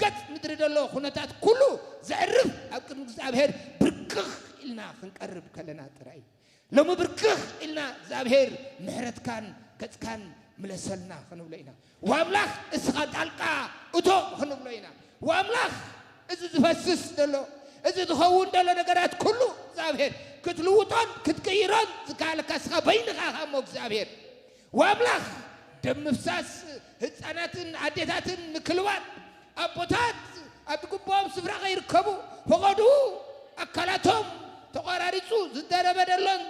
ገጽ ምድሪ ዘሎ ኩነታት ኩሉ ዘዕርፍ ኣብ ቅድሚ እግዚኣብሔር ብርክኽ ኢልና ክንቀርብ ከለና ጥራይ እዩ። ሎሚ ብርክኽ ኢልና እግዚኣብሔር ምሕረትካን ገጽካን ምለሰልና ክንብሎ ኢና። ወኣምላኽ እስኻ ጣልቃ እቶ ክንብሎ ኢና። ወኣምላኽ እዚ ዝፈስስ ዘሎ፣ እዚ ዝኸውን ዘሎ ነገራት ኩሉ እግዚኣብሔር ክትልውጦን ክትቅይሮን ዝከኣለካ እስኻ በይንኻ ኢኻ እሞ እግዚኣብሔር። ወኣምላኽ ደም ምፍሳስ ህፃናትን ኣዴታትን ምክልባል፣ ኣቦታት ኣብ ግቡኦም ስፍራ ከይርከቡ፣ ፈቐድኡ ኣካላቶም ተቖራሪፁ ዝደረበ ደሎን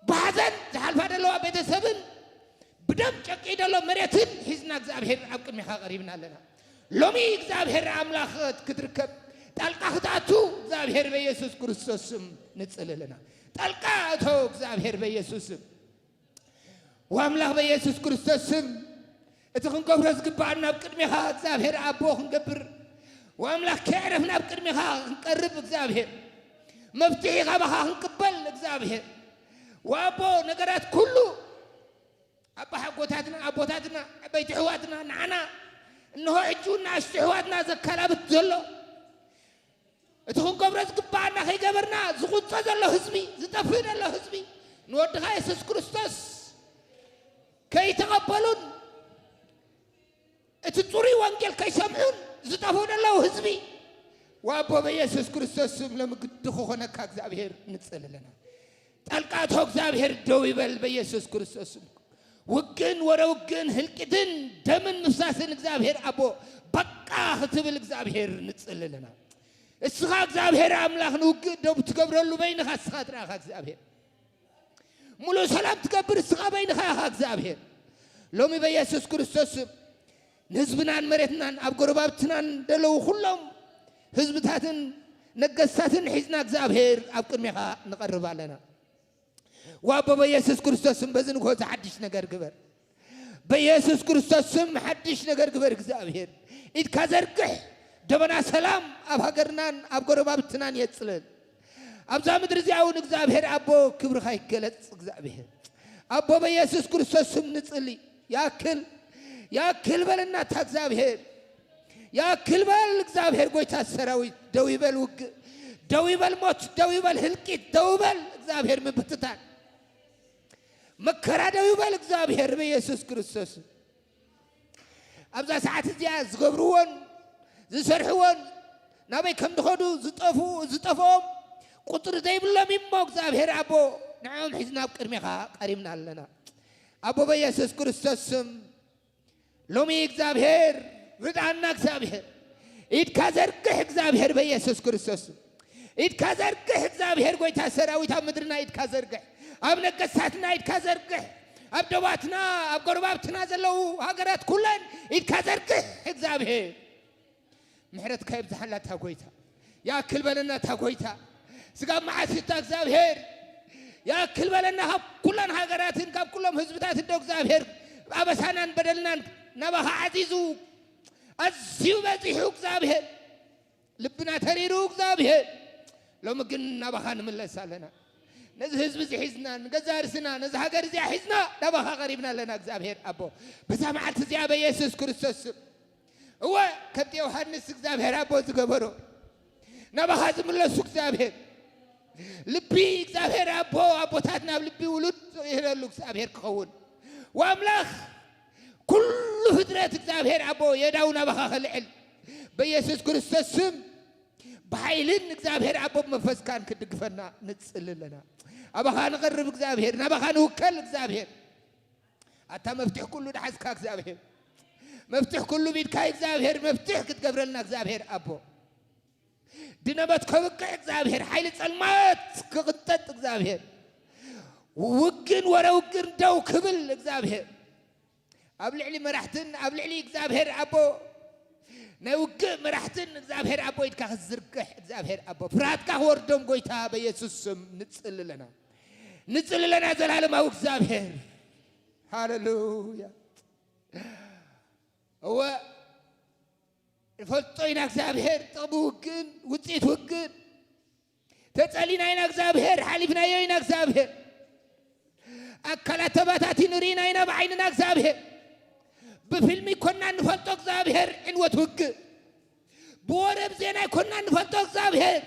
ብሓዘን ዝሓልፋ ደለዋ ቤተሰብን ብደም ጨቂዩ ደሎ መሬትን ሒዝና እግዚኣብሔር ኣብ ቅድሚኻ ቀሪብና ኣለና። ሎሚ እግዚኣብሔር ኣምላኽ ክትርከብ ጣልቃ ክትኣቱ እግዚኣብሔር በኢየሱስ ክርስቶስ ስም ንጽሊ ኣለና። ጣልቃ እቶ እግዚኣብሔር በኢየሱስ ስም። ወኣምላኽ በኢየሱስ ክርስቶስ ስም እቲ ክንገብሮ ዝግባኣና ኣብ ቅድሜኻ እግዚኣብሔር ኣቦ ክንገብር፣ ወኣምላኽ ከየዕረፍና ኣብ ቅድሜኻ ክንቀርብ እግዚኣብሔር፣ መፍትሒ ካባኻ ክንቅበል እግዚኣብሔር፣ ወኣቦ ነገራት ኩሉ ኣባሓጎታትና ኣቦታትና ዓበይቲ ኣሕዋትና ንዓና እንሆ ሕጂ እውን ንኣሽቱ ኣሕዋትና ዘካላብት ዘሎ እቲ ክንገብሮ ዝግባኣና ከይገበርና ዝቑጸ ዘሎ ህዝቢ፣ ዝጠፍእ ዘሎ ህዝቢ፣ ንወድኻ የሱስ ክርስቶስ ከይተቐበሉን እቲ ጽሩይ ወንጌል ከይሰምዑን ዝጠፍኡ ዘለዉ ህዝቢ፣ ወኣቦ በየሱስ ክርስቶስ ስም ሎሚ ግዲ ክኾነካ እግዚኣብሔር ንጽሊ ኣለና። ጣልቃ እቶ እግዚኣብሔር ደው ይበል በየሱስ ክርስቶስ ስም። ውግእን ወረ ውግእን ህልቂትን ደምን ምፍሳስን እግዚኣብሔር ኣቦ በቃ ክትብል እግዚኣብሔር ንጽሊ ኣለና። እስኻ እግዚኣብሔር ኣምላኽ ንውግእ ደው ትገብረሉ በይንኻ እስኻ ጥራኻ እግዚኣብሔር። ሙሉእ ሰላም ትገብር እስኻ በይንኻ ኢኻ እግዚኣብሔር። ሎሚ በየሱስ ክርስቶስ ስም ንህዝብናን መሬትናን ኣብ ጎረባብትናን ዘለዉ ኩሎም ህዝብታትን ነገስታትን ሒዝና እግዚኣብሔር ኣብ ቅድሜኻ ንቐርብ ኣለና። ዋቦ በየሱስ ክርስቶስ ስም በዚ ንግሆ እዚ ሓድሽ ነገር ግበር። በየሱስ ክርስቶስ ስም ሓድሽ ነገር ግበር እግዚኣብሔር። ኢድካ ዘርግሕ፣ ደበና ሰላም ኣብ ሃገርናን ኣብ ጎረባብትናን የጽልል። ኣብዛ ምድሪ እዚኣ እውን እግዚኣብሔር ኣቦ ክብርኻ ይገለጽ እግዚኣብሔር። ኣቦ በየሱስ ክርስቶስ ስም ንጽሊ። ያክል፣ ያክል በለና እታ እግዚኣብሔር። ያክል በል እግዚኣብሔር ጎይታ ሰራዊት። ደው ይበል ውግእ፣ ደው ይበል ሞት፣ ደው ይበል ህልቂት፣ ደው ይበል እግዚኣብሔር ምብትታን። መከራ ደው ይበል እግዚኣብሔር በየሱስ ክርስቶስ። ኣብዛ ሰዓት እዚኣ ዝገብርዎን ዝሰርሕዎን ናበይ ከም ዝኸዱ ዝጠፍኡ፣ ዝጠፍኦም ቁፅሪ ዘይብሎም እሞ እግዚኣብሔር ኣቦ ንዕኦም ሒዝና ኣብ ቅድሜኻ ቀሪብና ኣለና። ኣቦ በየሱስ ክርስቶስ ስም ሎሚ እግዚኣብሔር ርድኣና እግዚኣብሔር። ኢድካ ዘርግሕ እግዚኣብሔር በየሱስ ክርስቶስ ስም። ኢድካ ዘርግሕ እግዚኣብሔር ጎይታ ሰራዊት ኣብ ምድርና ኢድካ ዘርግሕ። ኣብ ነገስታትና ኢድካ ዘርግሕ። ኣብ ደባትና ኣብ ጎረባብትና ዘለዉ ሃገራት ኩለን ኢድካ ዘርግሕ እግዚኣብሔር። ምሕረትካ ይብዝሓላ እታ ጎይታ። ያክል በለና እታ ጎይታ። ስጋብ መዓስ እታ እግዚኣብሔር ያክል በለና ካብ ኩለን ሃገራትን ካብ ኩሎም ህዝብታት እንዶ እግዚኣብሔር ኣበሳናን በደልናን ናባኻ ዓዚዙ ኣዝዩ በዚሑ እግዚኣብሔር ልብና ተሪሩ እግዚኣብሔር ሎሚ ግን ናባኻ ንምለስ ኣለና። ነዚ ህዝቢ እዚ ሒዝና ንገዛ ርስና ነዚ ሃገር እዚኣ ሒዝና ናባኻ ቀሪብና ኣለና እግዚኣብሔር ኣቦ። በዛ መዓልቲ እዚኣ በየሱስ ክርስቶስ ስም እወ ከምቲ ዮሃንስ እግዚኣብሔር ኣቦ ዝገበሮ ናባኻ ዝምለሱ እግዚኣብሔር ልቢ እግዚኣብሔር ኣቦ ኣቦታት ናብ ልቢ ውሉድ ይህለሉ እግዚኣብሔር ክኸውን ወኣምላኽ ኩሉ ፍጥረት እግዚኣብሔር ኣቦ የዳው ናባኻ ክልዕል በየሱስ ክርስቶስ ስም ብሓይልን እግዚኣብሔር ኣቦ መንፈስካን ክድግፈና ንጽሊ ኣለና። ኣባኻ ንቐርብ እግዚኣብሔር ናባኻ ንውከል እግዚኣብሔር ኣታ መፍትሕ ኩሉ ደሓዝካ እግዚኣብሔር መፍትሕ ኩሉ ቢድካ እግዚኣብሔር መፍትሕ ክትገብረልና እግዚኣብሔር ኣቦ ድነበት ከብቅዕ እግዚኣብሔር ሓይሊ ጸልማት ክቕንጠጥ እግዚኣብሔር ውግን ወረ ውግን ደው ክብል እግዚኣብሔር ኣብ ልዕሊ መራሕትን ኣብ ልዕሊ እግዚኣብሔር ኣቦ ናይ ውግእ መራሕትን እግዚኣብሔር ኣቦ ኢድካ ክትዝርግሕ እግዚኣብሔር ኣቦ ፍርሃትካ ክወርዶም ጎይታ በየሱስ ስም ንጽሊ ኣለና ንጽሊ ኣለና ዘላለማዊ እግዚኣብሔር ሃሌሉያ እወ ንፈልጦ ኢና እግዚኣብሔር ጥቕሚ ውግእን ውፅኢት ውግእን ተጸሊና ኢና እግዚኣብሔር ሓሊፍናዮ ኢና እግዚኣብሔር ኣካላት ተባታቲን ርኢና ኢና ብዓይንና እግዚኣብሔር ብፊልሚ ይኮና ንፈልጦ እግዚኣብሔር ዕንወት ውግእ። ብወረ ብዜና ይኮና ንፈልጦ እግዚኣብሔር።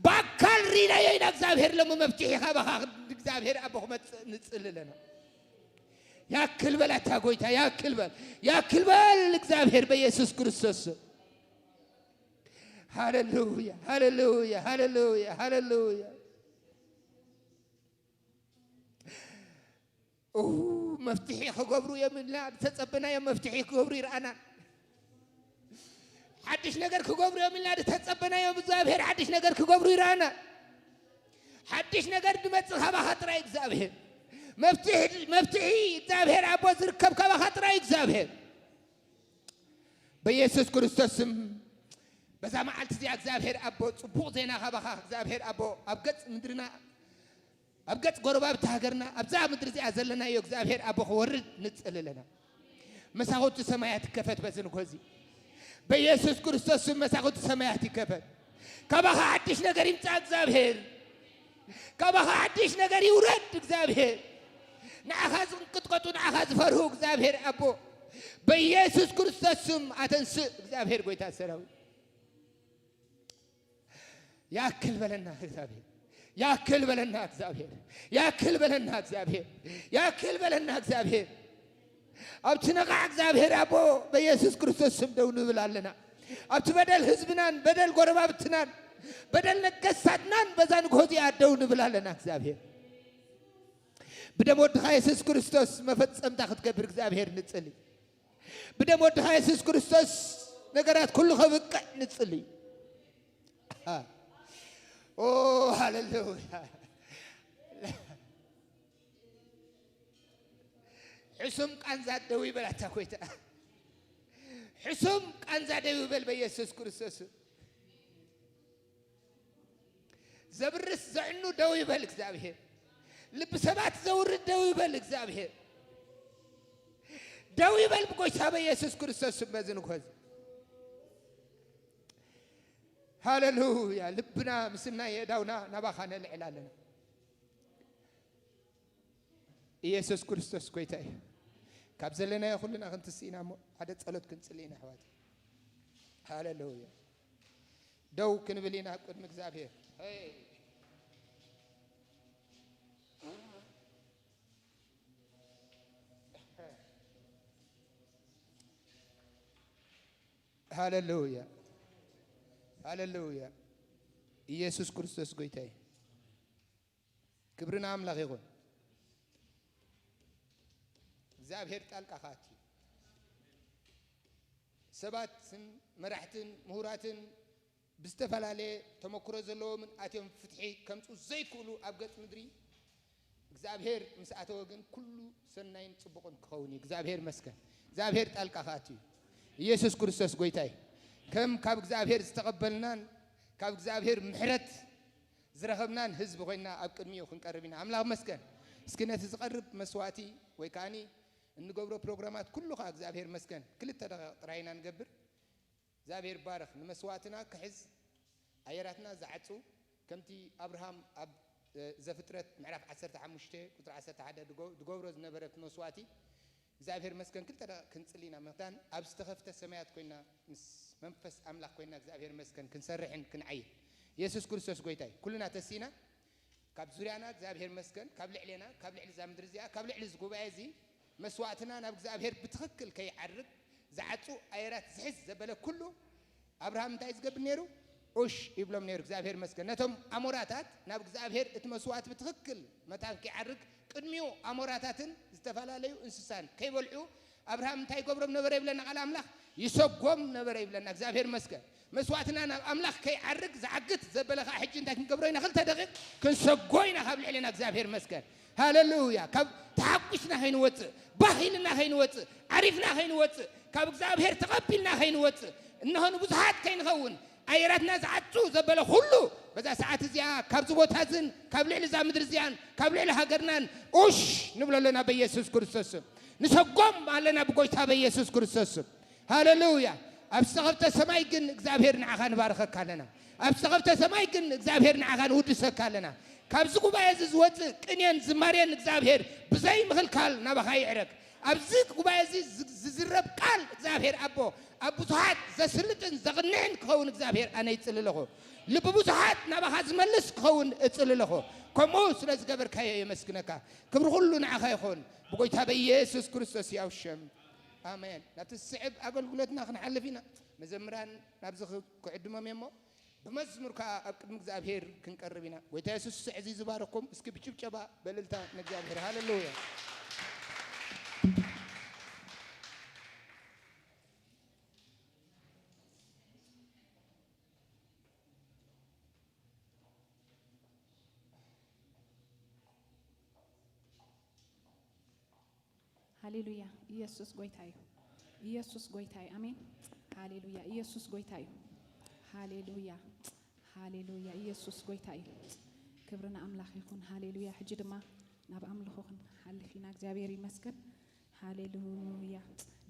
ብኣካል ሪናዮ ኢና እግዚኣብሔር። ሎሚ መፍትሒ ካባኻ እግዚኣብሔር ኣቦ ክመጽእ ንጽሊ ኣለና። ያክል በል ኣታ ጎይታ፣ ያክል በል፣ ያክል በል እግዚኣብሔር በኢየሱስ ክርስቶስ ስም። ሃሌሉያ፣ ሃሌሉያ፣ ሃሌሉያ፣ ሃሌሉያ። ኡ፣ መፍትሒ ክገብሩ እዮም ኢልና ዝተጸበናዮም መፍትሒ ክገብሩ ይረኣና። ሓድሽ ነገር ክገብሩ እዮም ኢልና ዝተጸበናዮም እግዚኣብሔር ሓድሽ ነገር ክገብሩ ይረኣና። ሓድሽ ነገር ድመጽእ ካባኻ ጥራይ እግዚኣብሔር። መፍትሒ፣ መፍትሒ እግዚኣብሔር ኣቦ ዝርከብ ካባኻ ጥራይ እግዚኣብሔር። በኢየሱስ ክርስቶስ ስም በዛ መዓልቲ እዚኣ እግዚኣብሔር ኣቦ ጽቡቕ ዜና ካባኻ እግዚኣብሔር ኣቦ ኣብ ገጽ ምድርና ኣብ ገጽ ጎረባብቲ ሃገርና ኣብዛ ምድሪ እዚኣ ዘለናዮ እግዚኣብሔር ኣቦ ክወርድ ንጽሊ ኣለና። መሳኹቲ ሰማያት ይከፈት በዚ ንግሆ እዚ። በኢየሱስ ክርስቶስ ስም መሳኹቲ ሰማያት ይከፈት። ካባኻ ሓድሽ ነገር ይምጻእ እግዚኣብሔር። ካባኻ ሓድሽ ነገር ይውረድ እግዚኣብሔር። ንዓኻ ዝንቅጥቀጡ ንዓኻ ዝፈርሁ እግዚኣብሔር ኣቦ በኢየሱስ ክርስቶስ ስም ኣተንስእ እግዚኣብሔር ጎይታ ሰራዊት። ያክል በለና እግዚኣብሔር። ያክል በለና እግዚኣብሔር። ያክል በለና እግዚኣብሔር። ያክል በለና እግዚኣብሔር። ኣብቲ ነቓዕ እግዚኣብሔር ኣቦ በኢየሱስ ክርስቶስ ስም ደው ንብል ኣለና። ኣብቲ በደል ህዝብናን በደል ጎረባብትናን በደል ነገስታትናን በዛ ንግሆ እዚኣ ደው ንብል ኣለና እግዚኣብሔር። ብደም ወድኻ የሱስ ክርስቶስ መፈጸምታ ክትገብር እግዚኣብሔር ንጽሊ። ብደም ወድኻ የሱስ ክርስቶስ ነገራት ኩሉ ከብቅዕ ንጽሊ። ኦ ሃሌሉያ። ሕሱም ቃንዛ ደው ይበል ኣታ ኮይታ። ሕሱም ቃንዛ ደው ይበል በኢየሱስ ክርስቶስ። ዘብርስ ዘዕኑ ደው ይበል እግዚኣብሔር። ልቢ ሰባት ዘውርድ ደው ይበል እግዚኣብሔር። ደው ይበል ብጎይታ በኢየሱስ ክርስቶስ ስም በዚ ንግሆ እዚ። ሃሌሉያ። ልብና ምስናይ የእዳውና ናባኻ ነልዕል ኣለና። ኢየሱስ ክርስቶስ ጎይታ እዩ። ካብ ዘለናዮ ኩልና ክንትስእ ኢና እሞ ሓደ ጸሎት ክንጽሊ ኢና ኣሕዋት። ሃሌሉያ። ደው ክንብል ኢና ኣብ ቅድሚ እግዚኣብሔር። ሃሌሉያ፣ ሃሌሉያ። ኢየሱስ ክርስቶስ ጎይታ እዩ። ክብሪ ንኣምላኽ ይኹን። እግዚኣብሔር ጣልቃ ክኣቱ እዩ። ሰባትን መራሕትን ምሁራትን ብዝተፈላለየ ተመክሮ ዘለዎምን ኣትዮም ፍትሒ ከምፁ ዘይክእሉ ኣብ ገፅ ምድሪ እግዚኣብሔር ምስ ኣተወ ግን ኩሉ ሰናይን ፅቡቕን ክኸውን እዩ። እግዚኣብሔር መስገን። እግዚኣብሔር ጣልቃ ክኣቱ እዩ። ኢየሱስ ክርስቶስ ጎይታ እዩ። ከም ካብ እግዚኣብሔር ዝተቐበልናን ካብ እግዚኣብሔር ምሕረት ዝረኸብናን ህዝቢ ኮይንና ኣብ ቅድሚኡ ክንቀርብ ኢና። ኣምላኽ መስገን። እስኪ ነቲ ዝቐርብ መስዋእቲ ወይ ከዓኒ እንገብሮ ፕሮግራማት ኩሉ ከዓ እግዚኣብሔር መስገን ክልተ ደቂቕ ጥራይ ኢና ንገብር። እግዚኣብሔር ይባረኽ። ንመስዋእትና ክሕዝ ኣየራትና ዝዓጹ ከምቲ ኣብርሃም ኣብ ዘፍጥረት ምዕራፍ ዓሰርተ ሓሙሽተ ቁፅሪ ዓሰርተ ሓደ ዝገብሮ ዝነበረ እቲ መስዋእቲ እግዚኣብሔር መስገን ክልተ ደቂቕ ክንጽሊ ኢና። መታን ኣብ ዝተኸፍተ ሰማያት ኮይና ምስ መንፈስ ኣምላኽ ኮይና እግዚኣብሔር መስገን ክንሰርሕን ክንዓይን። ኢየሱስ ክርስቶስ ጎይታ እዩ። ኩልና ተሲና ካብ ዙርያና እግዚኣብሔር መስገን ካብ ልዕሌና ካብ ልዕሊ እዛ ምድሪ እዚኣ ካብ ልዕሊ እዚ ጉባኤ እዚ መስዋእትና ናብ እግዚኣብሔር ብትኽክል ከይዓርግ ዝዓጹ ኣየራት ዝሕዝ ዘበለ ኩሉ ኣብርሃም እንታይ ዝገብር ነይሩ? ኡሽ ይብሎም ነይሩ። እግዚኣብሔር መስገን። ነቶም ኣሞራታት ናብ እግዚኣብሔር እቲ መስዋእቲ ብትኽክል መታን ከይዓርግ ቅድሚኡ ኣሞራታትን ዝተፈላለዩ እንስሳን ከይበልዑ ኣብርሃም እንታይ ይገብሮም ነበረ ይብለና ቃል ኣምላኽ? ይሰጎም ነበረ ይብለና። እግዚኣብሔር መስገን። መስዋእትና ናብ ኣምላኽ ከይዓርግ ዝዓግት ዘበለ ከዓ ሕጂ እንታይ ክንገብሮ ኢና? ክልተ ደቂቕ ክንሰጎ ኢና ካብ ልዕልና እግዚኣብሔር መስገን። ሃሌሉያ። ካብ ተሓጒስና ከይንወፅእ፣ ባህ ኢልና ከይንወፅእ፣ ዓሪፍና ከይንወፅእ፣ ካብ እግዚኣብሔር ተቐቢልና ከይንወፅእ፣ እነሆ ንብዙሃት ከይንኸውን ኣየራትና ዝዓጹ ዘበለ ኩሉ በዛ ሰዓት እዚኣ ካብዚ ቦታ እዝን ካብ ልዕሊ እዛ ምድሪ እዚኣን ካብ ልዕሊ ሃገርናን ኡሽ ንብሎ ኣለና በኢየሱስ ክርስቶስ ስም። ንሰጎም ኣለና ብጎይታ በኢየሱስ ክርስቶስ ስም። ሃሌሉያ። ኣብ ዝተኸፍተ ሰማይ ግን እግዚኣብሔር ንዓኻ ንባርኸካ ኣለና። ኣብ ዝተኸፍተ ሰማይ ግን እግዚኣብሔር ንዓኻ ንውድሰካ ኣለና። ካብዚ ጉባኤ እዚ ዝወፅእ ቅኔን ዝማሬን እግዚኣብሔር ብዘይ ምኽልካል ናባኻ ይዕረግ። ኣብዚ ጉባኤ እዚ ዝ- ዝዝረብ ቃል እግዚኣብሔር ኣቦ ኣብ ብዙሓት ዘስልጥን ዘቕንዕን ክኸውን እግዚኣብሔር ኣነ ይጽሊ ኣለኹ። ልቢ ብዙሓት ናባኻ ዝመልስ ክኸውን እጽሊ ኣለኹ። ከምኡ ስለ ዝገበርካዮ የመስግነካ። ክብሪ ኩሉ ንዓኻ ይኹን ብጎይታ በኢየሱስ ክርስቶስ ያው ሸም ኣሜን። ናብቲ ዝስዕብ ኣገልግሎትና ክንሓልፍ ኢና። መዘምራን ናብዚ ክዕድሞም እየ እሞ ብመዝሙር ከዓ ኣብ ቅድሚ እግዚኣብሔር ክንቀርብ ኢና። ጎይታ የሱስ ስዕ እዚ ዝባረኩም እስኪ ብጭብጨባ በልልታ ንእግዚኣብሔር ሃሌሉያ። ሃሌሉያ። ኢየሱስ ጎይታ እዩ። ኢየሱስ ጎይታ እዩ። ኣሜን። ሃሌሉያ። ኢየሱስ ጎይታ እዩ። ሃሌሉያ። ሃሌሉያ። ኢየሱስ ጎይታ እዩ። ክብሪ ንኣምላኽ ይኹን። ሃሌሉያ። ሕጂ ድማ ናብ ኣምልኾ ክንሓልፍ ኢና። እግዚኣብሔር ይመስገን። ሃሌሉያ።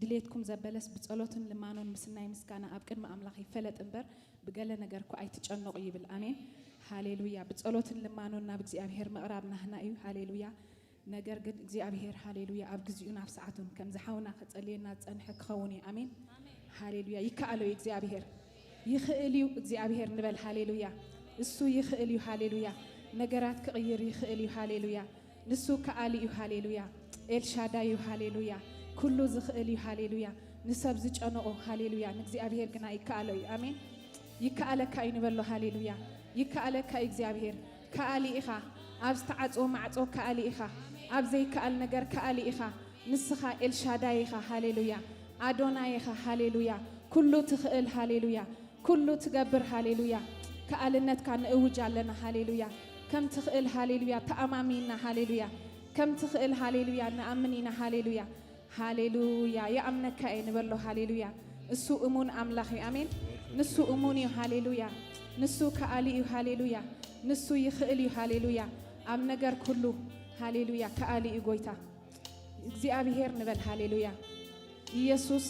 ድሌትኩም ዘበለስ ብጸሎትን ልማኖን ምስናይ ምስጋና ኣብ ቅድሚ ኣምላኽ ይፈለጥ እምበር ብገለ ነገር እኮ ኣይትጨነቑ ይብል። ኣሜን። ሃሌሉያ። ብጸሎትን ልማኖን ናብ እግዚኣብሔር ምቕራብ ናህና እዩ። ሃሌሉያ። ነገር ግን እግዚኣብሔር ሃሌሉያ ኣብ ግዚኡን ኣብ ሰዓቱን ከምዚ ሓውና ከጸልየና ዝጸንሐ ክኸውን እዩ። ኣሜን። ሃሌሉያ። ይከኣሎ እዩ እግዚኣብሔር። ይኽእል እዩ እግዚኣብሔር ንበል። ሃሌሉያ። እሱ ይኽእል እዩ። ሃሌሉያ። ነገራት ክቕይር ይኽእል እዩ። ሃሌሉያ። ንሱ ከኣሊ እዩ። ሃሌሉያ። ኤልሻዳይ እዩ። ሃሌሉያ። ኩሉ ዝኽእል እዩ። ሃሌሉያ። ንሰብ ዝጨነቖ ሃሌሉያ ንእግዚኣብሔር ግና ይከኣሎ እዩ። ኣሜን። ይከኣለካ እዩ ንበሎ። ሃሌሉያ። ይከኣለካ እዩ እግዚኣብሔር። ከኣሊ ኢኻ። ኣብ ዝተዓጽወ ማዕጾ ከኣሊ ኢኻ። ኣብ ዘይከኣል ነገር ከኣሊ ኢኻ። ንስኻ ኤልሻዳይ ኢኻ። ሃሌሉያ። ኣዶናይ ኢኻ። ሃሌሉያ። ኩሉ ትኽእል። ሃሌሉያ። ኩሉ ትገብር። ሃሌሉያ። ከኣልነትካ ንእውጅ ኣለና። ሃሌሉያ። ከም ትኽእል። ሃሌሉያ። ተኣማሚና። ሃሌሉያ። ከም ትኽእል። ሃሌሉያ። ንኣምን ኢና። ሃሌሉያ። ሃሌሉያ። ይኣምነካ እየ ንበሎ። ሃሌሉያ። እሱ እሙን ኣምላኽ እዩ። ኣሜን። ንሱ እሙን እዩ። ሃሌሉያ። ንሱ ከኣሊ እዩ። ሃሌሉያ። ንሱ ይኽእል እዩ። ሃሌሉያ። ኣብ ነገር ኩሉ ሃሌሉያ ከኣሊ እዩ ጎይታ እግዚኣብሔር ንበል። ሃሌሉያ። ኢየሱስ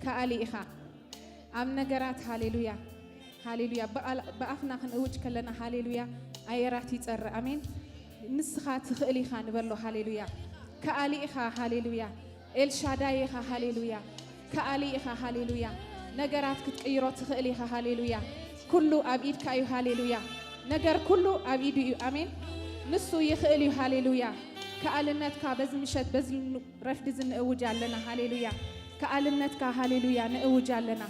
ከኣሊ ኢኻ ኣብ ነገራት። ሃሌሉያ። ሃሌሉያ። ብኣል- ብኣፍና ክንእውጅ ከለና ሃሌሉያ ኣየራት ይጸሪ። ኣሜን። ንስኻ ትኽእል ኢኻ ንበሎ። ሃሌሉያ። ከኣሊ ኢኻ። ሃሌሉያ። ኤልሻዳይ ኢኻ። ሃሌሉያ። ከኣሊ ኢኻ። ሃሌሉያ። ነገራት ክትቅይሮ ትኽእል ኢኻ። ሃሌሉያ። ኩሉ ኣብ ኢድካ እዩ። ሃሌሉያ። ነገር ኩሉ ኣብ ኢዱ እዩ። ኣሜን። ንሱ ይኽእል እዩ። ሃሌሉያ። ከኣልነትካ በዚ ምሸት በዚ ረፍዲ እዚ ንእውጅ ኣለና። ሃሌሉያ። ከኣልነትካ ሃሌሉያ ንእውጅ ኣለና።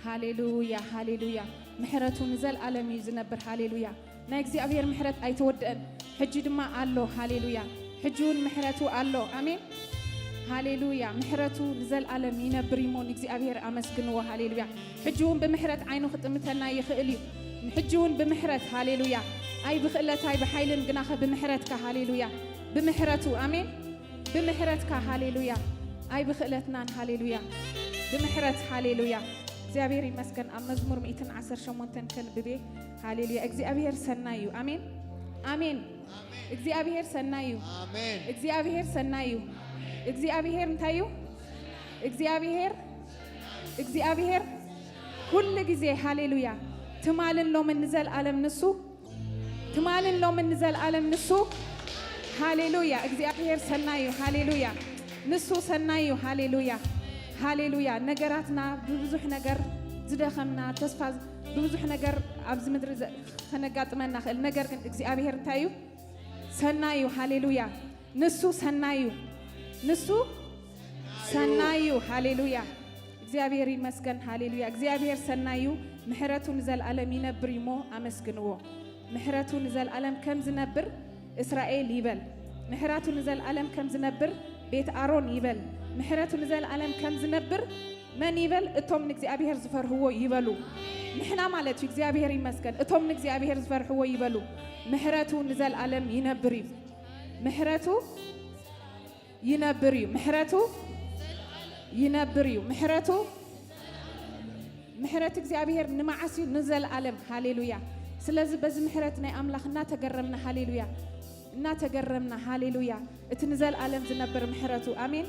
ሃሌሉያ። ሃሌሉያ። ምሕረቱ ንዘልኣለም እዩ ዝነብር። ሃሌሉያ። ናይ እግዚኣብሔር ምሕረት ኣይተወድአን። ሕጂ ድማ ኣሎ። ሃሌሉያ። ሕጂ እውን ምሕረቱ ኣሎ። ኣሜን። ሃሌሉያ። ምሕረቱ ንዘልኣለም ይነብር እሞ ንእግዚኣብሔር ኣመስግንዎ። ሃሌሉያ። ሕጂ እውን ብምሕረት ዓይኑ ክጥምተና ይኽእል እዩ። ሕጂ እውን ብምሕረት። ሃሌሉያ። ኣይ ብኽእለት ኣይ ብሓይልን ግናኸ ብምሕረትካ። ሃሌሉያ። ብምሕረቱ። ኣሜን። ብምሕረትካ። ሃሌሉያ። ኣይ ብኽእለትናን። ሃሌሉያ። ብምሕረት። ሃሌሉያ። እግዚኣብሔር ይመስገን። ኣብ መዝሙር ሚእትን ዓሰርተ ሸሞንተን ከንብቤ። ሃሌሉያ። እግዚኣብሔር ሰናይ እዩ። ኣሜን። ኣሜን። እግዚኣብሔር ሰናይ እዩ። ኣሜን። እግዚኣብሔር ሰናይ እዩ። እግዚኣብሔር እንታይ እዩ? እግዚኣብሔር እግዚኣብሔር ኩሉ ግዜ። ሃሌሉያ። ትማልን ሎምን ንዘልኣለም ንሱ። ትማልን ሎምን ንዘልኣለም ንሱ። ሃሌሉያ። እግዚኣብሔር ሰናይ እዩ። ሃሌሉያ። ንሱ ሰናይ እዩ። ሃሌሉያ። ሃሌሉያ። ነገራትና ብብዙሕ ነገር ዝደኸምና፣ ተስፋ ብብዙሕ ነገር ኣብዚ ምድሪ ዘ- ከነጋጥመና ኽእል። ነገር ግን እግዚኣብሔር እንታይ እዩ? ሰናይ እዩ። ሃሌሉያ። ንሱ ሰናይ እዩ። ንሱ ሰናይ እዩ። ሃሌሉያ። እግዚኣብሔር ይመስገን። ሃሌሉያ። እግዚኣብሔር ሰናይ እዩ። ምሕረቱ ንዘልኣለም ይነብር እዩ እሞ ኣመስግንዎ። ምሕረቱ ንዘልኣለም ከም ዝነብር እስራኤል ይበል። ምሕረቱ ንዘልኣለም ከም ዝነብር ቤት ኣሮን ይበል። ምሕረቱ ንዘልኣለም ከም ዝነብር መን ይበል? እቶም ንእግዚኣብሔር ዝፈርህዎ ይበሉ። ንሕና ማለት እዩ። እግዚኣብሔር ይመስገን። እቶም ንእግዚኣብሔር ዝፈርህዎ ይበሉ። ምሕረቱ ንዘልኣለም ይነብር እዩ። ምሕረቱ ይነብር እዩ። ምሕረቱ ይነብር እዩ። ምሕረቱ ምሕረት እግዚኣብሔር ንመዓስ እዩ? ንዘልኣለም። ሃሌሉያ። ስለዚ በዚ ምሕረት ናይ ኣምላኽ እናተገረምና። ሃሌሉያ። እናተገረምና። ሃሌሉያ። እቲ ንዘልኣለም ዝነብር ምሕረቱ። ኣሜን።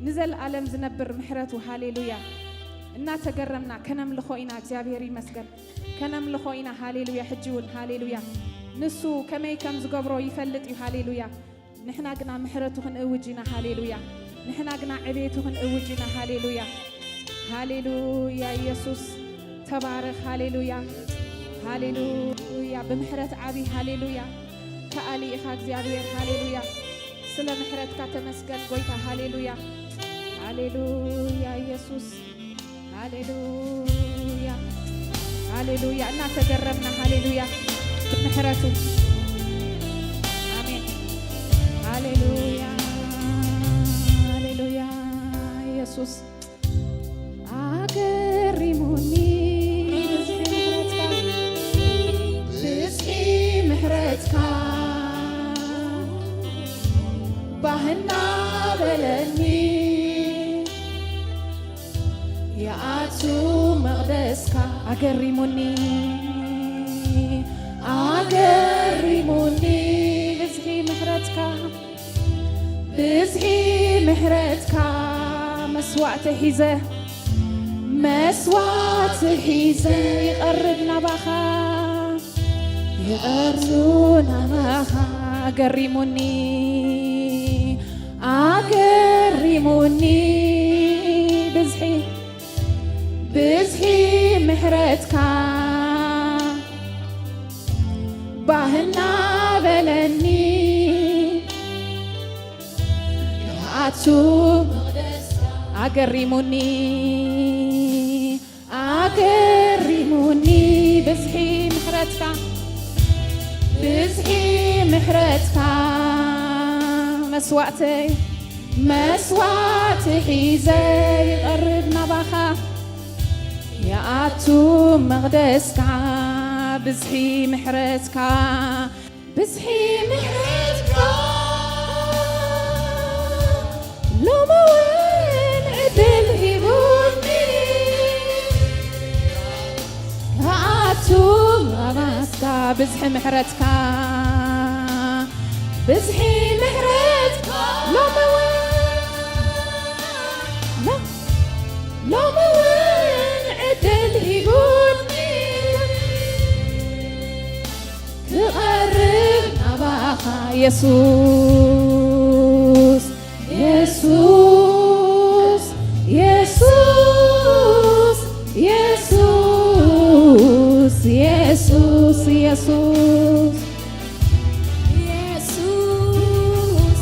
ንዘልኣለም ዝነብር ምሕረቱ። ሃሌሉያ። እናተገረምና ከነምልኾ ኢና። እግዚኣብሔር ይመስገን። ከነምልኾ ኢና። ሃሌሉያ። ሕጂ እውን። ሃሌሉያ። ንሱ ከመይ ከም ዝገብሮ ይፈልጥ እዩ። ሃሌሉያ። ንሕና ግና ምሕረቱ ክንእውጅ ኢና። ሃሌሉያ። ንሕና ግና ዕቤቱ ክንእውጅ ኢና። ሃሌሉያ፣ ሃሌሉያ። ኢየሱስ ተባረኽ። ሃሌሉያ፣ ሃሌሉያ። ብምሕረት ዓቢ። ሃሌሉያ። ከኣሊ ኢኻ እግዚኣብሔር። ሃሌሉያ። ስለ ምሕረትካ ተመስገን ጎይታ። ሃሌሉያ፣ ሃሌሉያ። ኢየሱስ ሃሌሉያ፣ ሃሌሉያ። እናተገረምና ሃሌሉያ ብምሕረቱ። ኣሜን። ሃሌሉያ፣ ሃሌሉያ። ኢየሱስ ኣገሪሙኒ ብዝሒ ምሕረትካ፣ ብዝሒ ምሕረትካ ባህና በለኒ። ይኣቱ መቕደስካ ኣገሪሙኒ፣ ኣገሪሙኒ ብዝሒ ምሕረትካ፣ ብዝሒ ምሕረትካ። መስዋእቲ ሒዘ፣ መስዋእቲ ሒዘ ይቐርብ ናባኻ፣ ይቐርብ ናባኻ። ኣገሪሙኒ፣ ኣገሪሙኒ ብዝሒ፣ ብዝሒ ምሕረትካ ባህና በለኒ። ኣቱ ኣገሪሙኒ፣ ኣገሪሙኒ ብዝሒ ምሕረትካ፣ ብዝሒ ምሕረትካ። መስዋእተይ፣ መስዋእቲ ሒዘ ይቐርብ ናባኻ፣ ይኣቱ መቕደስካ። ብዝሒ ምሕረትካ፣ ብዝሒ ምሕረትካ ሎሚ እውን ዕድል ሂቡኒ፣ ክኣቱ መቕደስካ። ብዝሒ ምሕረትካ፣ ብዝሒ ምሕረትካ ሎሚ እውን፣ ሎ-፣ ሎሚ እውን ዕድል ሂቡኒ፣ ክቐርብ ናባኻ። የሱስ፣ የሱስ፣ የሱስ፣ የሱስ፣ የሱስ፣ የሱስ። የሱስ፣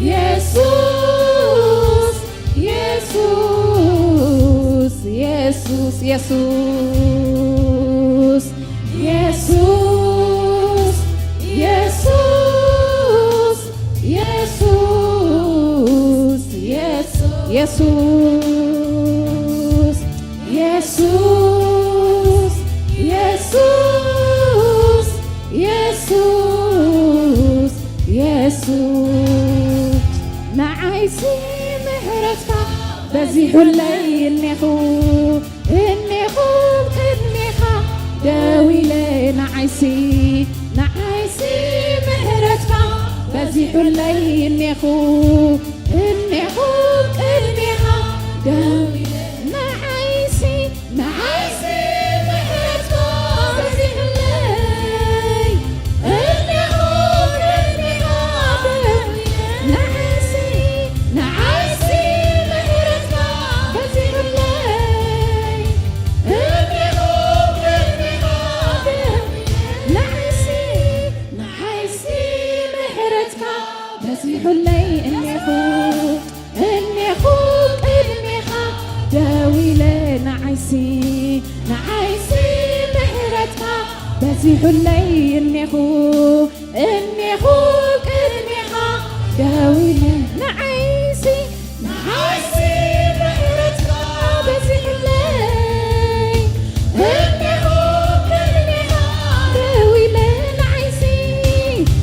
የሱስ፣ የሱስ፣ የሱስ፣ የሱስ፣ የሱስ፣ የሱስ፣ የሱስ፣ የሱስ፣ የሱስ፣ የሱስ፣ የሱስ፣ የሱስ። ንዓይሲ ምሕረትካ በዚሑለይ እኔኹ፣ እኔኹ ቅድሜኻ ደው ኢለ። ንዓይሲ፣ ንዓይሲ ምሕረትካ በዚሑለይ እኔኹ፣ እኔኹ ቅድሜኻ ደው ኢለ። ንዓይሲ፣ ንዓይሲ ምሕረትካ በዚሑለይ እኔኹ ቅድሜኻ ደው ኢለ። ንዓይሲ፣ ንዓይሲ ምሕረትካ በዚሑለይ እኔኹ ቅድሜኻ ደው ኢለ። ንዓይሲ፣ ንዓይሲ ምሕረትካ በዚሑለይ እኔኹ፣ እኔኹ ቅድሜኻ ደው ኢለ። ንዓይሲ፣ ንዓይሲ ምሕረትካ በዚሑለይ እኔኹ፣ እኔኹ ቅድሜኻ ደው ኢለ። ንዓይሲ፣ ንዓይሲ ምሕረትካ በዚሑለይ እኔኹ ቅድሜኻ ደው ኢለ። ንዓይሲ፣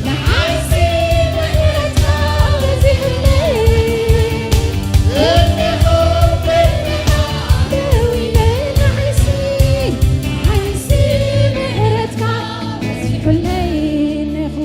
ንዓይሲ ምሕረትካ በዚሑለይ እኔኹ ቅድሜኻ ደው ኢለ። ንዓይሲ፣ ንዓይሲ ምሕረትካ በዚሑለይ እኔኹ፣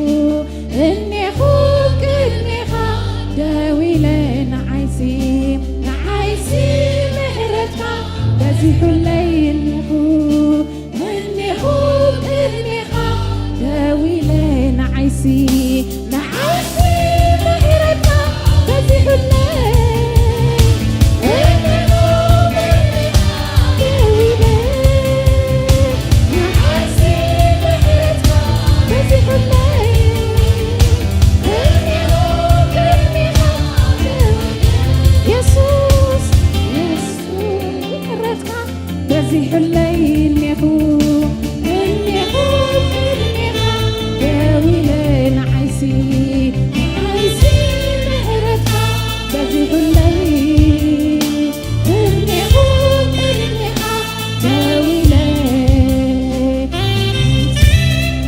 በዚሑለይ እኔኹ፣ እኔኹ ቅድሜኻ ደው ኢለ ንዓይሲ፣ ንዓይሲ ምሕረትካ በዚሑለይ እኔኹ ቅድሜኻ ደው ኢለ።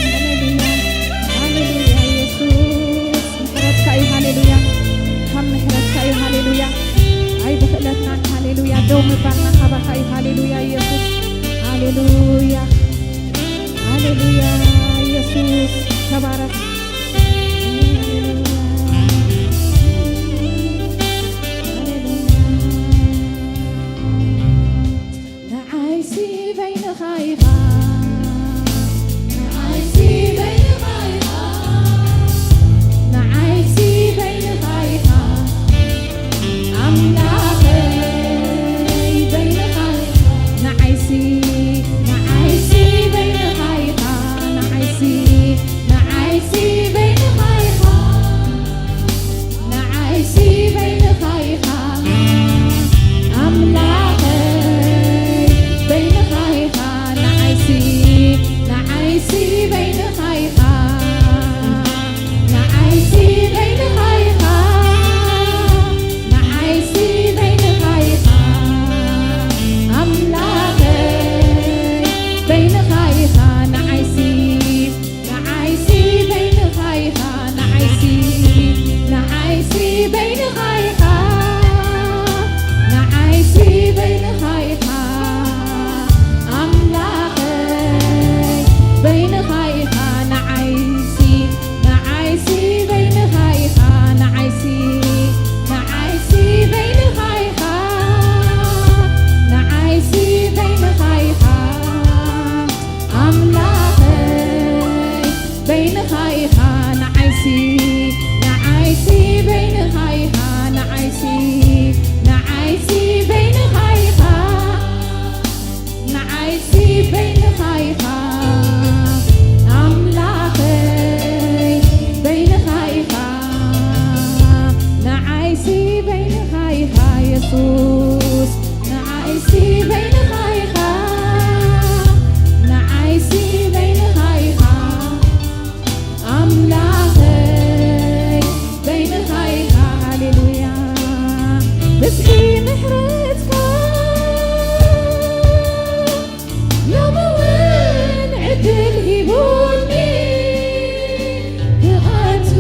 ሃሌሉያ፣ ሃሌሉያ ኢየሱስ። ምሕረትካ እዩ፣ ሃሌሉያ። ካብ ምሕረትካ እዩ፣ ሃሌሉያ። ኣይብኽእለትናን፣ ሃሌሉያ። ደው ምባልና ካባኻ እዩ፣ ሃሌሉያ ኢየሱስ። ሃሌሉያ፣ ሃሌሉያ ኢየሱስ። ተባረኽ። ሃሌሉያ፣ ሃሌሉያ። ንዓይሲ በይንኻ ኢኻ፣ ንዓይሲ በይንኻ ኢኻ፣ ንዓይሲ በይንኻ ኢኻ፣ ኣምላኸይ በይንኻ ኢኻ። ንዓይሲ፣ ንዓይሲ በይንኻ ኢኻ፣ ንዓይሲ፣ ንዓይሲ በይንኻ ኢኻ። ንዓይሲ በይንኻ ኢኻ ኣምላኸይ፣ በይንኻ ኢኻ። ንዓይሲ፣ ንዓይሲ በይንኻ ኢኻ፣ ንዓይሲ በይንኻ ኢኻ፣ ንዓይሲ በይንኻ ኢኻ ኣምላኸይ፣ በይንኻ ኢኻ። ንዓይሲ ንዓይሲ በይንኻ ኢኻ፣ ንዓይሲ፣ ንዓይሲ በይንኻ ኢኻ፣ ንዓይሲ በይንኻ ኢኻ ኣምላኸይ፣ በይንኻ ኢኻ። ንዓይሲ፣ ንዓይሲ በይንኻ ኢኻ፣ ንዓይሲ፣ ንዓይሲ በይንኻ ኢኻ፣ ንዓይሲ በይንኻ ኢኻ ኣምላኸይ፣ በይንኻ ኢኻ። ንዓይሲ፣ ንዓይሲ በይንኻ ኢኻ፣ ንዓይሲ፣ ንዓይሲ በይንኻ ኢኻ፣ ንዓይሲ በይንኻ ኢኻ ኣምላኸይ፣ በይንኻ ኢኻ። ንዓይሲ በይንኻ ኢኻ የሱስ፣ ንዓይሲ በይንኻ ኢኻ፣ ንዓይሲ በይንኻ ኢኻ ኣምላኸይ፣ በይንኻ ኢኻ። ሃሌሉያ። ብዝሒ ምሕረትካ ሎሚ እውን ዕድል ሂቡኒ ክኣቱ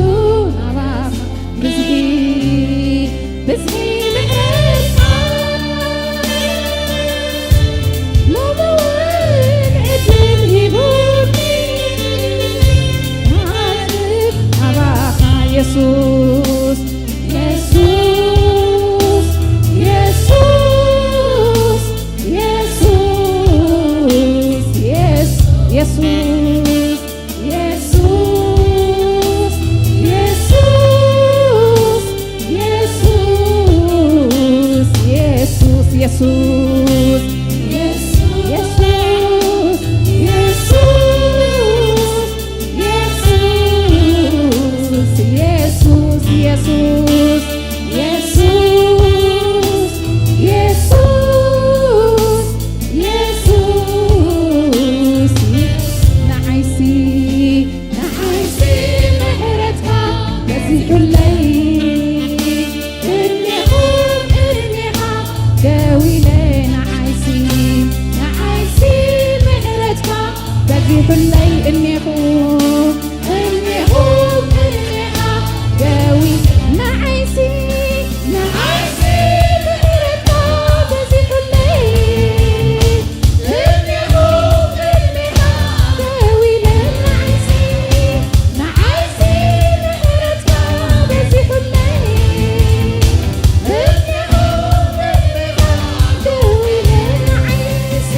ናባኻ። ብዝሒ፣ ብዝሒ ምሕረትካ ሎሚ እውን ዕድል ሂቡኒ ክኣቱ ናባኻ። የሱስ፣ የሱስ፣ የሱስ፣ የሱስ፣ የሱስ፣ የሱስ፣ የሱስ፣ የሱስ፣ የሱስ፣ የሱስ፣ የሱስ፣ የሱስ፣ የሱስ፣ የሱስ፣ የሱስ፣ የሱስ፣ የሱስ፣ የሱስ፣ ንዓይሲ፣ ንዓይሲ ምሕረትካ በዚሑለይ እኔኹ ቅድሜኻ ደው ኢለ ንዓይሲ፣ ንዓይሲ ምሕረትካ በዚሑለይ እኔኹ፣ እኔኹ ቅድሜኻ ደው ኢለ ንዓይሲ፣ ንዓይሲ ምሕረትካ በዚሑለይ እኔኹ ቅድሜኻ ደው ኢለ ንዓይሲ፣ ንዓይሲ ምሕረትካ በዚሑለይ እኔኹ ቅድሜኻ ደው ኢለ ንዓይሲ፣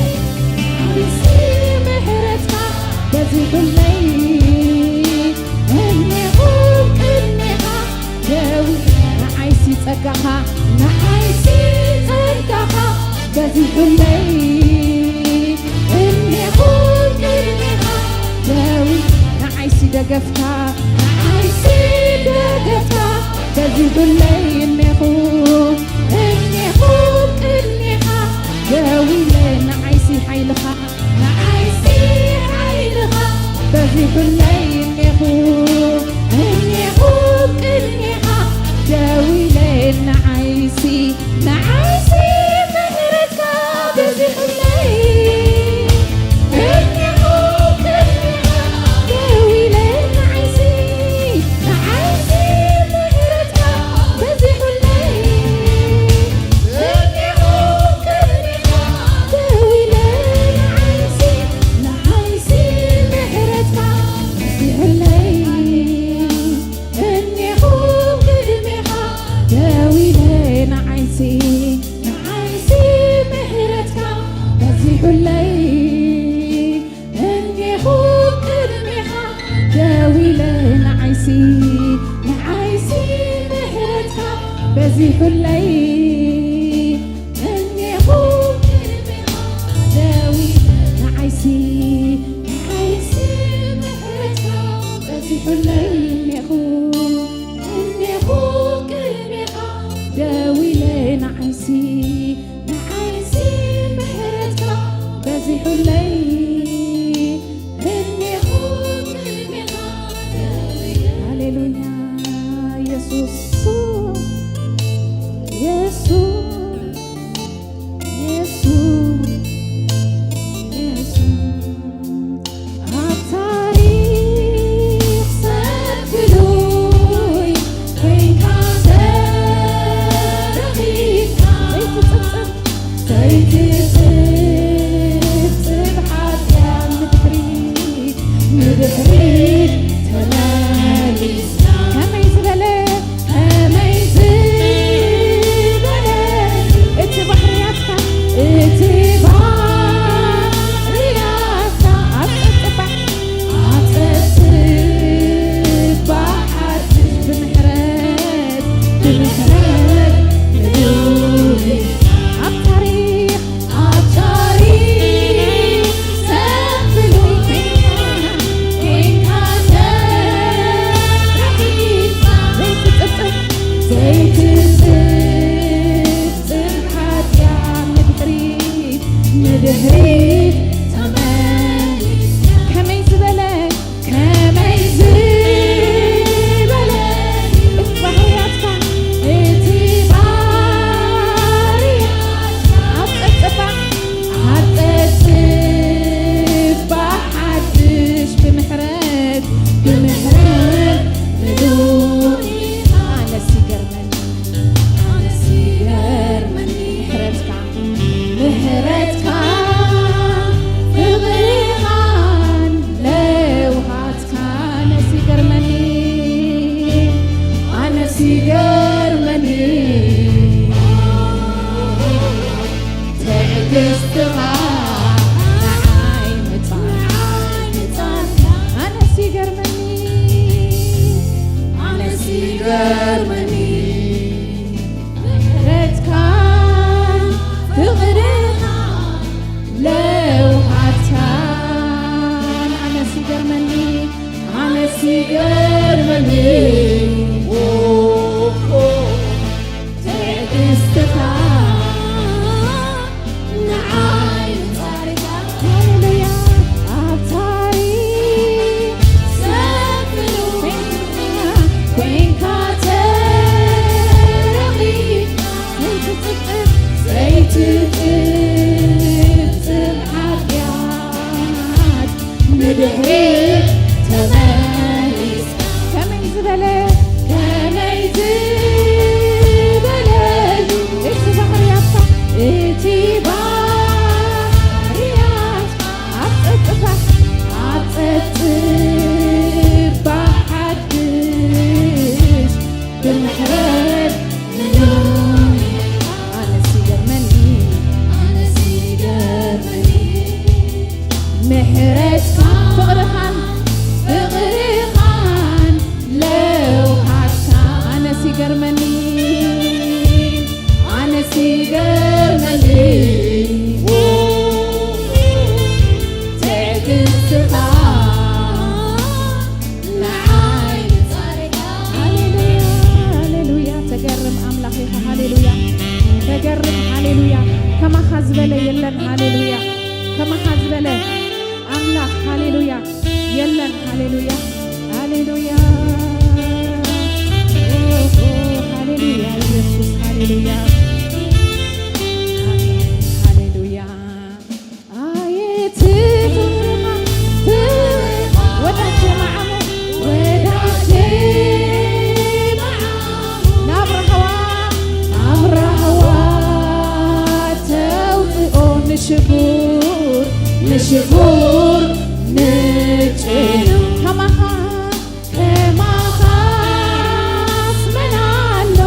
ንዓይሲ ምሕረትካ በዚሑለይ እኔኹ ቅድሜኻ ደው ንዓይሲ ጸጋኻ፣ ንዓይሲ ጸጋኻ በዚሑለይ እኔኹ ቅድሜኻ ደው ንዓይሲ ደገፍካ፣ ንዓይሲ ደገፍካ በዚሑለይ እኔኹ፣ እኔኹ ቅድሜኻ ደው ኢለ ንዓይሲ በዚሑለይ እኔኹ ቅድሜኻ ደዊ ንዓይሲ ንዓይሲ ምሕረትካ በዚሑለይ እኔኹ እኔኹ ቅድሜኻ ደዊለ ንዓይሲ ንዓይሲ ምሕረትካ በዚሑለይ እኔኹ ቅድሜኻ ደዊለ። ሃሌሉያ ኢየሱስ ኢየሱስ ኢየሱስ ኢየሱስ ኣብ ታሪኽ ሰብ ፍሉይ ኮይንካ ተረኺብካ ዘይትጽብጽብ ዘይትጽብጽብ ሓጢኣት ንድሕሪት ንድሕሪት ተመሊስካ ከመይ ዝበለ ከመይ ዝበለ እቲ ባህርያትካ እቲ ባህርያትካ ኣብ ጸጥታ ኣብ ጸጥታ ሓድሽ ብምሕረት ብምሕረት ምሉእ ኣብ ታሪኽ ኣብ ታሪኽ ሰብ ፍሉይ ኮይንካ ተረኺብካ ዘይትጽብጽብ ዘይትጽብጽብ ሓጢኣት ንድሕሪት ንድሕሪት ተመሊስካ ከመይ ዝበለ ከመይ ዝበለ እቲ ባህርያትካ እቲ ባህርያትካ ኣብ ጸጥታ ኣብ ጸጥታ ሓድሽ ብምሕረት ብምሕረት ምሉእ ኣነስ ይገርመኒ ኣነስ ይገርመኒ ምሕረትካ ምሕረትካ ፍቕርኻን ለውሃትካ ኣነስ ይገርመኒ ኣነስ ይገርመኒ ትዕግስትኻ ንዓይ ምጻን ኣነስ ይገርመኒ ኣነስ ይገርመኒ ምሕረትካ ፍቕርኻ ለውሃትካን ኣነስ ይገርመኒ ኣነስ ይገርመኒ ትዕግስትኻ ንዓይ ሃሌሉያ ኣብ ታሪኽ ሰብ ኮይንካ ተረኺብካ ዘይትጽብጽብ ዘይትጽብጽብ ሓጢኣት ንድሕሪት ተመሊስካ ከመይ ዝበለ ከመይ ዝበለ እቲ ባህርያትካ እቲ ባህርያትካ ኣብ ጸጥታ ኣብ ጸጥታ ሓድሽ ብምሕረት ምሉእ ኣነስ ይገርመኒ ኣነስ ይገርመኒ ምሕረትካ ፍቕርኻን ፍቕርኻን ለውሃትካ ኣነስ ይገርመኒ ኣነስ ይገርመኒ ትዕግስትኻ ንዓይ ሃሌሉያ ሃሌሉያ ተገርም ኣምላኽ ኢኻ ሃሌሉያ ተገርም ሃሌሉያ ከማኻ ዝበለ የለን ሃሌሉያ ከማኻ ዝበለ ኣምላኽ ሃሌሉያ የለን ሃሌሉያ ሃሌሉያ ሃሌሉያ ኢየሱስ ሃሌሉያ ሃሌሉያ ኣየትፍርኻ ወዳጀ መዓሙ ወዳጀ መዓሙ ናብ ራህዋ ኣብ ራህዋ ተውፅኦ ንሽጉር ንሽጉር ንጭኑ ከማኻ ከማኻስ መን ኣሎ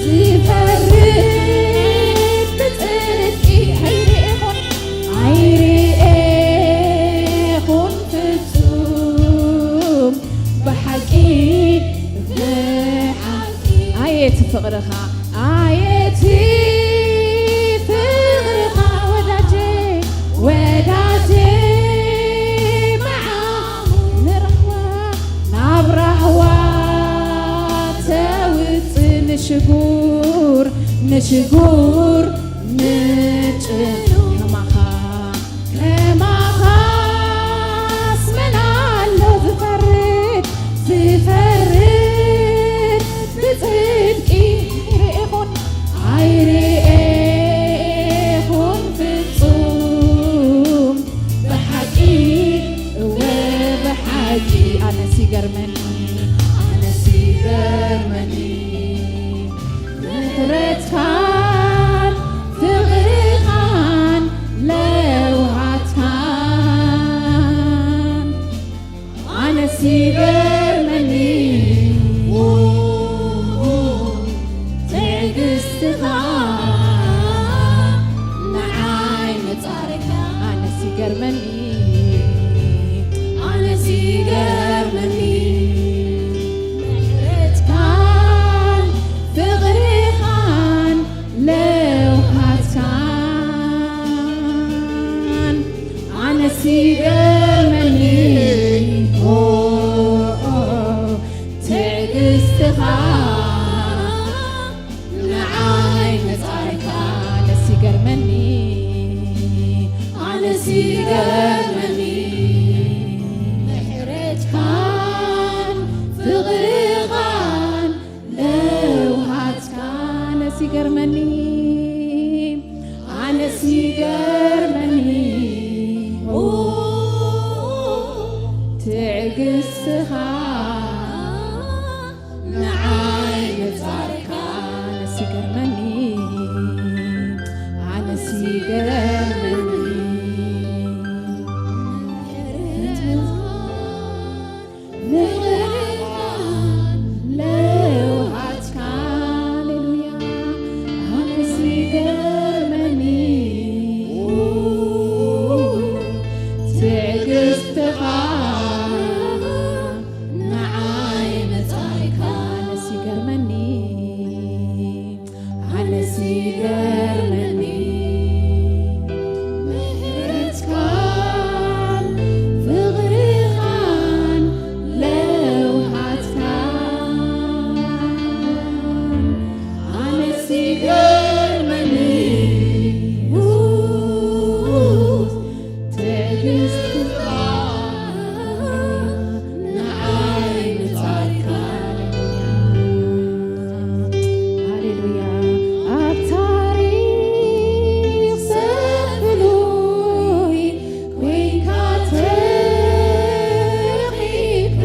ዝፈርድ ብፅድቂ ኣይርኤኹን ኣይርኤኹን ፍጹም ብሓቂ ብሓቂ ኣየት ፍቕርኻ ኣየቲ ፍቕርኻ ወዳጄ ወዳጄ መዓሙ ንራህዋ ናብ ራህዋ ተውፅእ ንሽጉር ንሽጉር ምጭኑ ከማኻ ከማኻስ መን ኣሎ ዝፈርድ ዝፈርድ ብጽድቂ ኣይርኤኹን ኣይርኤኹን ፍጹም ብሓቂ እወ ብሓቂ ኣነስ ይገርመኒ ኣነስ ይገርመኒ ምሕረትካን ፍቕርኻን ለውሃትካን ኣነስ ይገርመኒ ትዕግስትኻ ንዓይ ምጻርካ ኣነስ ይገርመኒ ኣነስ ይገርመኒ ምሕረትካን ፍቕርኻን ለውሃትካን ኣነስ ይገርመኒ ኦ፣ ኦ፣ ትዕግስትኻ ንዓይ ምጻርካ ኣነስ ይገርመኒ ኣነስ ይገርመኒ ምሕረትካን ፍቕርኻን ለውሃትካ ኣነስ ይገርመኒ ኣነስ ይገርመኒ ኦ፣ ትዕግስትኻ ንዓይ ምጻርካ ኣነስ ይገርመኒ ኣነስ ይገርመኒ ምሕረትካን ለውሃትካ ሃሌሉያ ኣነስ ይገርመኒ ትዕግስትኻ ንዓይ ምጻርካ ኣነስ ይገርመኒ ኣነስ ይገርመኒ ምሕረትካን ፍቕርኻን ለውሃትካን ኣነስ ይገርመኒ ትዕግስትኻ ንዓይ ምጻርካ ሃሌሉያ ኣብ ታሪኽ ሰብ ፍሉይ ኮይንካ ተረኺብካ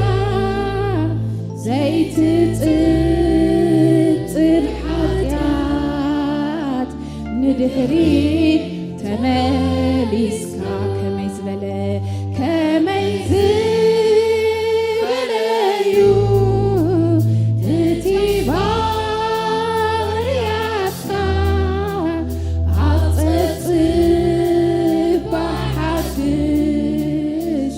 ዘይትጽጽር ሓጢኣት ንድሕሪት ተመሊስካ ከመይ ዝበለ ከመይ ዝበለ እዩ እቲ ባህርያትካ ኣብ ጸጽባ ሓድሽ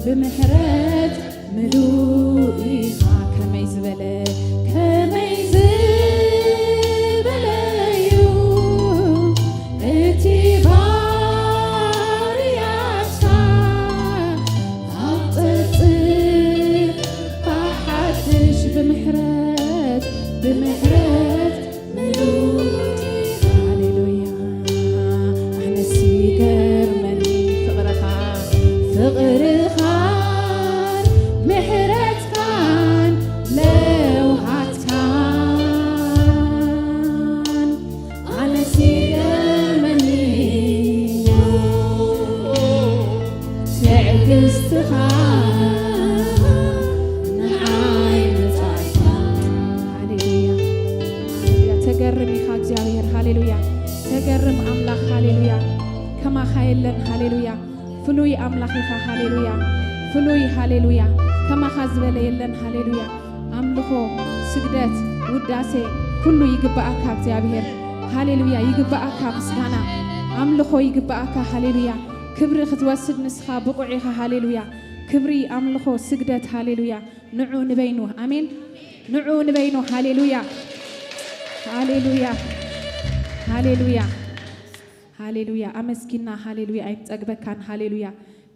ብምሕረት ምሉእ ኢኻ ከመይ ዝበለ ከመይ ዝበለ እዩ እቲ ባርያትካ ኣብ ጸጽባ ሓድሽ ብምሕረት ብምሕረት ሃሌሉያ ኣነስ ይገርመኒ ፍቕርኻ ፍቕርኻን ምሕረትካን ለውሃትካን ኣነስ ይገርመኒ ትዕግስትኻ ንዓይ ምጻእካ ሃሌሉያ ሃሌሉያ ተገርም ኢኻ እግዚኣብሔር ሃሌሉያ ተገርም ኣምላኽ ሃሌሉያ ከማኻ የለን ሃሌሉያ ፍሉይ ኣምላኽ ኢኻ ሃሌሉያ ፍሉይ ሃሌሉያ ከማኻ ዝበለ የለን ሃሌሉያ ኣምልኾ ስግደት ውዳሴ ኩሉ ይግብኣካ እግዚኣብሔር ሃሌሉያ ይግብኣካ ምስጋና ኣምልኾ ይግብኣካ ሃሌሉያ ክብሪ ክትወስድ ንስኻ ብቑዕ ኢኻ ሃሌሉያ ክብሪ ኣምልኾ ስግደት ሃሌሉያ ንዑ ንበይኑ ኣሜን ንዑ ንበይኑ ሃሌሉያ ሃሌሉያ፣ ሃሌሉያ፣ ሃሌሉያ። ኣመስጊና፣ ሃሌሉያ፣ ኣይንጸግበካን። ሃሌሉያ፣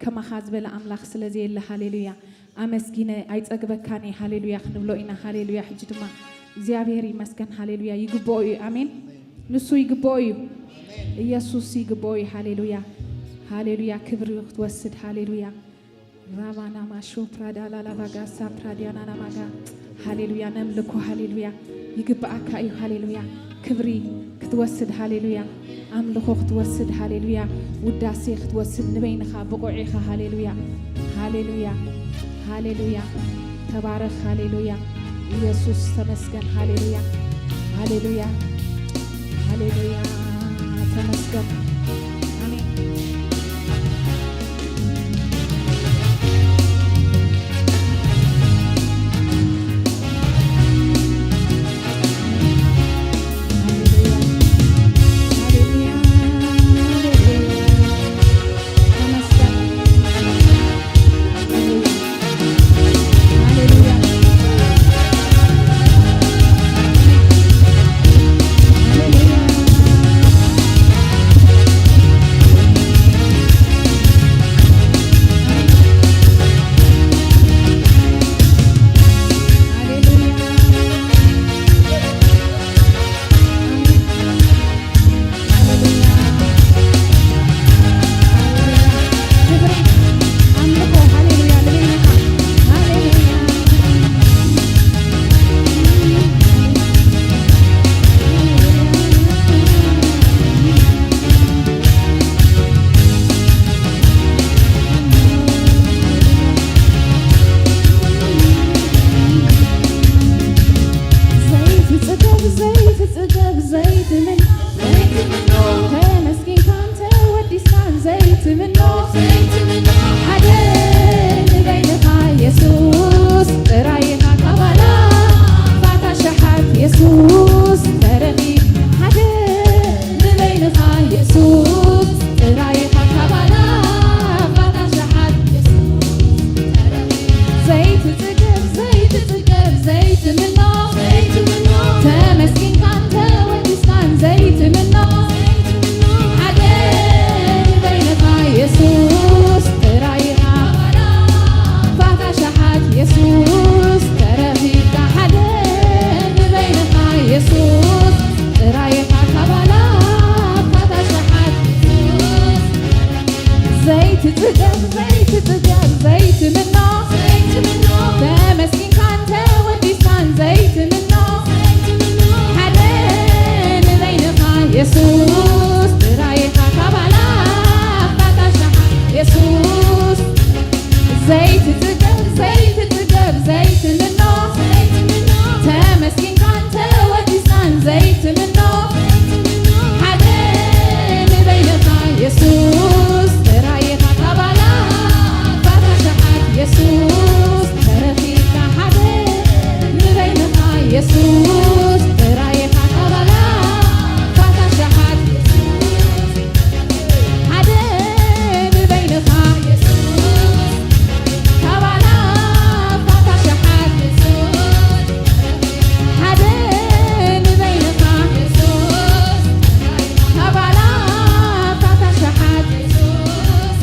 ከማኻ ዝበለ ኣምላኽ ስለ ዘየለ። ሃሌሉያ፣ ኣመስጊነ ኣይጸግበካን እየ። ሃሌሉያ ክንብሎ ኢና። ሃሌሉያ። ሕጂ ድማ እግዚኣብሔር ይመስገን። ሃሌሉያ፣ ይግብኦ እዩ። ኣሜን። ንሱ ይግብኦ እዩ። ኢየሱስ ይግብኦ እዩ። ሃሌሉያ፣ ሃሌሉያ። ክብሪ ክትወስድ። ሃሌሉያ። ራባና ማሾ ፕራዳ ላላ ባጋ ሳ ፕራዲያና ናማጋ። ሃሌሉያ፣ ነምልኮ። ሃሌሉያ፣ ይግብኣካ እዩ። ሃሌሉያ፣ ክብሪ ክትወስድ። ሃሌሉያ፣ ኣምልኾ ክትወስድ። ሃሌሉያ፣ ውዳሴ ክትወስድ ንበይንኻ ብቑዕ ኢኻ። ሃሌሉያ፣ ሃሌሉያ፣ ሃሌሉያ። ተባረኽ። ሃሌሉያ፣ ኢየሱስ ተመስገን። ሃሌሉያ፣ ሃሌሉያ፣ ሃሌሉያ። ተመስገን። ኣሜን። ዘይትጽገብ ዘይትጽገብ ዘይትምን ተመስጊንካን ተወዲስካን ዘይትምኖ ሓደ ንበይንኻ የሱስ ጥራይ ኢኻ ካባላ ፋታ ሸሓት የሱስ ተረኺ ሓደ ንበይንኻ የሱስ ጥራይ ኢኻ ካባላ ፋታ ሸሓት የሱስ ተረኺ ዘይትጽገብ ዘይትጽገብ ዘይትምኖ ተመስጊንካን ተወዲስካን ዘይትምኖ ሓደ ንበይንኻ የሱስ ጥራይ ኢኻ ፋታ ሸሓት የሱስ ተረኺብካ ሓደ ንበይንኻ የሱስ ጥራይ ኢኻ ካባላ ፋታ ሸሓት የሱስ ዘይትጽገብ ዘይትጽገብ ዘይትምኖ ተመስጊንካን ተወዲስካን ዘይትምኖ ሓደ ንበይንኻ የሱስ ጥራይ ኢኻ ካባላ ፋታ ሸሓት የሱስ ዘይትጽገብ ዘይትጽገብ ዘይትምኖ ተመስጊንካን ተወዲስካን ዘይትምኖ ሓደ ንበይንኻ የሱስ ጥራይ ኢኻ ካባላ ፋታ ሸሓት የሱስ ተረኺብካ ሓደ ንበይንኻ የሱስ ጥራይ ኢኻ ካባላ ፋታ ሸሓት የሱስ ሓደ ንበይንኻ የሱስ ካባላ ፋታ ሸሓት የሱስ ሓደ ንበይንኻ የሱስ ካባላ ፋታ ሸሓት የሱስ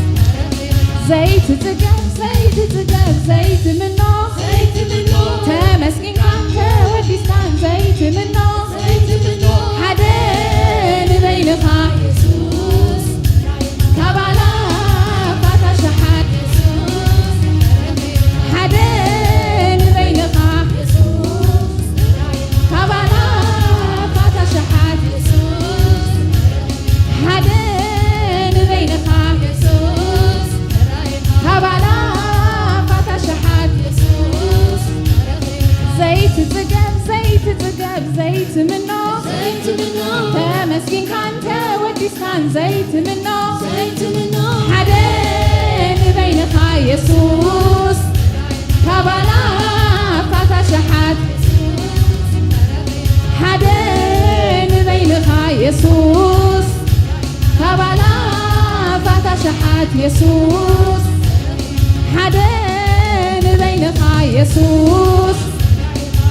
ዘይትጽገብ ዘይትጽገብ ዘይትምኖ ተመስጊንካን ተወዲስካን ዘይትምኖ ሓደ ንበይንኻ የሱስ ካባላ ፋታ ሸሓት ሓደ ንበይንኻ ካባላ ፋታ ሸሓት ሓደ ንበይንኻ ካባላ ፋታ ሸሓት ዘይትጽገብ ዘይትጽገብ ዘይትምኖ ተመስጊንካን ተወዲስካን ዘይትምኖ ሓደ ንበይንኻ የሱስ ካባላ ፋታ ሸሓት ሓደ ንበይንኻ የሱስ ካባላ ፋታ ሸሓት የሱስ ሓደ ንበይንኻ የሱስ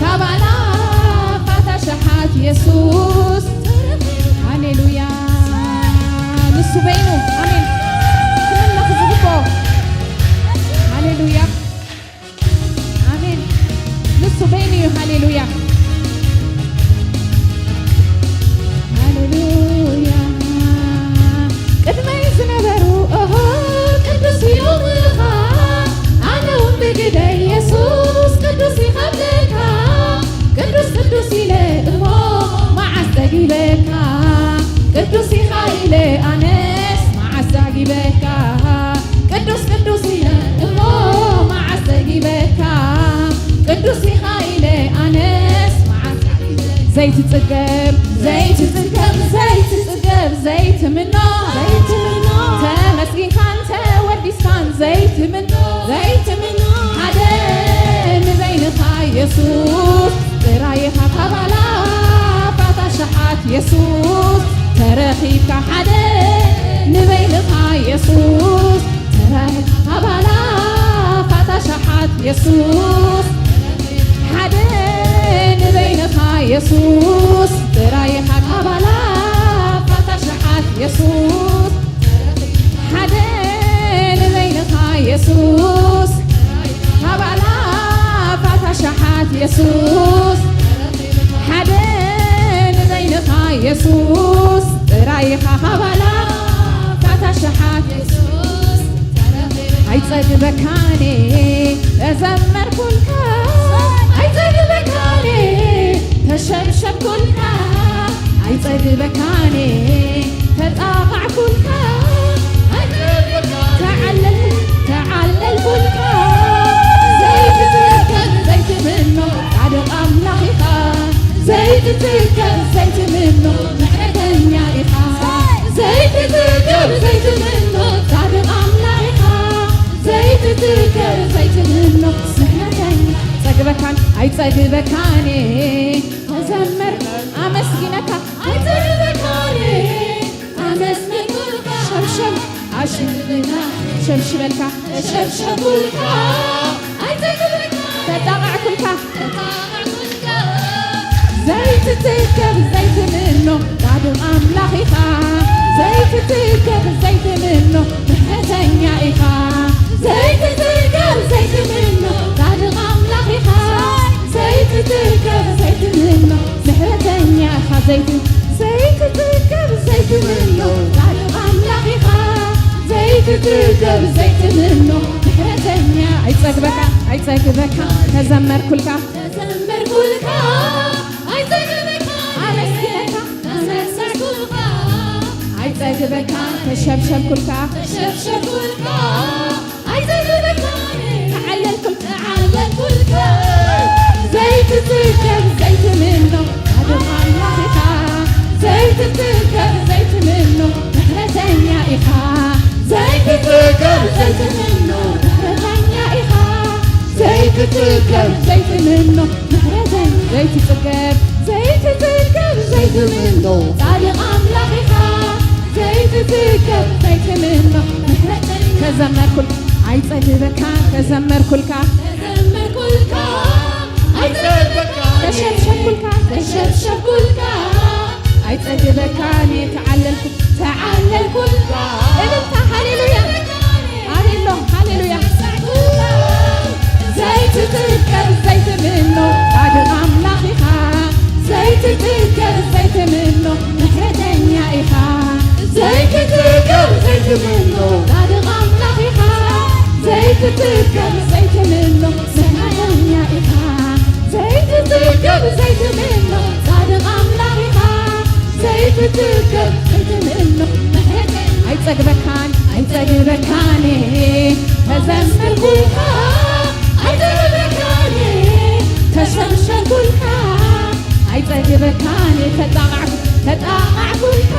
ካባላ ፋታ ሸሓት የሱስ። ሃሌሉያ። ንሱ በይኑ። ኣሜን። ክምለኽ ዝግብኦ። ሃሌሉያ። ኣሜን። ንሱ በይኑ እዩ። ሃሌሉያ። ሃሌሉያ። ቅድመይ ዝነበሩ፣ ኦሆ፣ ቅዱስ ኢሎምኻ። ኣነ እውን ብግደይ የሱስ ቅዱስ ኢኻ ብለካ። ቅዱስ ቅዱስ ኢለ እሞ መዓስ ጸጊበካ። ቅዱስ ኢኻ ኢለ ኣነስ መዓስ ጸጊበካ። ቅዱስ ቅዱስ ኢለ እሞ መዓስ ጸጊበካ። ቅዱስ ኢኻ ኢለ ኣነስ መዓስ ጸጊበካ። ዘይትጽገብ ዘይትጽገብ ዘይትጽገብ ዘይትምኖ ዘይትምኖ ተመስጊንካን ተወዲስካን ዘይትምኖ ዘይትምኖ ሓደ ንበይንኻ የሱስ ጥራይ ኢኻ ካብ ኣላፋት ኣሽሓት የሱስ ተረኺብካ ሓደ ንበይንኻ የሱስ ጥራይ ኢኻ ካብ ኣላፋት ኣሽሓት የሱስ ሓደ ንበይንኻ የሱስ ጥራይ ኢኻ ካብ ኣላፋት ኣሽሓት የሱስ ሓደ ንበይንኻ የሱስ ካብ ኣላፋት ኣሽሓት የሱስ ሓደ ንበይንኻ የሱስ ጥራይ ኢኻ ካብ ኣላፋት ኣሽሓት የሱስ ኣይጸግበካን ተዘመርኩልካ ኣይጸግበካን ተሸብሸብኩልካ ኣይጸግበካን ተጣቓዕኩልካ ኣይጸግበካን ተዓለል ተዓለልኩልካ ዘይትትከል ዘይትምኖ ጻድቕ ኣምላኽ ኢኻ ዘይትትከል ዘይትምኖ ምሕረተኛ ኢኻ ዘይትትከል ዘይትምኖ ጻድቕ ኣምላኽ ኢኻ ዘይትትከል ዘይትምኖ ምሕረተኛ ጸግበካን ኣይጸግበካን ተዘመር ኣመስግነካ ኣይጸግበካን ኣመስግንኩልካ ሸብሸብ ኣሽብካ ሸብሽበልካ ሸብሸብኩልካ ኣይጸግበካ ተጣቓዕኩልካ ዘይትትከብ ዘይትምኖ ጻድቕ ኣምላኽ ኢኻ ዘይትትከብ ዘይትምኖ ምሕረተኛ ኢኻ ዘይትትከብ ዘይትምኖ ጻድቕ ኣምላኽ ኢኻ ዘይትትከብ ዘይትምኖ ምሕረተኛ ኢኻ ዘይት ዘይትትከብ ዘይትምኖ ጻድቕ ኣምላኽ ኢኻ ዘይትትከብ ዘይትምኖ ምሕረተኛ ኣይጸግበካ ኣይጸግበካ ተዘመርኩልካ ተዘመርኩልካ ኣይጸግበካ ኣመስግነካ ኣመሰግንኩልካ ኣይጸግበካ ተሸብሸብኩልካ ተሸብሸብኩልካ ኣይጸግበካ ተዓለልኩልካ ተዓለልኩልካ ዘይትትከብ ዘይትምኖ ጻድቕ ኣምላኽ ኢኻ ዘይትትከብ ዘይትምኖ ምሕረተኛ ኢኻ ዘይትትከብ ዘይትምኖ ምሕረተኛ ኢኻ ዘይትትከብ ዘይትምኖ ምሕረተኛ ዘይትጽገብ ዘይትጽገብ ዘይትምኖ ጻድቕ ኣምላኽ ኢኻ ዘይትትከብ ዘይትምኖ ምሕረተኛ ተዘመርኩል ኣይጸግበካ ተዘመርኩልካ ተዘመርኩልካ ኣይጸግበካ ተሸብሸብኩልካ ተሸብሸብኩልካ ኣይጸግበካን ተዓለልኩ ተዓለልኩልካ እልልታ ሃሌሉያ ኣቤሎ ሃሌሉያ ዘይትትከብ ዘይትምኖ ጻድቕ ኣምላኽ ኢኻ ዘይትትከብ ዘይትምኖ ምሕረተኛ ኢኻ ዘይትትከብ ዘይትምኖ ጻድቕ ኣምላኽ ኢኻ ዘይትትከብ ዘይትምኖ ምሕረተኛ ኢኻ ዘይትትከብ ዘይትምኖ ጻድቕ ኣምላኽ ኢኻ ዘይትትከብ ዘይትምኖ ምሕረተኛ ኣይጸግበካን ኣይጸግበካን ተዘምርኩልካ ኣይጸግበካን ተሸምሸምኩልካ ኣይጸግበካን ተጣቓዕ ተጣቓዕኩልካ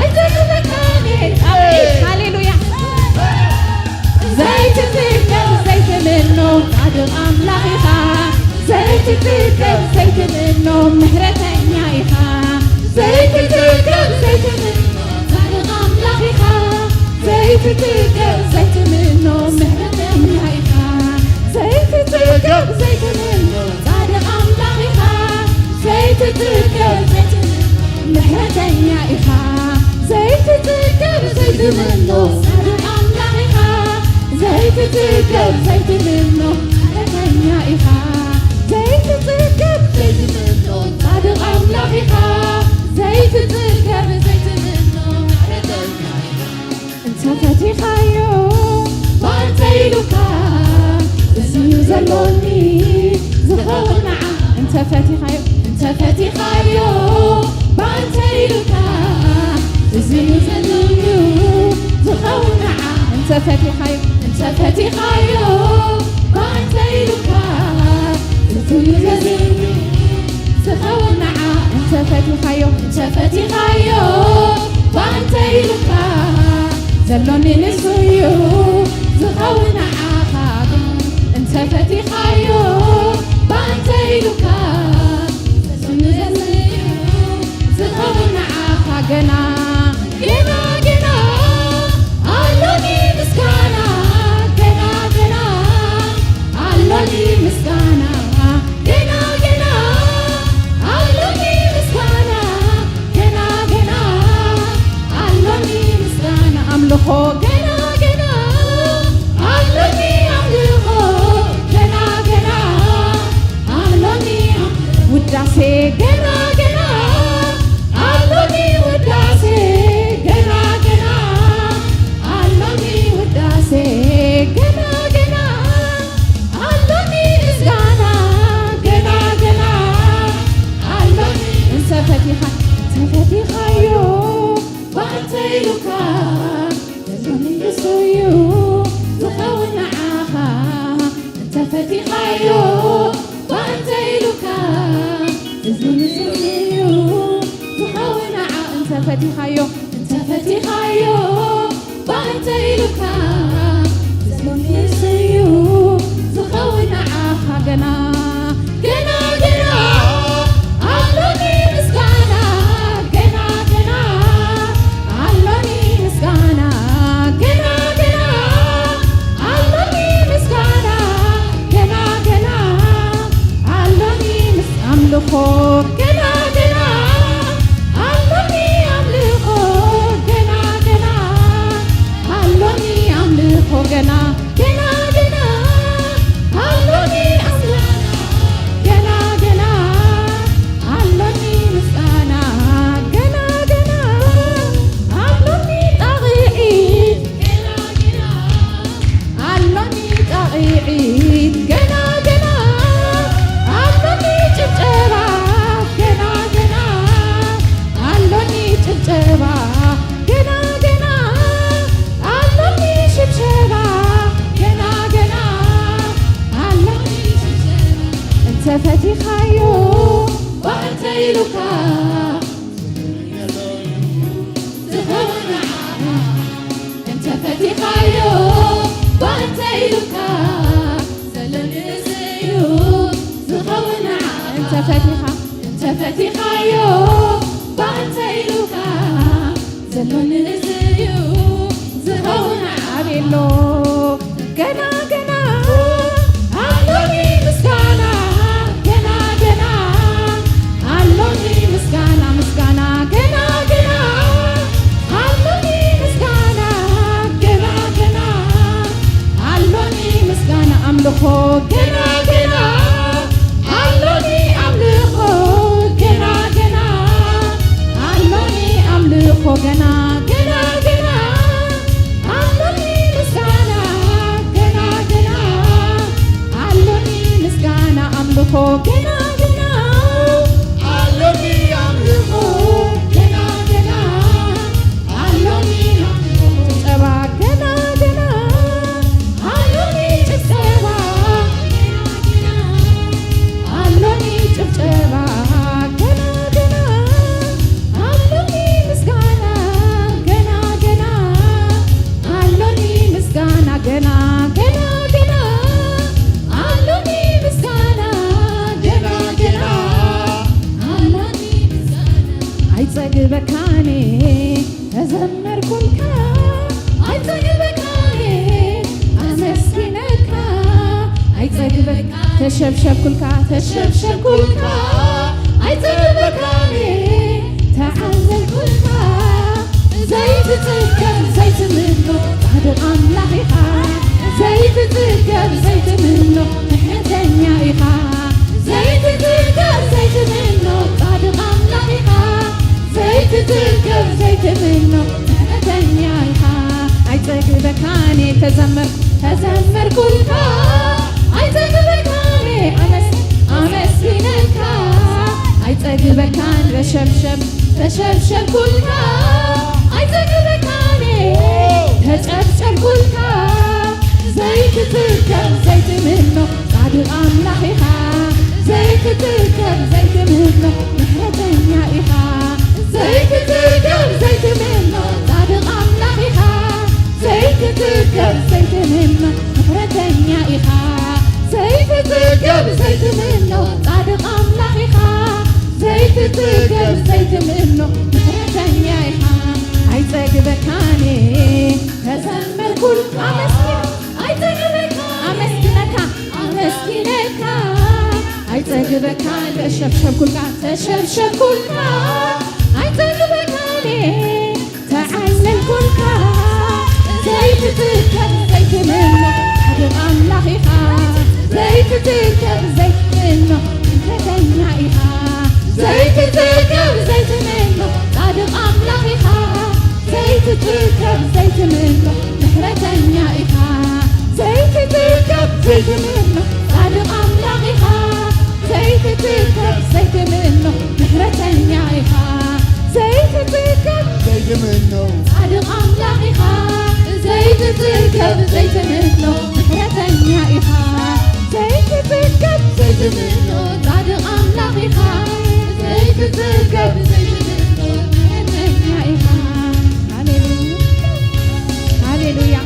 ኣይጸግበካን ሃሌሉያ ዘይትትከብ ዘይትምኖ ጻድቕ ኣምላኽ ኢኻ ዘይትትከብ ዘይትምኖ ምሕረተኛ ኢኻ ዘይትትከብ ዘይትምኖ ጻድቕ ኣምላኽ ኢኻ ዘይትትከብ ዘይትምኖ ምሕረተኛ ኢኻ ዘይትትከብ ዘይትምኖ ጻድቕ ኣምላኽ ኢኻ ዘይ ትጽገብ ዘይትምኖ ምሕረተኛ ኢኻ፣ ዘይትጽገብ ዘይትምኖ ጻድቕ ኣምላኽ ኢኻ፣ ዘይትጽገብ ዘይትምኖ ምሕረተኛ ኢኻ፣ ዘይትጽገብ ዘይትምኖ ጻድቕ ኣምላኽ ኢኻ፣ ዘይትጽገብ ዘይትምኖ ምሕረተኛ ኢኻ። እንተ ፈቲኻዮ ባንተ ኢሉካ፣ እዚ እዩ ዘሎኒ ዝኸውን ንዓ። እንተ ፈቲኻዮ፣ እንተ ፈቲኻዮ ባንተ ኢሉካ፣ እዚ እዩ ዘሎኒ ዝኸውን ንዓ። እንተ ፈቲኻዮ፣ እንተ ፈቲኻዮ ባንተ ኢሉካ፣ እዚ እዩ ዘሎኒ ዝኸውን ንዓ። እንተ ፈቲኻዮ፣ እንተ ፈቲኻዮ ባንተ ኢሉካ፣ ዘሎኒ ንሱ እዩ ዝኸውን ንዓኻ። እንተ ፈቲኻዮ ባንተ ኢሉካ፣ ዘሎኒ ንሱ እዩ ዝኸውን ንዓኻ። ገና፣ ገና፣ ገና ኣሎኒ ምስጋና፣ ገና፣ ገና ኣሎኒ ምስጋና፣ ገና፣ ገና ኣሎኒ ምስጋና፣ ገና፣ ገና ኣሎኒ ምስጋና፣ ኣምልኾ፣ ገና፣ ገና ኣሎኒ ኣምልኾ፣ ገና፣ ገና ኣሎኒ ውዳሴ፣ ገና፣ ገና ኣሎኒ ውዳሴ፣ ገና፣ ገና ኣሎኒ ውዳሴ፣ ገና፣ ገና ኣሎኒ ምስጋና፣ ገና፣ ገና ኣሎኒ። እንተ ፈቲኻ፣ እንተ ፈቲኻዮ ባንተ ኢሉካ፣ ዘሎኒ ንሱ እዩ ዝኸውን ንዓኻ። እንተ ፈቲኻዮ ባንተ ኢሉካ፣ ዘሎኒ ንሱ እዩ ዝኸውን ንዓ። እንተ ፈቲኻዮ፣ እንተ ፈቲኻዮ ባንተ ኢሉካ፣ ዘሎኒ ንሱ እዩ ዝኸውን ንዓኻ። ገና፣ ገና፣ ገና ኣሎኒ ምስጋና፣ ገና፣ ገና ኣሎኒ ምስጋና፣ ገና፣ ገና ኣሎኒ ምስጋና፣ ገና፣ ገና ኣሎኒ ምስ ኣምልኾ፣ ገና፣ ገና ኣሎኒ ኣምልኾ፣ ገና፣ ገና ኣሎኒ ኣምልኾ፣ ገና፣ ገና፣ ገና ኣሎኒ ኣምልኾ፣ ገና፣ ገና ኣሎኒ ምስጋና፣ ገና፣ ገና ኣሎኒ ጣቕዒት፣ ገና፣ ገና ኣሎኒ ጣቕዒት፣ ገና፣ ገና ኣሎኒ ጭብጨባ፣ ገና፣ ገና ኣሎኒ ጭብጨባ፣ ገና፣ ገና ኣሎኒ ሽብሸባ፣ ገና፣ ገና ኣሎኒ ሽብሸባ። እንተ ፈቲኻዮ ባንተ ኢሉካ፣ ዝኸውን ንዓኻ። እንተ ፈቲኻዮ ባንተ ኢሉካ፣ ዘሎኒ ንሱ እዩ ዝኸውን ንዓኻ። እንተ ፈቲኻ፣ እንተ ፈቲኻዮ ባንተ ኢሉካ፣ ዘሎኒ ንሱ እዩ ዝኸውን ንዓኻ። ኣቤሎ፣ ገና፣ ገና ኣሎኒ ምስጋና፣ ገና፣ ገና ኣሎኒ ምስጋና፣ ምስጋና፣ ገና፣ ገና ኣሎኒ ምስጋና፣ ገና፣ ገና ኣሎኒ ምስጋና፣ ኣምልኾ፣ ገና፣ ገና ኣሎኒ ኣምልኾ፣ ገና፣ ገና ኣሎኒ ኣምልኾ፣ ገና፣ ገና፣ ገና ኣሎኒ ምስጋና፣ ገና፣ ገና ኣሎኒ ምስጋና፣ ኣምልኾ፣ ገና፣ ገና ኣሎኒ ኣምልኾ፣ ገና፣ ገና ኣሎኒ ጭብጨባ፣ ገና፣ ገና ኣሎኒ ጭብጨባ፣ ገና፣ ገና ኣሎኒ ጭብጨባ፣ ገና፣ ገና ኣሎኒ ምስጋና፣ ገና፣ ገና ኣሎኒ ምስጋና፣ ገና፣ ገና፣ ገና ኣሎኒ ምስጋና፣ ገና፣ ገና ኣሎኒ ምስጋና። ኣይጸግበካን ተዘመርኩልካ፣ ኣይጸግበካን ኣመስግነካ፣ ኣይጸግበካ ተሸብሸብኩልካ፣ ተሸብሸብኩልካ፣ ኣይጸግበ ዘይትጽገብ ዘይትምኖ ጻድቕ ኣምላኽ ኢኻ። ዘይትጽገብ ዘይትምኖ ምሕረተኛ ኢኻ። ዘይትጽገብ ዘይትምኖ ጻድቕ ኣምላኽ ኢኻ። ዘይትጽገብ ዘይትምኖ ምሕረተኛ ኢኻ። ኣይጸግበካን እየ ተዘመር ተዘመርኩልካ። ኣይጸግበካን እየ ኣመስ ኣመስግነካ። ኣይጸግበካን በሸብሸብ በሸብሸብኩልካ። ኣይጸግበካን እየ ተጨብጨብኩልካ። ዘይትጽገብ ዘይትምኖ ጻድቕ ኣምላኽ ኢኻ። ዘይትጽገብ ዘይትምኖ ምሕረተኛ ኢኻ። ዘይትጽገብ ዘይትምኖ ጻድቕ ኣምላኽ ኢኻ። ዘይትጽገብ ዘይትምኖ ምሕረተኛ ኢኻ። ዘይትጽገብ ዘይትምኖ ጻድቕ ኣምላኽ ኢኻ። ዘይትጽገብ ዘይትምኖ ምሕረተኛ ኢኻ። ኣይጸግበካን እየ ተዘመርኩልካ። ኣመስግን ኣይጸግበካ ኣመስግነካ ኣመስግነካ። ኣይጸግበካን ተሸብሸብኩልካ ተሸብሸብኩልካ። ኣይጸግበካን እየ ተዓለልኩልካ። ዘይትጽገብ ዘይትምኖ ጻድቕ ኣምላኽ ኢኻ። ዘይትጽገብ ዘይትምኖ ምሕረተኛ ኢኻ። ዘይትጽገብ ዘይትምኖ ጻድቕ ኣምላኽ ኢኻ። ዘይትጽገብ ዘይትምኖ ምሕረተኛ ኢኻ። ዘይትጽገብ ዘይትምኖ ጻድቕ ኣምላኽ ኢኻ። ዘይትጽገብ ዘይትምኖ ምሕረተኛ ኢኻ። ዘይትጽገብ ዘይትምኖ ጻድቕ ኣምላኽ ኢኻ። ዘይትጽገብ ዘይትምኖ ምሕረተኛ ኢኻ። ዘይትጽገብ ዘይትምኖ ጻድቕ ኣምላኽ ኢኻ። ዘይትጽገብ ዘይትምኖ ምሕረተኛ ኢኻ። ሃሌሉያ ሃሌሉያ።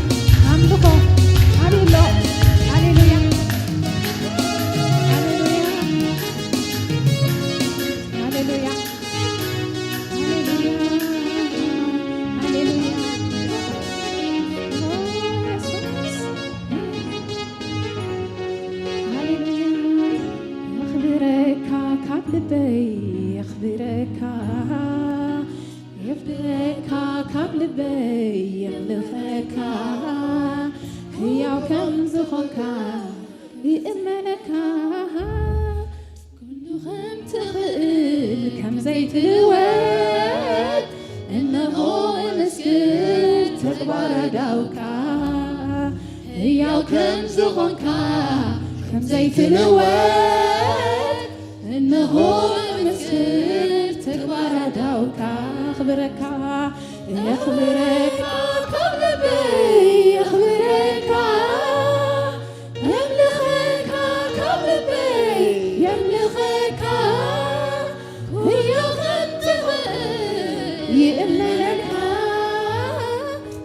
ኣምልኾ ሃሌሎ ሃሌሉያ ሃሌሉያ ሃሌሉያ ሃሌሉያ ሃሌሉያ። ኦ የሱስ ሃሌሉያ። የኽብረካ ካብ ልበይ የኽብረካ የኽብረካ ካብ ልበይ የምልኸካ ህያው ከም ዝኾንካ ይእመነካ። ኩሉ ከም ትኽእል ከም ዘይትልወጥ እነሆ እምስክር ተግባር ኣእዳውካ ህያው ከም ዝኾንካ ከም ዘይትልወጥ እነሆ እምስክር ተግባር ኣእዳውካ። የኽብረካ የኽብረካ ካብ ልበይ የኽብረካ የምልኸካ ካብ ልበይ የምልኸካ ህያው ከም ትኽእል ይእመነካ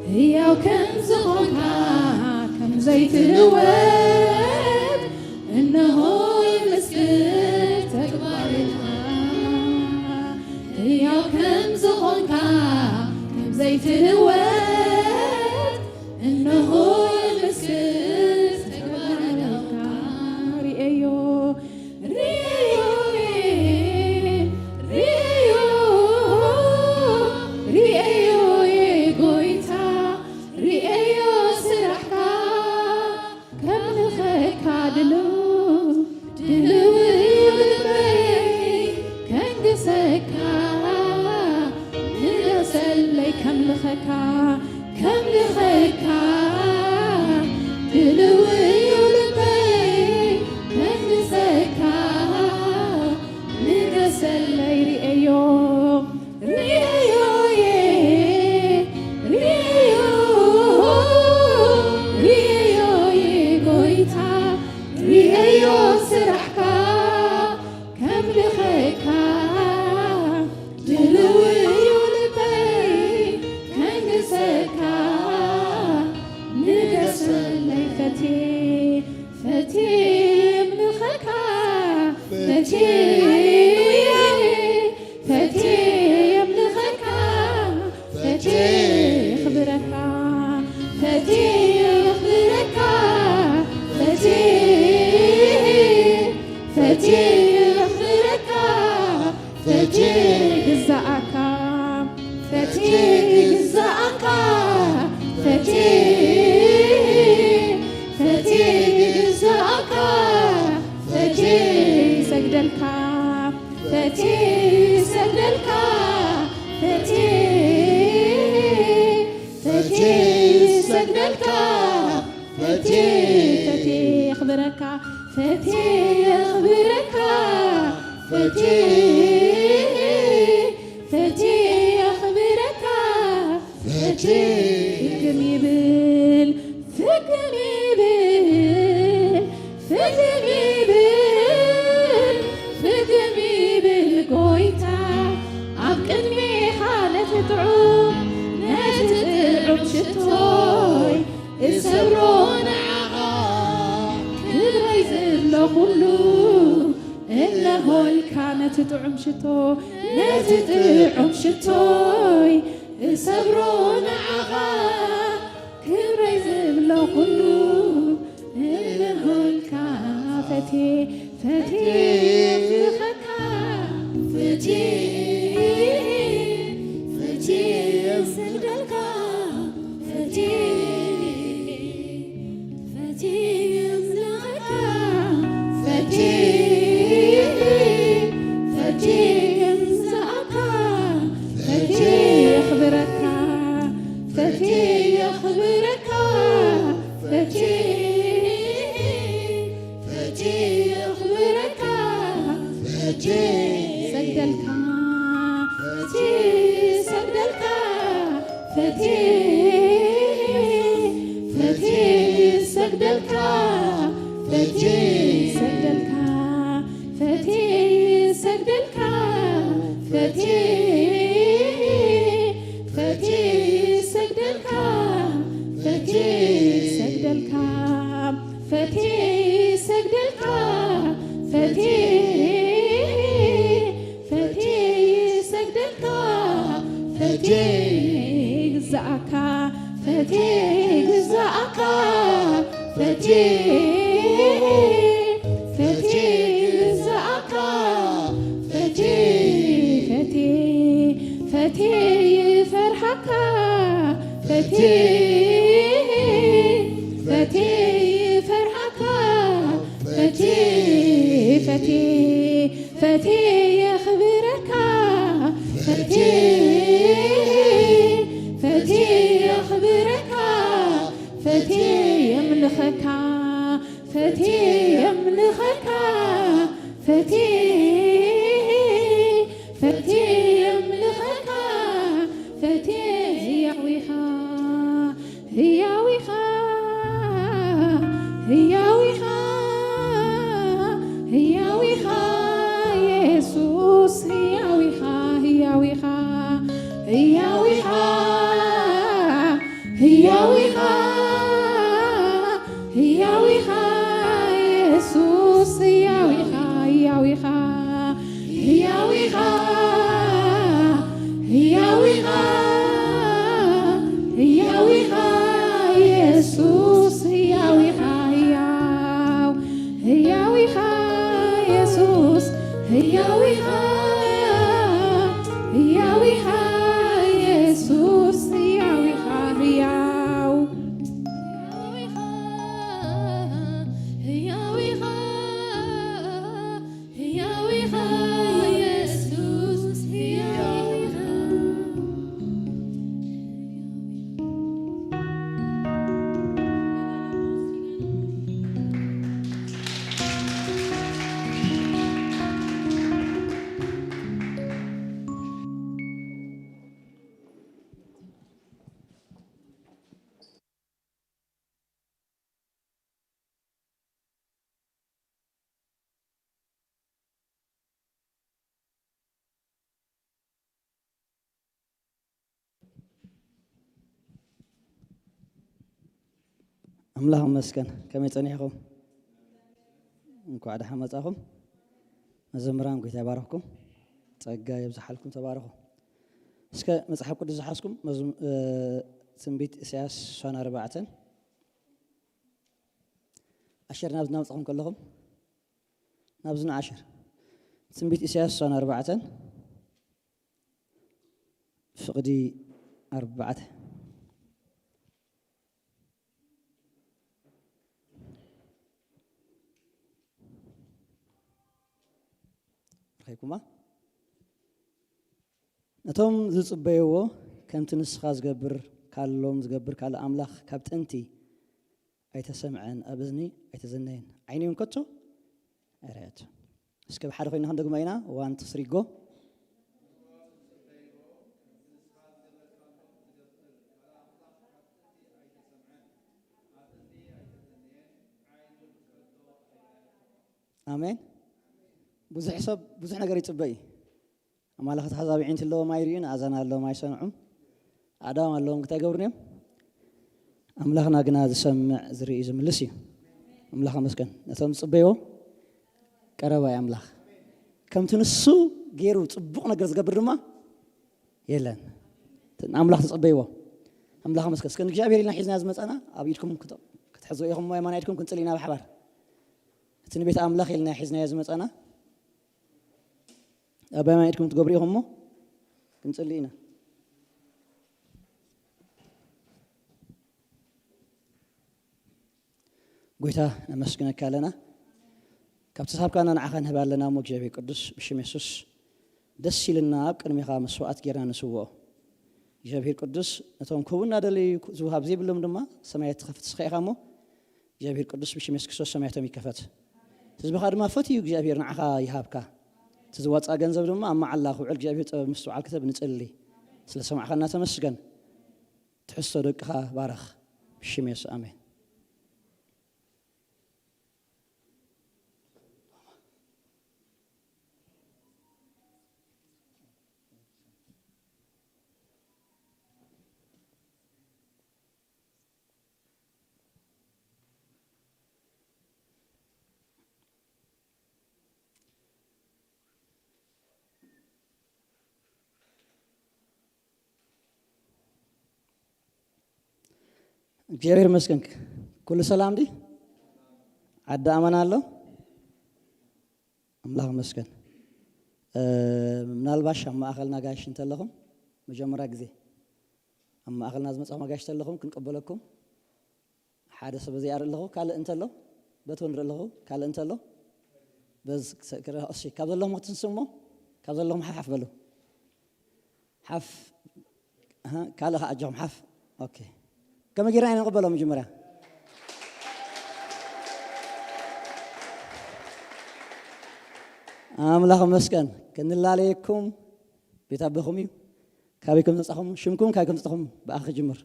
ህያው ከም ዝኾንካ ከም ዘይትልወጥ እነሆ ይምስክር ተግባርካ ህያው ከም ዝኾንካ ከም ዘይትልወጥ እነሆ ይምስክር ተግባርካ ርእዮ ርእዮ ርእዮ ርእዮ ጎይታ ርእዮ ስራሕካ ከምልኸካ ድልው ድልው እዩ ልበይ ከንግሰካ ንገሰለይ ከምልኸካ ከምልኸካ ድልው እዩ ልበይ ከንግሰካ ንገሰለይ ርእዮ ርእዮዬ ርእዮ ርእዮዬ ጎይታ ርእዮ ስራሕካ ከምልኸካ ድልው እዩ ልበይ ከንግሰካ ንገሰለይ ፈትየ ፈትየ የምልኸካ ፈትየ ፈትየ የምልኸካ ፈትየ የኽብረካ ፈትየ የኽብረካ ፈትየ ፈትየ የኽብረካ ፈትየ ግዛኣካ ፈትየ ግዛኣካ የኽብረካ፣ ፈትየ የኽብረካ፣ ፈትየ፣ ፈትየ የኽብረካ፣ ፈትየ። ፍግም ይብል፣ ፍግም ይብል፣ ፍግም ይብል፣ ፍግም ይብል ጎይታ ኣብ ቅድሜኻ ነቲ ጥዑም፣ ነቲ ጥዑም ሽቶይ እሰብሮ ንዓኻ። ክብረይ ዘሎ ኩሉ እነሆልካ ነቲ ጥዑም ሽቶ፣ ነቲ ጥዑም ሽቶይ እሰብሮ ንዓኻ። ክብረይ ዝብሎ ኩሉ እነሆልካ። ፈትየ፣ ፈትየ የምልኸካ፣ ፈትየ፣ ፈትየ የምልኸካ፣ ፈትየ፣ ፈትየ የምልኸካ፣ ፈትየ፣ ፈትየ የምልኸካ፣ ፈትየ የኽብረካ፣ ፈትየ የኽብረካ፣ ፈትየ፣ ፈትየ የኽብረካ፣ ፈትየ ሰግደልካ፣ ፈትየ ሰግደልካ፣ ፈትየ፣ ፈትየ ሰግደልካ፣ ፈትየ ሰግደልካ፣ ፈትየ ሰግደልካ፣ ፈትየ፣ ፈትየ ሰግደልካ፣ ፈትየ ሰግደልካ፣ ፈትየ ሰግደልካ፣ ፈትየ፣ ፈትየ ሰግደልካ፣ ፈትየ ግዛኣካ፣ ፈትየ ግዛኣካ፣ ፈትየ፣ ፈትየ ግዛኣካ፣ ፈትየ፣ ፈትየ፣ ፈትየ ይፈርሓካ፣ ፈትየ፣ ፈትየ ይፈርሓካ፣ ፈትየ፣ ፈትየ፣ ፈትየ የኽብረካ፣ ፈትየ፣ ፈትየ የኽብረካ፣ ፈትየ የምልኸካ፣ ፈትየ የምልኸካ፣ ፈትየ፣ ፈትየ የምልኸካ፣ ፈትየ ህያው ኢኻ፣ ህያው ኢኻ፣ ህያው ኢኻ፣ ህያው ኢኻ የሱስ፣ ህያው ኢኻ፣ ህያው ኢኻ፣ ህያው ኢኻ፣ ህያው ኢኻ፣ ህያው ኢኻ የሱስ፣ ህያው ኢኻ፣ ህያው ኢኻ፣ ህያው ኢኻ፣ ህያው ኢኻ፣ ህያው ኢኻ የሱስ፣ ህያው ኢኻ፣ ህያው፣ ህያው ኢኻ የሱስ፣ ህያው ኢኻ፣ ህያው ኢኻ የሱስ፣ ህያው ኢኻ፣ ህያው። ህያው ኢኻ፣ ህያው ኢኻ የሱስ፣ ህያው ኢኻ። ኣምላኽ ይመስገን። ከመይ ጸኒሕኩም? እንኳዕ ደሓን መጻኹም። መዘምራን፣ ጎይታ ይባርኽኩም፣ ጸጋ የብዝሓልኩም፣ ተባረኹ። እስከ መጽሓፍ ቅዱስ ዝሓዝኩም መዝሙ-፣ እ፣ ትንቢት ኢሳያስ ዕስራን ኣርባዕተን። ኣሸር ናብዚ እናምጻኹም ከለኹም፣ ናብዚ ንኣሸር። ትንቢት ኢሳያስ ዕስራን ኣርባዕተን፣ ፍቕዲ ኣርባዕተ። ረኺብኩማ? ነቶም ዝጽበይዎ፣ ከምቲ ንስኻ ዝገብር፣ ካሎም ዝገብር ካልእ ኣምላኽ ካብ ጥንቲ ኣይተሰምዐን፣ ኣብ እዝኒ ኣይተዘነየን፣ ዓይኒ እውን ከቶ ኣይረኣየቶ። እስከ ብሓደ ኮይና ክንደግሞ ኢና። One, two, three, go። ኣሜን። ብዙሕ ሰብ ብዙሕ ነገር ይጽበ እዩ። ኣማልኽቲ ሓዛብ ኣዒንቲ ኣለዎም ኣይርእዩን፣ ኣእዛን ኣለዎም ኣይሰምዑን፣ ኣእዳዎም ኣለዎም እንታይ ይገብሩን እዮም? ኣምላኽና ግና ዝሰምዕ ዝርኢ ዝምልስ እዩ። ኣምላኽ ኣመስገን። ነቶም ዝጽበይዎ ቀረባ እዩ ኣምላኽ። ከምቲ ንሱ ገይሩ ጽቡቕ ነገር ዝገብር ድማ የለን። ንኣምላኽ ተጸበይዎ። ኣምላኽ ኣመስገን። እስከ ንእግዚኣብሔር ኢልና ሒዝና ዝመጻና ኣብ ኢድኩም ክተ-፣ ክትሕዝዎ ኢኹም እሞ የማናይ ኢድኩም ክንጽሊ ኢና ብሓባር። እቲ ንቤት ኣምላኽ ኢልና ሒዝናዮ ዝመጻና ኣብ የማናይ ኢድኩም ትገብሩ ኢኹም እሞ ክንጽሊ ኢና። ጎይታ ነመስግነካ ኣለና። ካብቲ ዝሃብካና ንዓኻ ንህብ ኣለና እሞ እግዚኣብሔር ቅዱስ ብሽም የሱስ ደስ ኢልና ኣብ ቅድሜኻ መስዋዕት ጌርና ንስውኦ። እግዚኣብሔር ቅዱስ ነቶም ክህቡ እናደለዩ ዝውሃብ ዘይብሎም ድማ ሰማያት ትኸፍት ንስኻ ኢኻ እሞ እግዚኣብሔር ቅዱስ ብሽም የሱስ ክርስቶስ ሰማያቶም ይከፈት። ህዝብኻ ድማ ፈትዩ እግዚኣብሔር ንዓኻ ይሃብካ። እቲ ዝዋፃ ገንዘብ ድማ ኣብ መዓላ ክውዕል እግዚኣብሔር ጥበብ ምስትውዓል ክተብ ንጽሊ። ስለ ሰማዕኻና ተመስገን። ትሕዝቶ ደቅኻ ባረኽ። ብሽም የሱስ ኣሜን። እግዚኣብሔር ይመስገን። ኩሉ ሰላም ዲ? ዓዲ ኣማን ኣሎ? ኣምላኽ ይመስገን። እ፣ ምናልባሽ ኣብ ማእኸልና ጋሽ እንተለኹም፣ መጀመርያ ግዜ ኣብ ማእኸልና ዝመጻኹም ኣጋሽ እንተለኹም ክንቀበለኩም ሓደ ሰብ እዚ ኣርኢ ኣለኹ። ካልእ እንተሎ፣ በትወ ንርኢ ኣለኹ። ካልእ እንተሎ፣ በዝ-፣ ክሰ-፣ ክረ-፣ እሺ፣ ካብ ዘለኹም ክትንስኡ እሞ፣ ካብ ዘለኹም ሓፍ ሓፍ በሉ። ሓፍ፣ ኣሃ፣ ካልእ ኸዓ ኣጆኹም ሓፍ። ኦኬ። ከመይ ጌርና ኢና ንቕበሎ መጀመርያ? ኣምላኽ ይመስገን። ክንላለየኩም ቤት ኣቦኹም እዩ። ካበይ ከም ዝመጻኹም፣ ሽምኩም ካበይ ከም ዝመጻኹም ብኣኺ ክጅምር።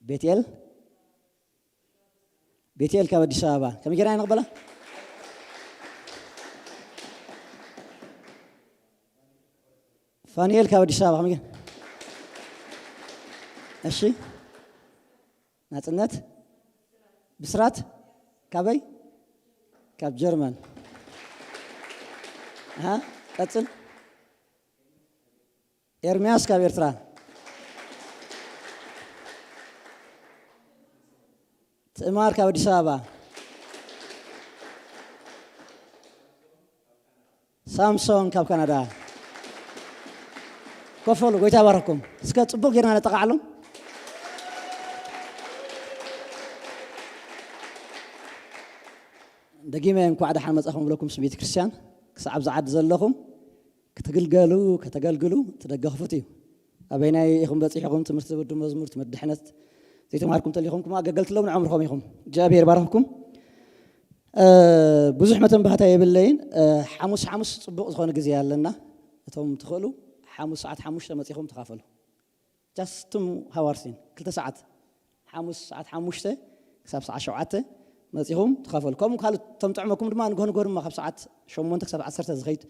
ቤትኤል፣ ቤትኤል ካብ ኣዲስ ኣበባ። ከመይ ጌርና ንቕበላ? ፋኒኤል ካብ ኣዲስ ኣበባ። ከመይ ጌር-፣ እሺ። ናጽነት፣ ብስራት፣ ካበይ? ካብ ጀርመን። ኣሃ፣ ቀጽል። ኤርምያስ ካብ ኤርትራ። ትእማር ካብ ኣዲስ ኣበባ። ሳምሶን ካብ ካናዳ። ኮፍ በሉ፣ ጎይታ ይባርኽኩም። እስከ ጽቡቕ ጌርና ነጠቓዕሎም። ደጊመ እንኳዕ ደሓን መጻኹም ብለኩም ምስ ቤተ ክርስቲያን ክሳብ ኣብዚ ዓዲ ዘለኹም ክትግልገሉ፣ ከተገልግሉ ትደገኽፉት እዩ። ኣበይናይ ኢኹም በጺሕኹም ትምህርቲ ትውዱ መዝሙር፣ ትምህርቲ ድሕነት ዘይተማሃርኩም ተሊኹም፣ ክማ ኣገልገልቲ ኣለዉ ንዕምርኹም ኢኹም። እግዚኣብሔር ይባርኽኩም። እ፣ ብዙሕ መተንባህታ የብለይን። እ፣ ሓሙስ፣ ሓሙስ ጽቡቕ ዝኾነ ግዜ ኣለና። እቶም ትኽእሉ ሓሙስ ሰዓት ሓሙሽተ መጺኹም ተኻፈሉ። Just two hours in፣ ክልተ ሰዓት። ሓሙስ ሰዓት ሓሙሽተ ክሳብ ሰዓት ሸውዓተ መጺኹም ተኻፈሉ። ከምኡ ካልእ እቶም ጥዕመኩም ድማ ንግሆ ንግሆ ድማ ካብ ሰዓት ሸሞንተ ክሳብ ዓሰርተ ዝኸይድ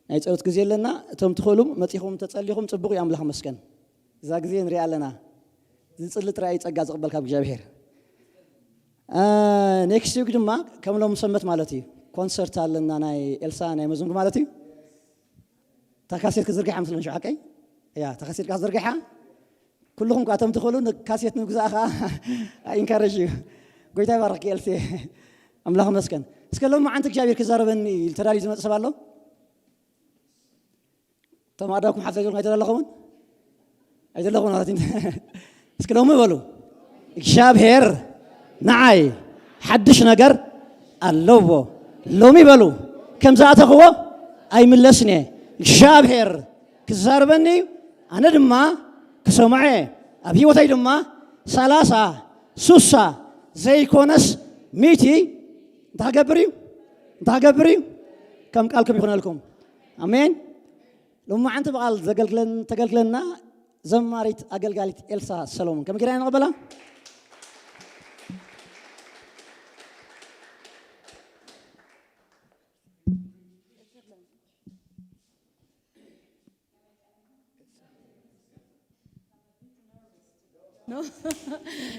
ናይ ጸሎት ግዜ ኣለና። እቶም ትኽእሉ መጺኹም ተጸሊኹም ጽቡቕ እዩ፣ ኣምላኽ መስገን። እዛ ግዜ ንሪኣ ኣለና። ዝጽሊ ጥራይ እዩ ጸጋ ዝቕበል ካብ እግዚኣብሔር። እ፣ ኔክስት ዊክ ድማ ከም ሎም ሰንበት ማለት እዩ። ኮንሰርት ኣለና ናይ ኤልሳ ናይ መዝሙር ማለት እዩ። እታ ካሴት ክዝርግሓ መስለኒ ሽዑ ሓቀይ? እያ፣ እታ ካሴት ክትዝርግሓ። ኩልኹም ከኣ እቶም ትኽእሉ ንካሴት ንምግዛእ ከኣ ኣኢንካረጅ እዩ። ጎይታ ይባርኽኪ ኤልሴ። ኣምላኽ መስገን። እስከ ሎሚ መዓንቲ እግዚኣብሔር ክዛረበኒ ኢሉ ተዳልዩ ዝመጽእ ሰብ ኣሎ? እቶም ኣእዳውኩም ሓፍ ዘይገርኩም ኣይተዳለኹምን? ኣይደለኹም ማለት እዩ። እስኪ ሎሚ በሉ፣ እግዚኣብሔር ንዓይ ሓድሽ ነገር ኣለዎ። ሎሚ በሉ፣ ከም ዝኣተኽዎ ኣይምለስን እየ። እግዚኣብሔር ክዛርበኒ እዩ፣ ኣነ ድማ ክሰምዖ እየ። ኣብ ህይወተይ ድማ ሰላሳ፣ ሱሳ ዘይኮነስ ሚእቲ እንታይ ክገብር እዩ? እንታይ ክገብር እዩ? ከም ቃልኩም ይኹነልኩም። ኣሜን። ሎማዓንቲ ብቓል ዘገልግለን ተገልግለና ዘማሪት ኣገልጋሊት ኤልሳ ሰሎሞን ከም ጌራ ንቐበላ።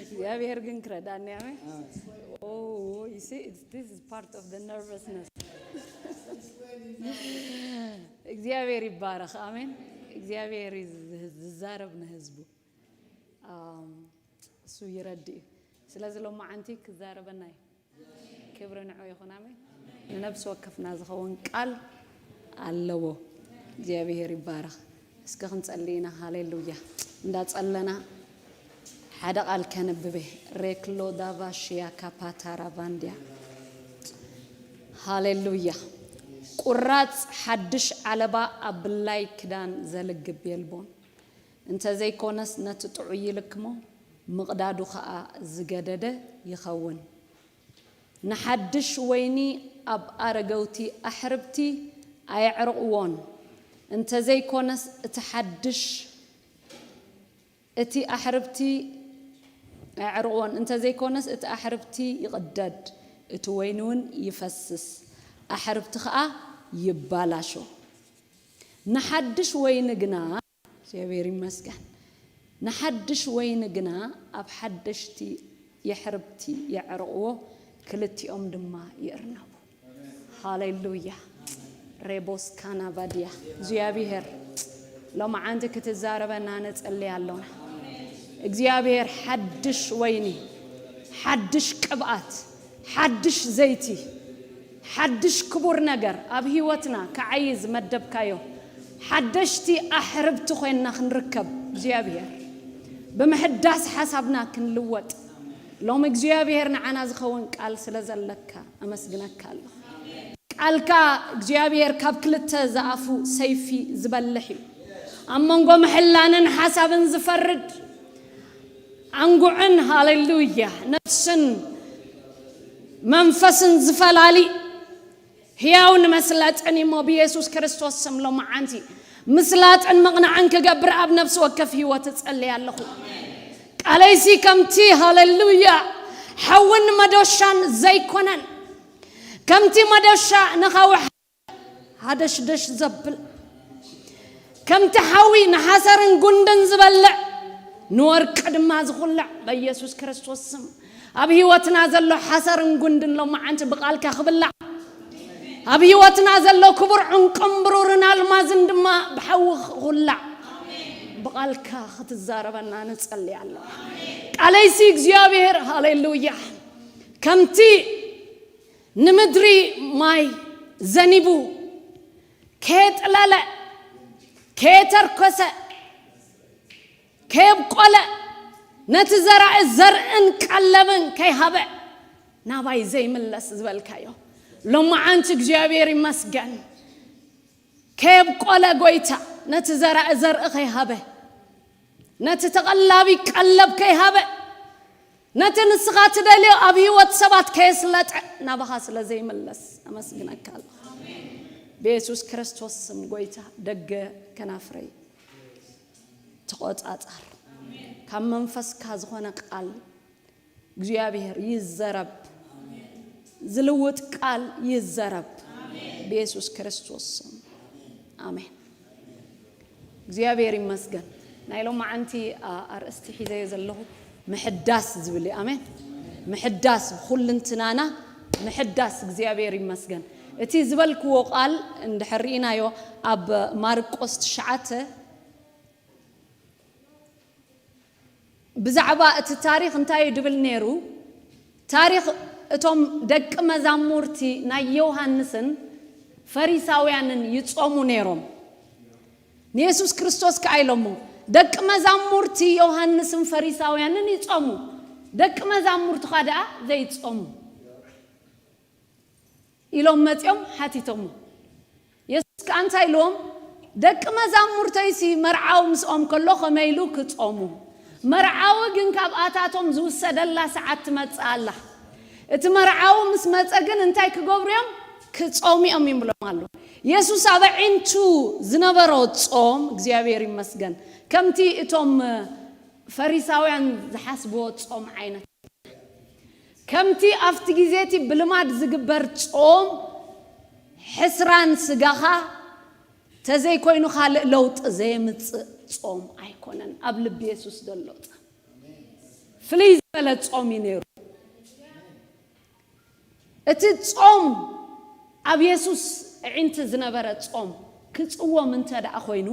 እግዚኣብሔር ግን ክረዳኒ ኣሜን። Oh, you see, it's, this is part of the nervousness. እግዚኣብሔር ይባረኽ። ኣሜን። እግዚኣብሔር እዩ ዝዛረብ ንህዝቡ። እሱ ይረድ እዩ። ስለዚ ሎማዓንቲ ክዛረበና እዩ። ክብሪ ንዑ ይኹን። ኣሜን። ንነብሲ ወከፍና ዝኸውን ቃል ኣለዎ። እግዚኣብሔር ይባረኽ። እስከ ክንጸሊ ኢና። ሃሌሉያ። እንዳጸለና ሓደ ቃል ከንብበ። ሬክሎ ዳቫሽያ ካፓታራ ቫንድያ። ሃሌሉያ። ቁራጽ ሓድሽ ዓለባ ኣብ ብላይ ክዳን ዘልግብ የልቦን። እንተዘይኮነስ ነቲ ጥዑይ ይልክሞ፣ ምቕዳዱ ኸኣ ዝገደደ ይኸውን። ንሓድሽ ወይኒ ኣብ ኣረገውቲ ኣሕርብቲ ኣየዕርቕዎን፣ እንተዘይኮነስ እቲ ሓድሽ እቲ ኣሕርብቲ ኣየዕርቕዎን፣ እንተዘይኮነስ እቲ ኣሕርብቲ ይቕደድ፣ እቲ ወይኒ እውን ይፈስስ፣ ኣሕርብቲ ኸኣ ይባላሾ። ንሓድሽ ወይኒ ግና እግዚኣብሔር ይመስገን። ንሓድሽ ወይኒ ግና ኣብ ሓደሽቲ የሕርብቲ የዕርቕዎ፣ ክልቲኦም ድማ ይእርነቡ። ሃሌሉያ። ሬቦስ ካናቫድያ። እግዚኣብሔር ሎማዓንቲ ክትዛረበና ንጸሊ ኣሎና። እግዚኣብሔር ሓድሽ ወይኒ፣ ሓድሽ ቅብኣት፣ ሓድሽ ዘይቲ፣ ሓድሽ ክቡር ነገር ኣብ ህይወትና ክዓዪ ዝመደብካዮ ሓደሽቲ ኣሕርብቲ ኮይንና ክንርከብ እግዚኣብሔር ብምሕዳስ ሓሳብና ክንልወጥ ሎም እግዚኣብሔር ንዓና ዝኸውን ቃል ስለ ዘለካ ኣመስግነካ ኣለኹ። ቃልካ እግዚኣብሔር ካብ ክልተ ዝኣፉ ሰይፊ ዝበልሕ እዩ። ኣብ መንጎ ምሕላንን ሓሳብን ዝፈርድ ኣንጉዕን ሃሌሉያ ነፍስን መንፈስን ዝፈላሊ ህያውን መስላጥን እሞ ብየሱስ ክርስቶስ ስም ሎማዓንቲ ምስላጥን ምቕናዕን ክገብር ኣብ ነፍሲ ወከፍ ህይወት እጸልይ ኣለኹ። ቃለይሲ ከምቲ ሃሌሉያ ሓውን መዶሻን ዘይኮነን ከምቲ መዶሻ ንኻውሕ ሃደሽደሽ ዘብል ከምቲ ሓዊ ንሓሰርን ጉንድን ዝበልዕ ንወርቂ ድማ ዝኹልዕ በኢየሱስ ክርስቶስ ስም ኣብ ህይወትና ዘሎ ሓሰርን ጉንድን ሎማዓንቲ ብቓልካ ክብላዕ ኣብ ህይወትና ዘሎ ክቡር ዕንቁን ብሩርን ኣልማዝን ድማ ብሓዊ ክኹላዕ ብቓልካ ክትዛረበና ንጸሊ ኣለና። ቃለይሲ እግዚኣብሔር ሃሌሉያ ከምቲ ንምድሪ ማይ ዘኒቡ ከየጥለለ ከየተርከሰ ከየብቆለ ነቲ ዘራኢ ዘርእን ቀለብን ከይሃበ ናባይ ዘይምለስ ዝበልካዮ ሎማዓንቲ እግዚኣብሔር ይመስገን። ከየብቆለ ጎይታ ነቲ ዘራኢ ዘርኢ ከይሃበ ነቲ ተቐላቢ ቀለብ ከይሃበ ነቲ ንስኻ ትደልዮ ኣብ ህይወት ሰባት ከየስለጠ ናባኻ ስለ ዘይምለስ ኣመስግነካ ኣለኹ። ብየሱስ ክርስቶስ ስም ጎይታ ደገ ከናፍረይ ተቆጻጻር። ካብ መንፈስካ ዝኾነ ቃል እግዚኣብሔር ይዘረብ። ዝልውጥ ቃል ይዘረብ ብየሱስ ክርስቶስ ስም ኣሜን። እግዚኣብሔር ይመስገን። ናይ ሎማዓንቲ ኣርእስቲ ሒዘዮ ዘለኹ ምሕዳስ ዝብል እዩ። ኣሜን። ምሕዳስ ብኩልንትናና ምሕዳስ እግዚኣብሔር ይመስገን። እቲ ዝበልክዎ ቃል እንድሕር ርኢናዮ ኣብ ማርቆስ ትሽዓተ ብዛዕባ እቲ ታሪኽ እንታይ እዩ ድብል ነይሩ? ታሪኽ እቶም ደቂ መዛሙርቲ ናይ ዮሃንስን ፈሪሳውያንን ይጾሙ ነይሮም። ንየሱስ ክርስቶስ ከኣ ኢሎሞ፣ ደቂ መዛሙርቲ ዮሃንስን ፈሪሳውያንን ይጾሙ፣ ደቂ መዛሙርትኻ ደኣ ዘይጾሙ። ኢሎም መጺኦም ሓቲቶሞ። የሱስ ከኣ እንታይ ኢልዎም? ደቂ መዛሙርተይሲ መርዓዊ ምስኦም ከሎ ከመይ ኢሉ ክጾሙ? መርዓዊ ግን ካብኣታቶም ዝውሰደላ ሰዓት ትመጽእ ኣላ። እቲ መርዓዊ ምስ መጸ ግን እንታይ ክገብሩ እዮም? ክጾሙ እዮም ይብሎም ኣሎ። የሱስ ኣብ ኣዒንቱ ዝነበሮ ጾም እግዚኣብሔር ይመስገን ከምቲ እቶም ፈሪሳውያን ዝሓስብዎ ጾም ዓይነት ከምቲ ኣብቲ ግዜ እቲ ብልማድ ዝግበር ጾም ሕስራን ስጋኻ ተዘይኮይኑ ካልእ ለውጢ ዘየምጽእ ጾም ኣይኮነን። ኣብ ልቢ የሱስ ዘሎ ጾም ፍልይ ዝበለ ጾም እዩ ነይሩ። እቲ ጾም ኣብ የሱስ ኣዒንቲ ዝነበረ ጾም ክጽወም እንተ ደኣ ኮይኑ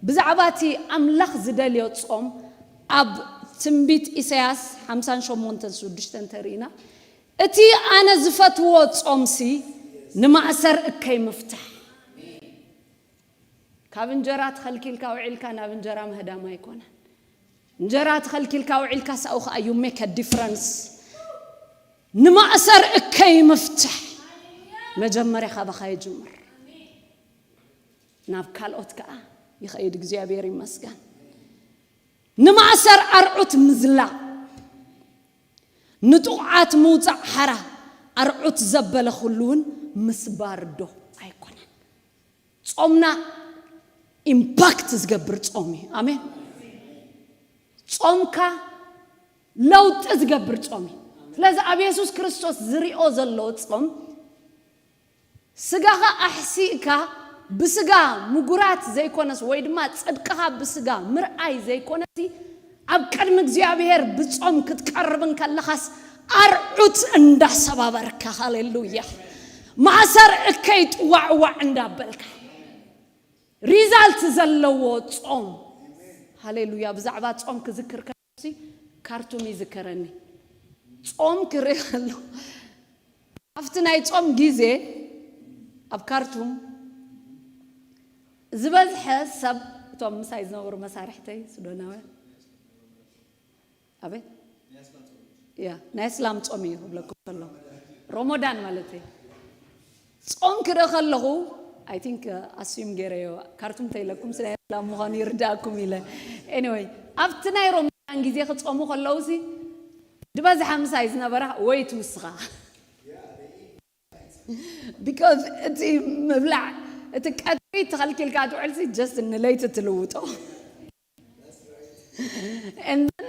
ብዛዕባ እቲ ኣምላኽ ዝደልዮ ጾም ኣብ ትንቢት ኢሳያስ ሓምሳን ሸሞንተን ሽዱሽተን ተርእይና እቲ ኣነ ዝፈትዎ ጾምሲ ንማእሰር እከይ ምፍታሕ ካብ እንጀራ ተኸልኪልካ ውዒልካ ናብ እንጀራ ምህዳም ኣይኮነን። እንጀራ ተኸልኪልካ ውዒልካ ሳኡ ከዓ you make a difference። ንማእሰር እከይ ምፍትሕ መጀመርያ ካባኻ ይጅምር። ናብ ካልኦት ከዓ ይኸይድ። እግዚኣብሔር ይመስገን። ንማእሰር ኣርዑት ምዝላቕ፣ ንጥቑዓት ምውፃእ ሓራ፣ ኣርዑት ዘበለ ኩሉ እውን ምስባር ዶ ኣይኮነን? ጾምና ኢምፓክት ዝገብር ጾም እዩ። ኣሜን። ጾምካ ለውጢ ዝገብር ጾም እዩ። ስለዚ ኣብ የሱስ ክርስቶስ ዝሪኦ ዘሎ ጾም ስጋኻ ኣሕሲእካ ብስጋ ምጉራት ዘይኮነስ ወይ ድማ ጽድቅኻ ብስጋ ምርኣይ ዘይኮነሲ ኣብ ቅድሚ እግዚኣብሔር ብጾም ክትቀርብ እንከለኻስ ኣርዑት እንዳሰባበርካ ሃሌሉያ ማእሰር እከይ ጥዋዕዋዕ እንዳበልካ ሪዛልት ዘለዎ ጾም ሃሌሉያ። ብዛዕባ ጾም ክዝክር ከሎሲ ካርቱም ይዝከረኒ። ጾም ክርኢ ከሎ ኣብቲ ናይ ጾም ግዜ ኣብ ካርቱም ዝበዝሐ ሰብ እቶም ምሳይ ዝነበሩ መሳርሕተይ ሱዳናውያን ኣቤት ያ ናይ እስላም ጾም እዩ ክብለኩም ከሎ ሮሞዳን ማለት እዩ። ጾም ክርኢ ከለኹ I think ኣስዩም ገይረዮ ካርቱም ተይለኩም ስለ እስላም ምዃኑ ይርዳእኩም ኢለ። Anyway ኣብቲ ናይ ሮሞዳን ግዜ ክጾሙ ከለውሲ ዝበዝሓ ምሳይ ዝነበራ ወይ ትውስኻ because እቲ ምብላዕ እቲ ቀትሪ ተኸልኪልካ ትውዕልሲ just ንለይቲ ትልውጦ። And then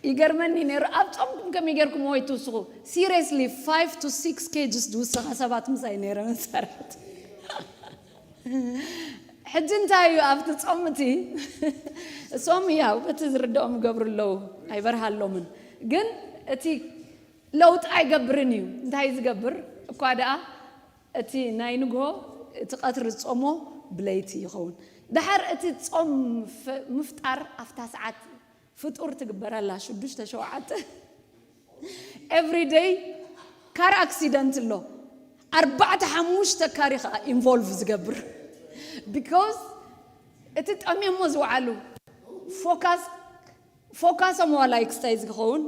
ይገርመኒ ነይሩ ኣብ ጾምኩም ከመይ ጌርኩም ወይ ትውስኹ? Seriously five to six kgs ዝውስኻ ሰባት ምሳይ ነይረ መሳርሕት። ሕጂ እንታይ እዩ ኣብቲ ጾም እቲ እሶም ያው በቲ ዝርድኦም ይገብሩ ኣለዉ ኣይበርሃሎምን ግን እቲ ለውጢ ኣይገብርን እዩ እንታይ ዝገብር እኳ ደኣ እቲ ናይ ንግሆ እቲ ቀትሪ ዝጾሞ ብለይቲ ይኸውን ድሓር እቲ ጾም ምፍጣር ኣብታ ሰዓት ፍጡር ትግበረላ ሽዱሽተ ሸውዓተ every day car accident ኣሎ ኣርባዕተ ሓሙሽተ ካሪ ከዓ ኢንቮልቭ ዝገብር because እቲ ጠሚሞ ዝወዓሉ ፎካስ ፎካሶም ዋላ ኤክስታይዝ ክኸውን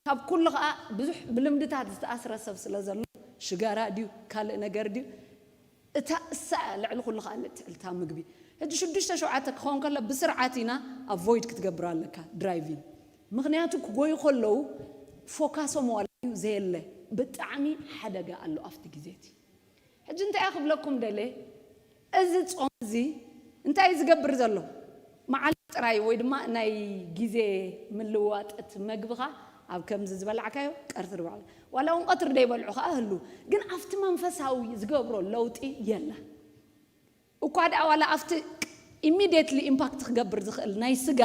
ካብ ኩሉ ከዓ ብዙሕ ብልምድታት ዝተኣስረ ሰብ ስለ ዘሎ ሽጋራ ድዩ ካልእ ነገር ድዩ እታ እሳ ልዕሊ ኩሉ ከዓ ልትዕልታ ምግቢ ሕጂ ሽዱሽተ ሸውዓተ ክኸውን ከሎ ብስርዓት ኢና ኣቮይድ ክትገብር ኣለካ ድራይቪን ምክንያቱ ክጎዩ ከለዉ ፎካሶም ዋላ እዩ ዘየለ ብጣዕሚ ሓደጋ ኣሎ ኣብቲ ግዜ እቲ ሕጂ እንታይ ክብለኩም ደለ እዚ ጾም እዚ እንታይ ዝገብር ዘሎ መዓልቲ ጥራይ ወይ ድማ ናይ ግዜ ምልዋጥ እቲ መግብኻ ኣብ ከምዚ ዝበላዕካዮ ቀርትሪ ባዕሉ ዋላ እውን ቀትሪ ደይበልዑ ከዓ ህሉ ግን ኣብቲ መንፈሳዊ ዝገብሮ ለውጢ የላ እኳ ደኣ ዋላ ኣብቲ ኢሚድየትሊ ኢምፓክት ክገብር ዝኽእል ናይ ስጋ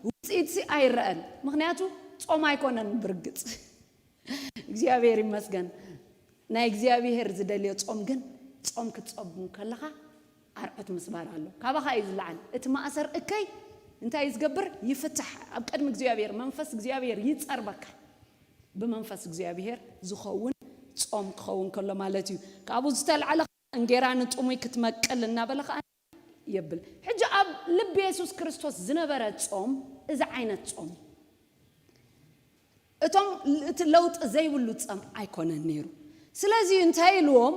ውፅኢትሲ ኣይረአን ምክንያቱ ጾም ኣይኮነን ብርግፅ እግዚኣብሔር ይመስገን ናይ እግዚኣብሔር ዝደልዮ ጾም ግን ጾም ክትጸቡ ከለኻ ኣርዑት ምስባር ኣሎ ካባኻ እዩ ዝለዓል እቲ ማእሰር እከይ እንታይ ዝገብር ይፍትሕ ኣብ ቅድሚ እግዚኣብሔር መንፈስ እግዚኣብሔር ይጸርበካ ብመንፈስ እግዚኣብሔር ዝኸውን ጾም ክኸውን ከሎ ማለት እዩ ካብኡ ዝተልዓለ እንጌራ ንጥሙይ ክትመቅል እናበለ ከዓ የብል ሕጂ ኣብ ልቢ የሱስ ክርስቶስ ዝነበረ ጾም እዚ ዓይነት ጾም እቶም እቲ ለውጢ ዘይብሉ ጸም ኣይኮነን ነይሩ ስለዚ እንታይ ኢልዎም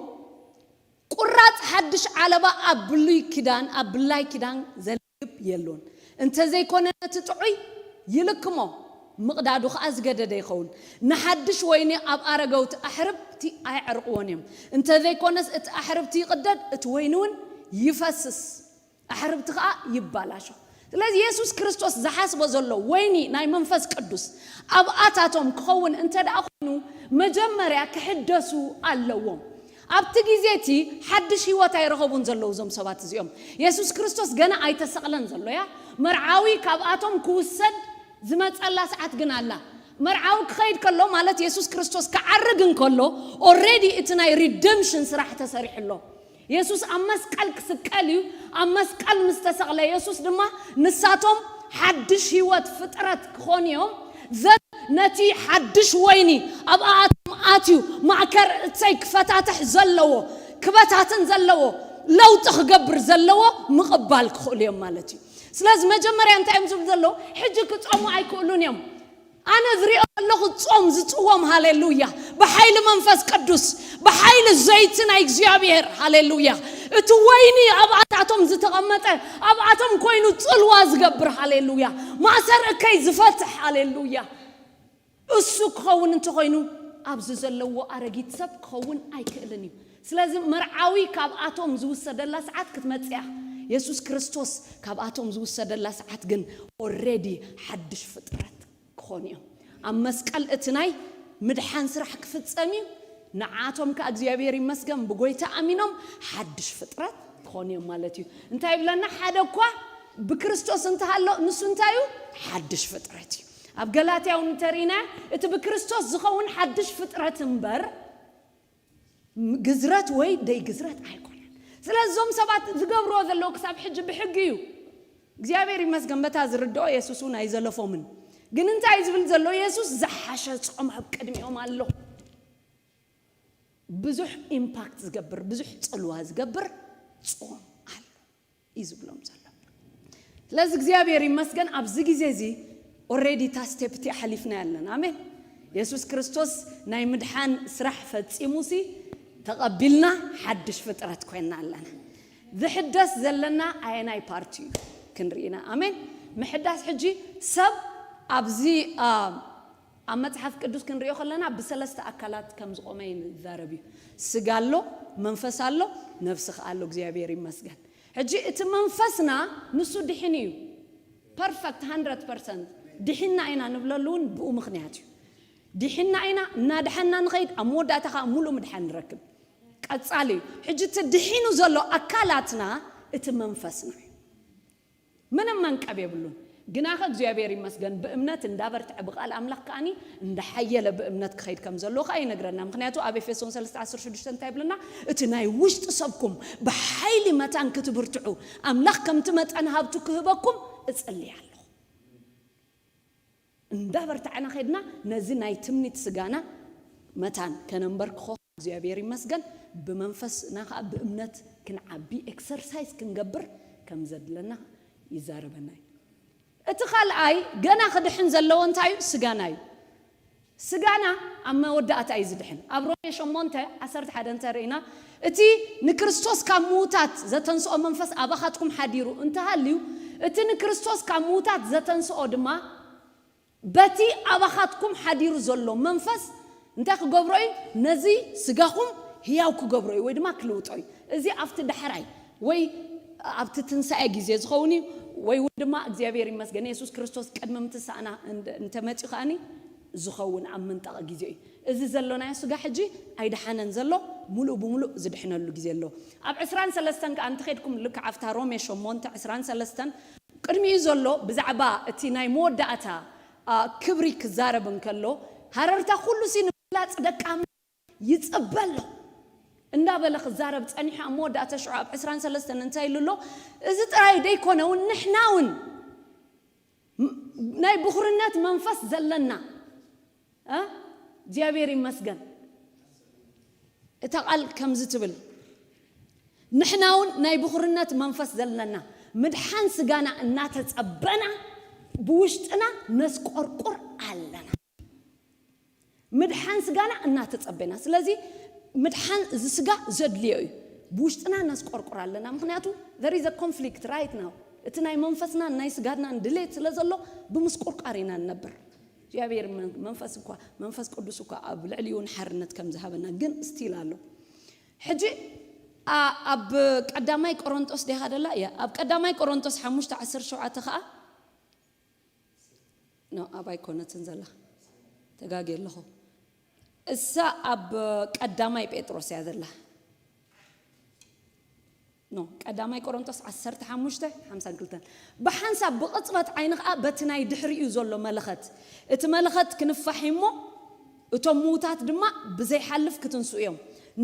ቁራጽ ሓድሽ ዓለባ ኣብ ብሉይ ኪዳን ኣብ ብላይ ኪዳን ዘልግብ የሎን እንተዘይኮነ ነቲ ጥዑይ ይልክሞ፣ ምቕዳዱ ኸኣ ዝገደደ ይኸውን። ንሓድሽ ወይኒ ኣብ ኣረገውቲ ኣሕርብቲ ኣየዕርቕዎን እዮም። እንተዘይኮነስ እቲ ኣሕርብቲ ይቕደድ፣ እቲ ወይኒ እውን ይፈስስ፣ ኣሕርብቲ ኸኣ ይባላሾ። ስለዚ የሱስ ክርስቶስ ዝሓስቦ ዘሎ ወይኒ ናይ መንፈስ ቅዱስ ኣብኣታቶም ክኸውን እንተ ደኣ ኮይኑ፣ መጀመርያ ክሕደሱ ኣለዎም። ኣብቲ ግዜ እቲ ሓድሽ ህይወት ኣይረኸቡን ዘለዉ እዞም ሰባት እዚኦም። የሱስ ክርስቶስ ገና ኣይተሰቕለን ዘሎ እያ። መርዓዊ ካብኣቶም ክውሰድ ዝመጸላ ሰዓት ግን ኣላ። መርዓዊ ክኸይድ ከሎ ማለት የሱስ ክርስቶስ ክዓርግ እንከሎ ኦልሬዲ እቲ ናይ ሪደምሽን ስራሕ ተሰሪሑ ኣሎ። የሱስ ኣብ መስቀል ክስቀል እዩ። ኣብ መስቀል ምስ ተሰቕለ የሱስ ድማ ንሳቶም ሓድሽ ህይወት ፍጥረት ክኾኑ እዮም። ዘን ነቲ ሓድሽ ወይኒ ኣብ ኣኣቶም ኣትዩ ማእከር እተይ ክፈታተሕ ዘለዎ ክበታትን ዘለዎ ለውጢ ክገብር ዘለዎ ምቕባል ክኽእሉ እዮም ማለት እዩ። ስለዚ መጀመርያ እንታይ እዮም ዝብሉ ዘለዉ? ሕጂ ክጾሙ ኣይክእሉን እዮም። ኣነ ዝሪኦ ኣለኹ ጾም ዝጽወም፣ ሃሌሉያ፣ ብሓይሊ መንፈስ ቅዱስ፣ ብሓይሊ ዘይቲ ናይ እግዚኣብሔር፣ ሃሌሉያ። እቲ ወይኒ ኣብኣታቶም ዝተቐመጠ ኣብኣቶም ኮይኑ ጽልዋ ዝገብር፣ ሃሌሉያ፣ ማእሰር እከይ ዝፈትሕ፣ ሃሌሉያ። እሱ ክኸውን እንተኾይኑ ኣብዚ ዘለዎ ኣረጊት ሰብ ክኸውን ኣይክእልን እዩ። ስለዚ መርዓዊ ካብኣቶም ዝውሰደላ ሰዓት ክትመጽእ እያ። የሱስ ክርስቶስ ካብኣቶም ዝውሰደላ ሰዓት ግን ኦልሬዲ ሓድሽ ፍጥረት ክኾኑ እዮም። ኣብ መስቀል እቲ ናይ ምድሓን ስራሕ ክፍጸም እዩ። ንዓቶም ከኣ እግዚኣብሔር ይመስገን ብጎይታ ኣሚኖም ሓድሽ ፍጥረት ክኾኑ እዮም ማለት እዩ። እንታይ ይብለና? ሓደ እኳ ብክርስቶስ እንተሃሎ ንሱ እንታይ እዩ? ሓድሽ ፍጥረት እዩ። ኣብ ገላትያ እውን እንተርኢና እቲ ብክርስቶስ ዝኸውን ሓድሽ ፍጥረት እምበር ግዝረት ወይ ደይ ግዝረት ኣይኮነን። ስለዚ እዞም ሰባት ዝገብርዎ ዘለዉ ክሳብ ሕጂ ብሕጊ እዩ። እግዚኣብሔር ይመስገን በታ ዝርድኦ የሱስ እውን ኣይዘለፎምን። ግን እንታይ እዩ ዝብል ዘሎ? የሱስ ዝሓሸ ጾም ኣብ ቅድሚኦም ኣሎ። ብዙሕ ኢምፓክት ዝገብር፣ ብዙሕ ጽልዋ ዝገብር ጾም ኣሎ እዩ ዝብሎም ዘሎ። ስለዚ እግዚኣብሔር ይመስገን ኣብዚ ግዜ እዚ ኦልሬዲ እታ ስቴፕ እቲኣ ሓሊፍና ያለን። ኣሜን። የሱስ ክርስቶስ ናይ ምድሓን ስራሕ ፈጺሙሲ ተቐቢልና ሓድሽ ፍጥረት ኮይንና ኣለና። ዝሕደስ ዘለና ኣየናይ ፓርቲ እዩ ክንርኢ ኢና። ኣሜን። ምሕዳስ ሕጂ ሰብ ኣብዚ ኣ፣ ኣብ መጽሓፍ ቅዱስ ክንሪኦ ከለና ብሰለስተ ኣካላት ከም ዝቖመ ይዛረብ እዩ። ስጋ ኣሎ፣ መንፈስ ኣሎ፣ ነፍሲ ከኣ ኣሎ። እግዚኣብሔር ይመስገን። ሕጂ እቲ መንፈስና ንሱ ድሒኑ እዩ። ፐርፈክት፣ ሃንድረድ ፐርሰንት ድሒንና ኢና ንብለሉ እውን ብኡ ምኽንያት እዩ። ድሒንና ኢና፣ እናድሓንና ንኸይድ፣ ኣብ መወዳእታ ከኣ ሙሉእ ምድሓን ንረክብ። ቀጻሊ እዩ። ሕጂ እቲ ድሒኑ ዘሎ ኣካላትና እቲ መንፈስና እዩ። ምንም መንቀብ የብሉን። ግናኸ እግዚኣብሔር ይመስገን ብእምነት እንዳበርትዐ ብቃል ኣምላኽ ከኣኒ እንዳሓየለ ብእምነት ክኸይድ ከም ዘለዎ ከኣ ይነግረና። ምኽንያቱ ኣብ ኤፌሶን ሰለስተ ዓሰርተ ሽዱሽተ እንታይ ይብለና? እቲ ናይ ውሽጢ ሰብኩም ብሓይሊ መታን ክትብርትዑ ኣምላኽ ከምቲ መጠን ሃብቱ ክህበኩም እጽሊ ኣለኹ። እንዳበርታዕና ኸድና ነዚ ናይ ትምኒት ስጋና መታን ከነንበርክኾ እግዚኣብሔር ይመስገን። ብመንፈስና ከዓ ብእምነት ክንዓቢ ኤክሰርሳይዝ ክንገብር ከም ዘድለና ይዛረበና እዩ። እቲ ካልኣይ ገና ክድሕን ዘለዎ እንታይ እዩ? ስጋና እዩ። ስጋና ኣብ መወዳእታ እዩ ዝድሕን። ኣብ ሮሜ ሸሞንተ ዓሰርተ ሓደ እንተ ርኢና እቲ ንክርስቶስ ካብ ምዉታት ዘተንስኦ መንፈስ ኣባኻትኩም ሓዲሩ እንተሃልዩ እቲ ንክርስቶስ ካብ ምዉታት ዘተንስኦ ድማ በቲ ኣባኻትኩም ሓዲሩ ዘሎ መንፈስ እንታይ ክገብሮ እዩ? ነዚ ስጋኹም ህያው ክገብሮ እዩ ወይ ድማ ክልውጦ እዩ። እዚ ኣብቲ ዳሕራይ ወይ ኣብቲ ትንሳኤ ግዜ ዝኸውን እዩ ወይ እውን ድማ እግዚኣብሔር ይመስገን የሱስ ክርስቶስ ቅድሚ ምትሳእና እንተ- እንተመፅኡ ከኣኒ ዝኸውን ኣብ ምንጣቕ ግዜ እዩ። እዚ ዘሎናዮ ስጋ ሕጂ ኣይደሓነን ዘሎ፣ ሙሉእ ብሙሉእ ዝድሕነሉ ግዜ ኣሎ። ኣብ ዕስራን ሰለስተን ከኣ እንተኸድኩም ልክዕ ኣብታ ሮሜ ሸሞንተ ዕስራን ሰለስተን ቅድሚኡ ዘሎ ብዛዕባ እቲ ናይ መወዳእታ ኣ፣ ክብሪ ክዛረብ እንከሎ ሃረርታ ኩሉ ሲ ንምግላፅ ደቂ ኣምላኽ ይፅበ ኣሎ እንዳበለ ክዛረብ ፀኒሑ ኣብ መወዳእታ ሽዑ ኣብ ዕስራን ሰለስተን እንታይ ኢሉ ኣሎ? እዚ ጥራይ ደይኮነ እውን ንሕና እውን ም- ናይ ብኹርነት መንፈስ ዘለና እ እግዚኣብሔር ይመስገን። እታ ቃል ከምዚ ትብል፣ ንሕና እውን ናይ ብኹርነት መንፈስ ዘለና ምድሓን ስጋና እናተጸበና ብውሽጥና ነስቆርቁር ኣለና። ምድሓን ስጋና እናተጸበና። ስለዚ ምድሓን እዚ ስጋ ዘድልዮ እዩ። ብውሽጥና ነስቆርቁር ኣለና። ምኽንያቱ there is a conflict right now። እቲ ናይ መንፈስናን ናይ ስጋድናን ድሌት ስለ ዘሎ ብምስቁርቃር ኢና ንነብር። እግዚኣብሔር መን- መንፈስ እኳ መንፈስ ቅዱስ እኳ ኣብ ልዕሊኡ ንሓርነት ከም ዝሃበና ግን ስቲል ኣሎ። ሕጂ ኣ- ኣብ ቀዳማይ ቆሮንጦስ ዲኻ ደላ እያ። ኣብ ቀዳማይ ቆሮንጦስ ሓሙሽተ ዓሰርተ ሸውዓተ ከዓ ኖ፣ ኣብ ኣይኮነትን ዘላ፣ ተጋጌ ኣለኹ። እሳ ኣብ ቀዳማይ ጴጥሮስ እያ ዘላ። ኖ፣ ቀዳማይ ቆሮንቶስ ዓሰርተ ሓሙሽተ ሓምሳን ክልተን። ብሓንሳብ ብቕጽበት ዓይኒ ኸኣ በቲ ናይ ድሕሪኡ ዘሎ መለኸት፣ እቲ መለኸት ክንፋሕ እሞ እቶም ምዉታት ድማ ብዘይሓልፍ ክትንስኡ እዮም።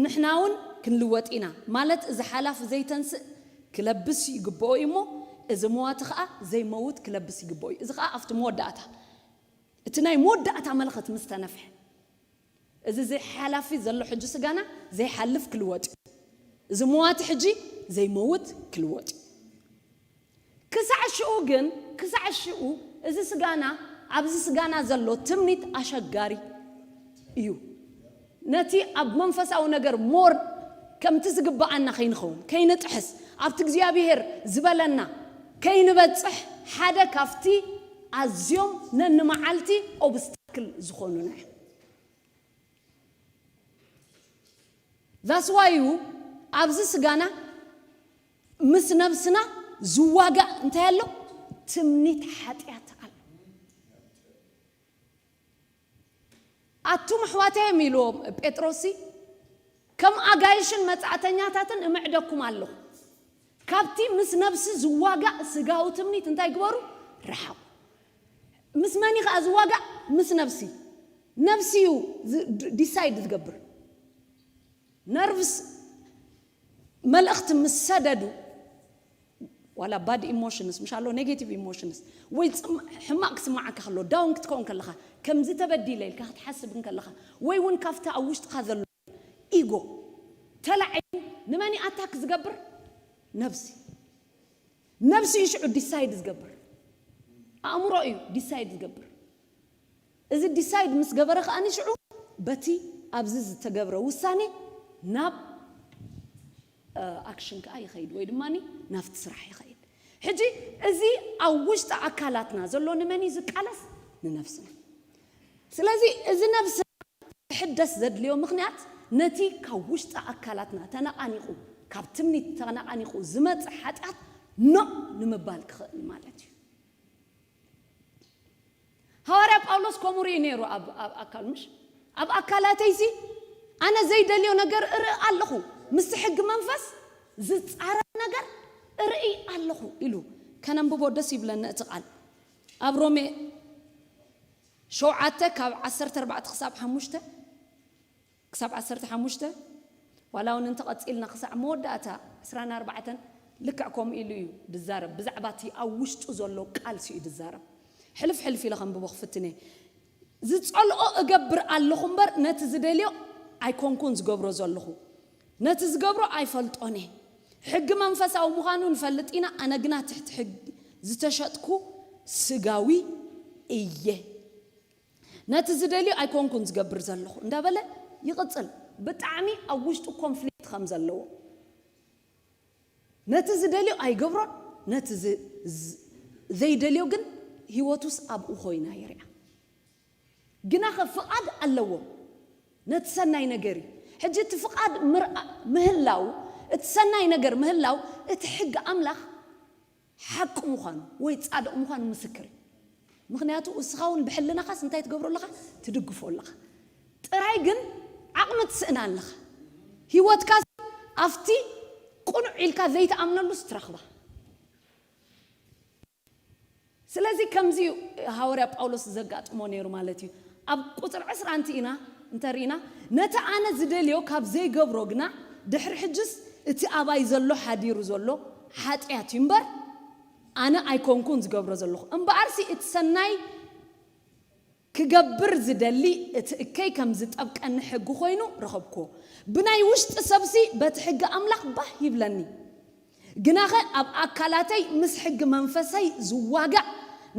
ንሕና እውን ክንልወጥ ኢና። ማለት እዚ ሓላፍ ዘይተንስእ ክለብስ ይግብኦ እዩ እሞ፣ እዚ መዋቲ ኸኣ ዘይመውት ክለብስ ይግብኦ እዩ። እዚ ኸኣ ኣብቲ መወዳእታ፣ እቲ ናይ መወዳእታ መለኸት ምስ ተነፍሐ፣ እዚ ዘይሓላፊ ዘሎ ሕጂ ስጋና ዘይሓልፍ ክልወጥ እዩ። እዚ መዋቲ ሕጂ ዘይመውት ክልወጥ እዩ። ክሳዕ ሽኡ ግን፣ ክሳዕ ሽኡ እዚ ስጋና፣ ኣብዚ ስጋና ዘሎ ትምኒት ኣሸጋሪ እዩ። ነቲ ኣብ መንፈሳዊ ነገር ሞር ከምቲ ዝግብኣና ከይንኸውን፣ ከይንጥሕስ፣ ኣብቲ እግዚኣብሔር ዝበለና ከይንበጽሕ ሓደ ካብቲ ኣዝዮም ነንመዓልቲ ኦብስታክል ዝኾኑና እዮም። ዛስዋዩ ኣብዚ ስጋና ምስ ነብስና ዝዋጋእ እንታይ ኣሎ? ትምኒት ሓጢኣት ኣሎ። ኣቱም ኣሕዋተይ እዮም ኢልዎም ጴጥሮስ፣ ከም ኣጋይሽን መጻእተኛታትን እምዕደኩም ኣለኹ። ካብቲ ምስ ነብሲ ዝዋጋእ ስጋዊ ትምኒት እንታይ ግበሩ? ርሓቑ። ምስ መን እዩ ከኣ ዝዋጋእ? ምስ ነብሲ። ነብሲ እዩ ዝ- ድ- ዲሳይድ ዝገብር። ነርቭስ መልእኽቲ ምስ ሰደዱ፣ ዋላ ባድ ኢሞሽንስ ምሽ ኣሎ፣ ኔጌቲቭ ኢሞሽንስ፣ ወይ ጽም- ሕማቕ ክስማዓካ ከሎ፣ ዳውን ክትከውን ከለኻ፣ ከምዚ ተበዲለ ኢልካ ክትሓስብ እንከለኻ፣ ወይ እውን ካብቲ ኣብ ውሽጥኻ ዘሎ ኢጎ ተላዒሉ ንመን ኣታክ ዝገብር? ነብሲ። ነብሲ እዩ ሽዑ ዲሳይድ ዝገብር። ኣእምሮ እዩ ዲሳይድ ዝገብር። እዚ ዲሳይድ ምስ ገበረ ከኣ ሽዑ በቲ ኣብዚ ዝተገብረ ውሳኔ ናብ ኣክሽን ከኣ ይኸይድ፣ ወይ ድማ ናብቲ ስራሕ ይኸይድ። ሕጂ እዚ ኣብ ውሽጢ ኣካላትና ዘሎ ንመን እዩ ዝቃለስ? ንነብስና። ስለዚ እዚ ነብሲ ክሕደስ ዘድልዮ ምኽንያት፣ ነቲ ካብ ውሽጢ ኣካላትና ተነቓኒቑ፣ ካብ ትምኒት ተነቓኒቑ ዝመጽእ ሓጢኣት ኖዕ ንምባል ክኽእል ማለት እዩ። ሃዋርያ ጳውሎስ ከምኡ ርኡ ነይሩ። ኣብ ኣብ ኣካል ምሽ ኣብ ኣካላተይሲ ኣነ ዘይደልዮ ነገር እርኢ ኣለኹ፣ ምስቲ ሕጊ መንፈስ ዝጻረር ነገር እርኢ ኣለኹ ኢሉ። ከነንብቦ ደስ ይብለኒ እቲ ቃል። ኣብ ሮሜ ሸውዓተ ካብ ዓሰርተ ኣርባዕተ ክሳብ ሓሙሽተ፣ ክሳብ ዓሰርተ ሓሙሽተ፣ ዋላ እውን እንተቐጺልና ክሳዕ መወዳእታ ዕስራን ኣርባዕተን ልክዕ ከምኡ ኢሉ እዩ ድዛረብ። ብዛዕባ እቲ ኣብ ውሽጡ ዘሎ ቃልሲ እዩ ድዛረብ። ሕልፍ ሕልፍ ኢለ ከንብቦ ክፍትን እየ። ዝጸልኦ እገብር ኣለኹ እምበር ነቲ ዝደልዮ ኣይኮንኩን ዝገብሮ ዘለኹ። ነቲ ዝገብሮ ኣይፈልጦን እየ። ሕጊ መንፈሳዊ ምዃኑ ንፈልጥ ኢና፣ ኣነ ግና ትሕቲ ሕጊ ዝተሸጥኩ ስጋዊ እየ። ነቲ ዝደልዮ ኣይኮንኩን ዝገብር ዘለኹ እንዳበለ ይቕጽል። ብጣዕሚ ኣብ ውሽጡ ኮንፍሊክት ከም ዘለዎ፣ ነቲ ዝደልዮ ኣይገብሮን፣ ነቲ ዝ- ዝ- ዘይደልዮ ግን ህይወቱስ ኣብኡ ኮይና ይርኣ። ግናኸ ፍቓድ ኣለዎ ነቲ ሰናይ ነገር እዩ። ሕጂ እቲ ፍቓድ ምርኣ- ምህላው፣ እቲ ሰናይ ነገር ምህላው፣ እቲ ሕጊ ኣምላኽ ሓቂ ምዃኑ ወይ ጻድቕ ምዃኑ ምስክር እዩ። ምኽንያቱ እስኻ እውን ብሕልናኻስ እንታይ ትገብሮ ኣለኻ? ትድግፎ ኣለኻ። ጥራይ ግን ዓቕሚ ትስእና ኣለኻ። ህይወትካስ ኣብቲ ቅኑዕ ኢልካ ዘይትኣምነሉስ ትረኽባ። ስለዚ ከምዚ እዩ ሃዋርያ ጳውሎስ ዘጋጥሞ ነይሩ ማለት እዩ። ኣብ ቁጽሪ ዕስራ እንተ ኢና እንተሪኢና፣ ነቲ ኣነ ዝደልዮ ካብ ዘይገብሮ ግና ድሕሪ ሕጅስ እቲ ኣባይ ዘሎ ሓዲሩ ዘሎ ሓጢኣት እዩ እምበር ኣነ ኣይኮንኩን ዝገብሮ ዘለኹ። እምበኣርሲ እቲ ሰናይ ክገብር ዝደሊ እቲ እከይ ከም ዝጠብቀኒ ሕጊ ኮይኑ ረኸብኩዎ። ብናይ ውሽጢ ሰብሲ በቲ ሕጊ ኣምላኽ ባህ ይብለኒ። ግናኸ ኣብ ኣካላተይ ምስ ሕጊ መንፈሰይ ዝዋጋእ፣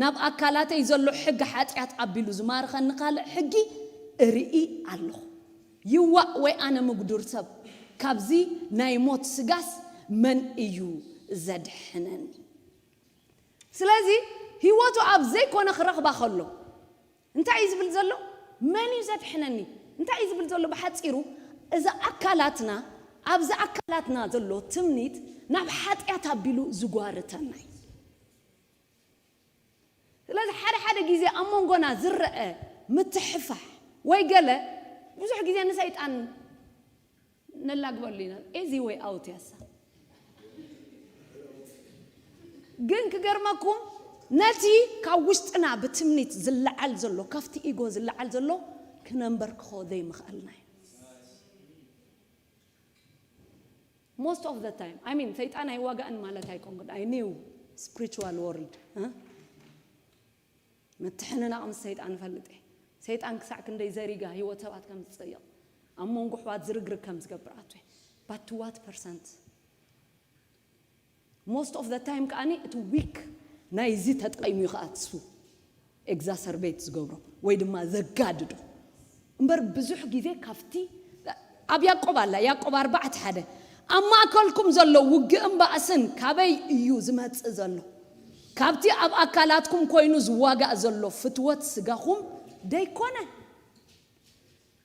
ናብ ኣካላተይ ዘሎ ሕጊ ሓጢኣት ኣቢሉ ዝማርኸኒ ካልእ ሕጊ እርኢ ኣለኹ። ይዋእ ወይ ኣነ ምጉዱር ሰብ፣ ካብዚ ናይ ሞት ስጋስ መን እዩ ዘድሕነኒ? ስለዚ ህይወቱ ኣብ ዘይኮነ ክረኽባ ከሎ እንታይ እዩ ዝብል ዘሎ? መን እዩ ዘድሕነኒ? እንታይ እዩ ዝብል ዘሎ? ብሓፂሩ እዚ ኣካላትና፣ ኣብዚ ኣካላትና ዘሎ ትምኒት ናብ ሓጢኣት ኣቢሉ ዝጓርተና እዩ። ስለዚ ሓደ ሓደ ግዜ ኣብ መንጎና ዝረአ ምትሕፋሕ ወይ ገለ ብዙሕ ግዜ ንሰይጣን ነላግበሉ ኢና። ኤዚ ወይ ኣውት ያሳ። ግን ክገርመኩም፣ ነቲ ካብ ውሽጥና ብትምኒት ዝለዓል ዘሎ፣ ካብቲ ኢጎ ዝለዓል ዘሎ ክነንበርክኾ ዘይምኽኣልና እዩ። Most of the time, I mean, ሰይጣን ኣይዋጋእን ማለት ኣይኮንኩን። I knew spiritual world, እ? ምትሕንናቕ ምስ ሰይጣን እፈልጥ እየ። ሰይጣን ክሳዕ ክንደይ ዘሪጋ ህይወት ሰባት ከም ዝጸይቕ፣ ኣብ መንጎ ኣሕዋት ዝርግርግ ከም ዝገብር ኣትወ። But to what percent? Most of the time ከኣኒ እቲ ዊክ ናይዚ ተጠቒሙ እዩ ከኣ እሱ ኤግዛሰርቤት ዝገብሮ ወይ ድማ ዘጋድዶ። እምበር ብዙሕ ግዜ ካብቲ ኣብ ያዕቆብ ኣላ፣ ያዕቆብ ኣርባዕተ ሓደ፣ ኣብ ማእከልኩም ዘሎ ውግእን ባእስን ካበይ እዩ ዝመጽእ ዘሎ? ካብቲ ኣብ ኣካላትኩም ኮይኑ ዝዋጋእ ዘሎ ፍትወት ስጋኹም ደይኮነ?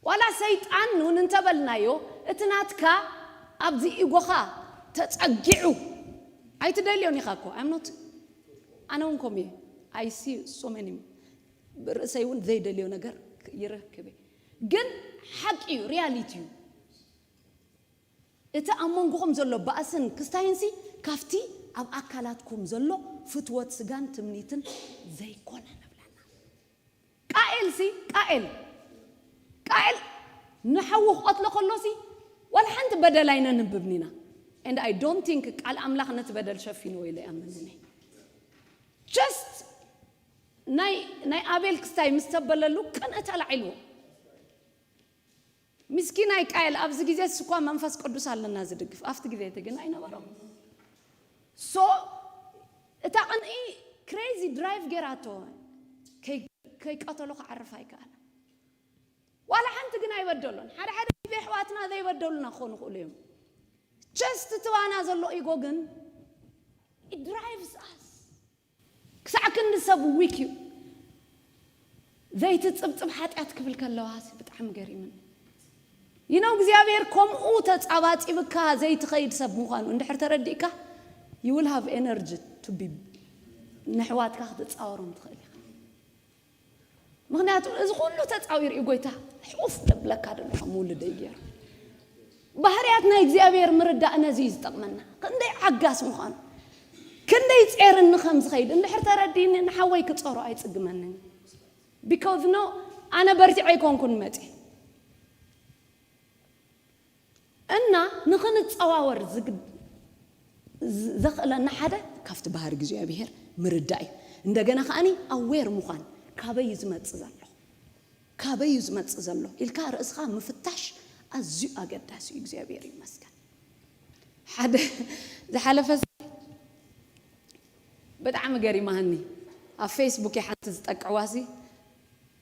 ዋላ ሰይጣን እውን እንተበልናዮ፣ እቲ ናትካ ኣብዚ ኢጎኻ ተጸጊዑ ኣይትደልዮን ኢኻ እኮ። I'm not፣ ኣነ እውን ከምኡ እየ። I see so many፣ ርእሰይ እውን ዘይደልዮ ነገር ይረክብ እየ። ግን ሓቂ እዩ፣ ሪያሊቲ እዩ። እቲ ኣብ መንጎኹም ዘሎ ባእስን ክስታይንሲ ካብቲ ኣብ ኣካላትኩም ዘሎ ፍትወት ስጋን ትምኒትን ዘይኮነ ንብለና። ቃኤልሲ፣ ቃኤል፣ ቃኤል ንሓዉ ክቐትሎ ከሎሲ ዋላ ሓንቲ በደል ኣይነንብብን ኢና። And I don't think ቃል ኣምላኽ ነቲ በደል ሸፊንዎ ኢለ ይኣምን እኔ። Just ናይ፣ ናይ ኣቤል ክስታይ ምስ ተበለሉ ቅንእት ኣላዒልዎ። ምስኪናይ ቃየል ኣብዚ ግዜ እሱ እኳ መንፈስ ቅዱስ ኣለና ዝድግፍ፣ ኣብቲ ግዜ እቲ ግን ኣይነበሮም። So እታ ቅንኢ ክሬዚ ድራይቭ ጌራቶ፣ ከይ-፣ ከይቀተሎ ክዓርፍ ኣይከኣለ። ዋላ ሓንቲ ግን ኣይበደሎን። ሓደ ሓደ ግዜ ኣሕዋትና ዘይበደሉና ክኾኑ ይኽእሉ እዮም። ጀስት እቲ ባና ዘሎ ኢጎ ግን it drives us። ክሳዕ ክንዲ ሰብ ዊክ እዩ። ዘይትጽብጽብ ሓጢኣት ክብል ከለዋስ ብጣዕሚ ገሪምኒ። ይነው እግዚኣብሔር ከምኡ ተጻባጺብካ ዘይትኸይድ ሰብ ምዃኑ እንድሕር ተረዲእካ፣ you will have energy to be፣ ንሕዋትካ ክትጻወሮም ትኽእል ኢኻ። ምኽንያቱ እዚ ኩሉ ተጻዊሩ እዩ ጎይታ ሕቁፍ ደብለካ ደሎ ከም ውልደይ ገይሩ። ባህርያት ናይ እግዚኣብሔር ምርዳእ ነዚ እዩ ዝጠቕመና። ክንደይ ዓጋስ ምዃኑ፣ ክንደይ ጼርኒ ከም ዝኸይድ እንድሕር ተረዲእኒ፣ ንሓወይ ክጸሮ ኣይጽግመንን። Because no፣ ኣነ በርቲዐ ኣይኮንኩን መጺ። እና ንኽንጸዋወር ዝግ-፣ ዝ-፣ ዘኽእለና ሓደ ካብቲ ባህሪ እግዚኣብሔር ምርዳእ እዩ። እንደገና ከኣኒ ኣዌር ምዃን፣ ካበይ እዩ ዝመጽእ ዘሎ? ካበይ እዩ ዝመጽእ ዘሎ ኢልካ ርእስኻ ምፍታሽ ኣዝዩ ኣገዳሲ እዩ። እግዚኣብሔር ይመስገን። ሓደ ዝሓለፈ ብጣዕሚ ገሪማኒ። ኣብ ፌስቡክ ሓንቲ ዝጠቅዕዋሲ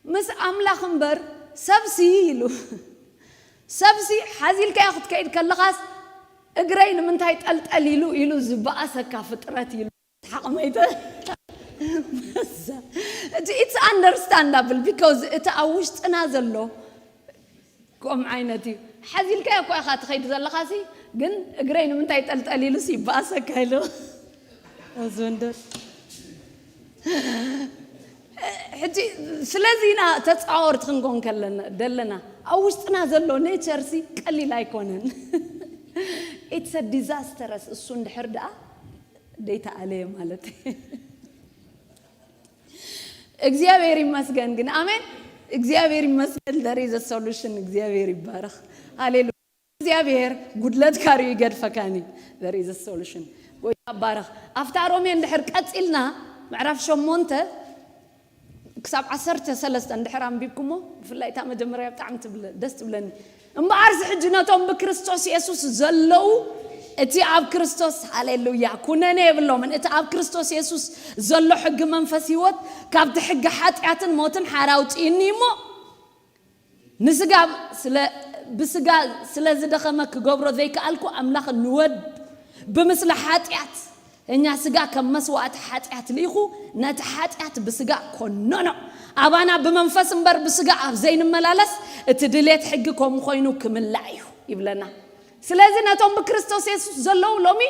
ምስ ኣምላኽ እምበር ሰብሲ ኢሉ፣ ሰብሲ ሓዚልካዮ ክትከይድ ከለኻስ እግረይ ንምንታይ ጠልጠል ኢሉ ኢሉ ዝበኣሰካ ፍጥረት ኢሉ ሓቕመይተ። It's understandable because እቲ ኣብ ውሽጥና ዘሎ ከምኡ ዓይነት እዩ። ሓዚልካዮ እኮ ኢኻ ትኸይድ ዘለኻሲ፣ ግን እግረይ ንምንታይ ጠልጠል ኢሉስ ይበኣሰካ ኢሉ። እዚ ወንደር። ሕጂ ስለዚ ኢና ተጻወርቲ ክንኮን ከለና፣ ደለና። ኣብ ውሽጥና ዘሎ ኔቸርሲ ቀሊል ኣይኮነን። It's a disastrous፣ እሱ እንድሕር ደኣ ደይተኣለየ ማለት። እግዚኣብሔር ይመስገን ግን፣ ኣሜን። እግዚኣብሔር ይመስገን። There is a solution። እግዚኣብሔር ይባረኽ። ሃሌሉያ። እግዚኣብሔር ጉድለትካ ርኡ ይገድፈካኒ። There is a solution። ጎይታ ይባረኽ። ኣብታ ሮሜ እንድሕር ቀጺልና፣ ምዕራፍ ሸሞንተ ክሳብ ዓሰርተ ሰለስተ እንድሕር ኣንቢብኩሞ፣ ብፍላይ እታ መጀመርያ ብጣዕሚ ትብለ-፣ ደስ ትብለኒ። እምበኣርሲ ሕጂ ነቶም ብክርስቶስ የሱስ ዘለዉ፣ እቲ ኣብ ክርስቶስ፣ ሃሌሉያ፣ ኩነኔ የብሎምን። እቲ ኣብ ክርስቶስ የሱስ ዘሎ ሕጊ መንፈስ ህይወት ካብቲ ሕጊ ሓጢኣትን ሞትን ሓራ ኣውጽእኒ እሞ፣ ንስጋ ስለ-፣ ብስጋ ስለ ዝደኸመ ክገብሮ ዘይከኣልኩ፣ ኣምላኽ ንወድ ብምስሊ ሓጢኣት እኛ ስጋ ከም መስዋእቲ ሓጢኣት ልኢኹ ነቲ ሓጢኣት ብስጋ ኮነኖ። ኣባና ብመንፈስ እምበር ብስጋ ኣብ ዘይንመላለስ እቲ ድሌት ሕጊ ከምኡ ኮይኑ ክምላእ እዩ ይብለና። ስለዚ ነቶም ብክርስቶስ የሱስ ዘለዉ ሎሚ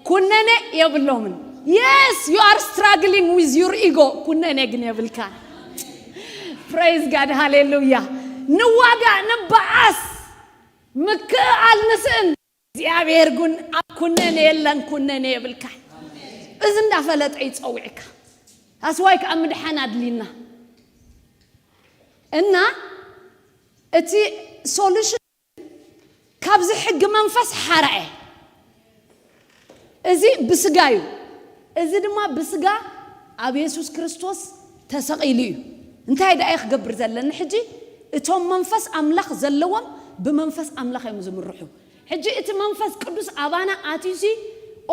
ኩነኔ የብሎምን። Yes, you are struggling with your ego. ኩነኔ ግን የብልካ። Praise God, ሃሌሉያ። ንዋጋ፣ ንበኣስ፣ ምክእኣል ንስእን። እግዚኣብሔር ግን ኣብ ኩነኔ የለን፣ ኩነኔ የብልካ። እዚ እንዳፈለጠ ይጸውዕካ። ኣስዋይ ከዓ ምድሓን ኣድሊና እና እቲ ሶሉሽን ካብዚ ሕጊ መንፈስ ሓራኤ። እዚ ብስጋ እዩ። እዚ ድማ ብስጋ ኣብ የሱስ ክርስቶስ ተሰቒሉ እዩ። እንታይ ደኣ ክገብር ዘለኒ ሕጂ? እቶም መንፈስ ኣምላኽ ዘለዎም ብመንፈስ ኣምላኽ እዮም ዝምርሑ። ሕጂ እቲ መንፈስ ቅዱስ ኣባና ኣትዩሲ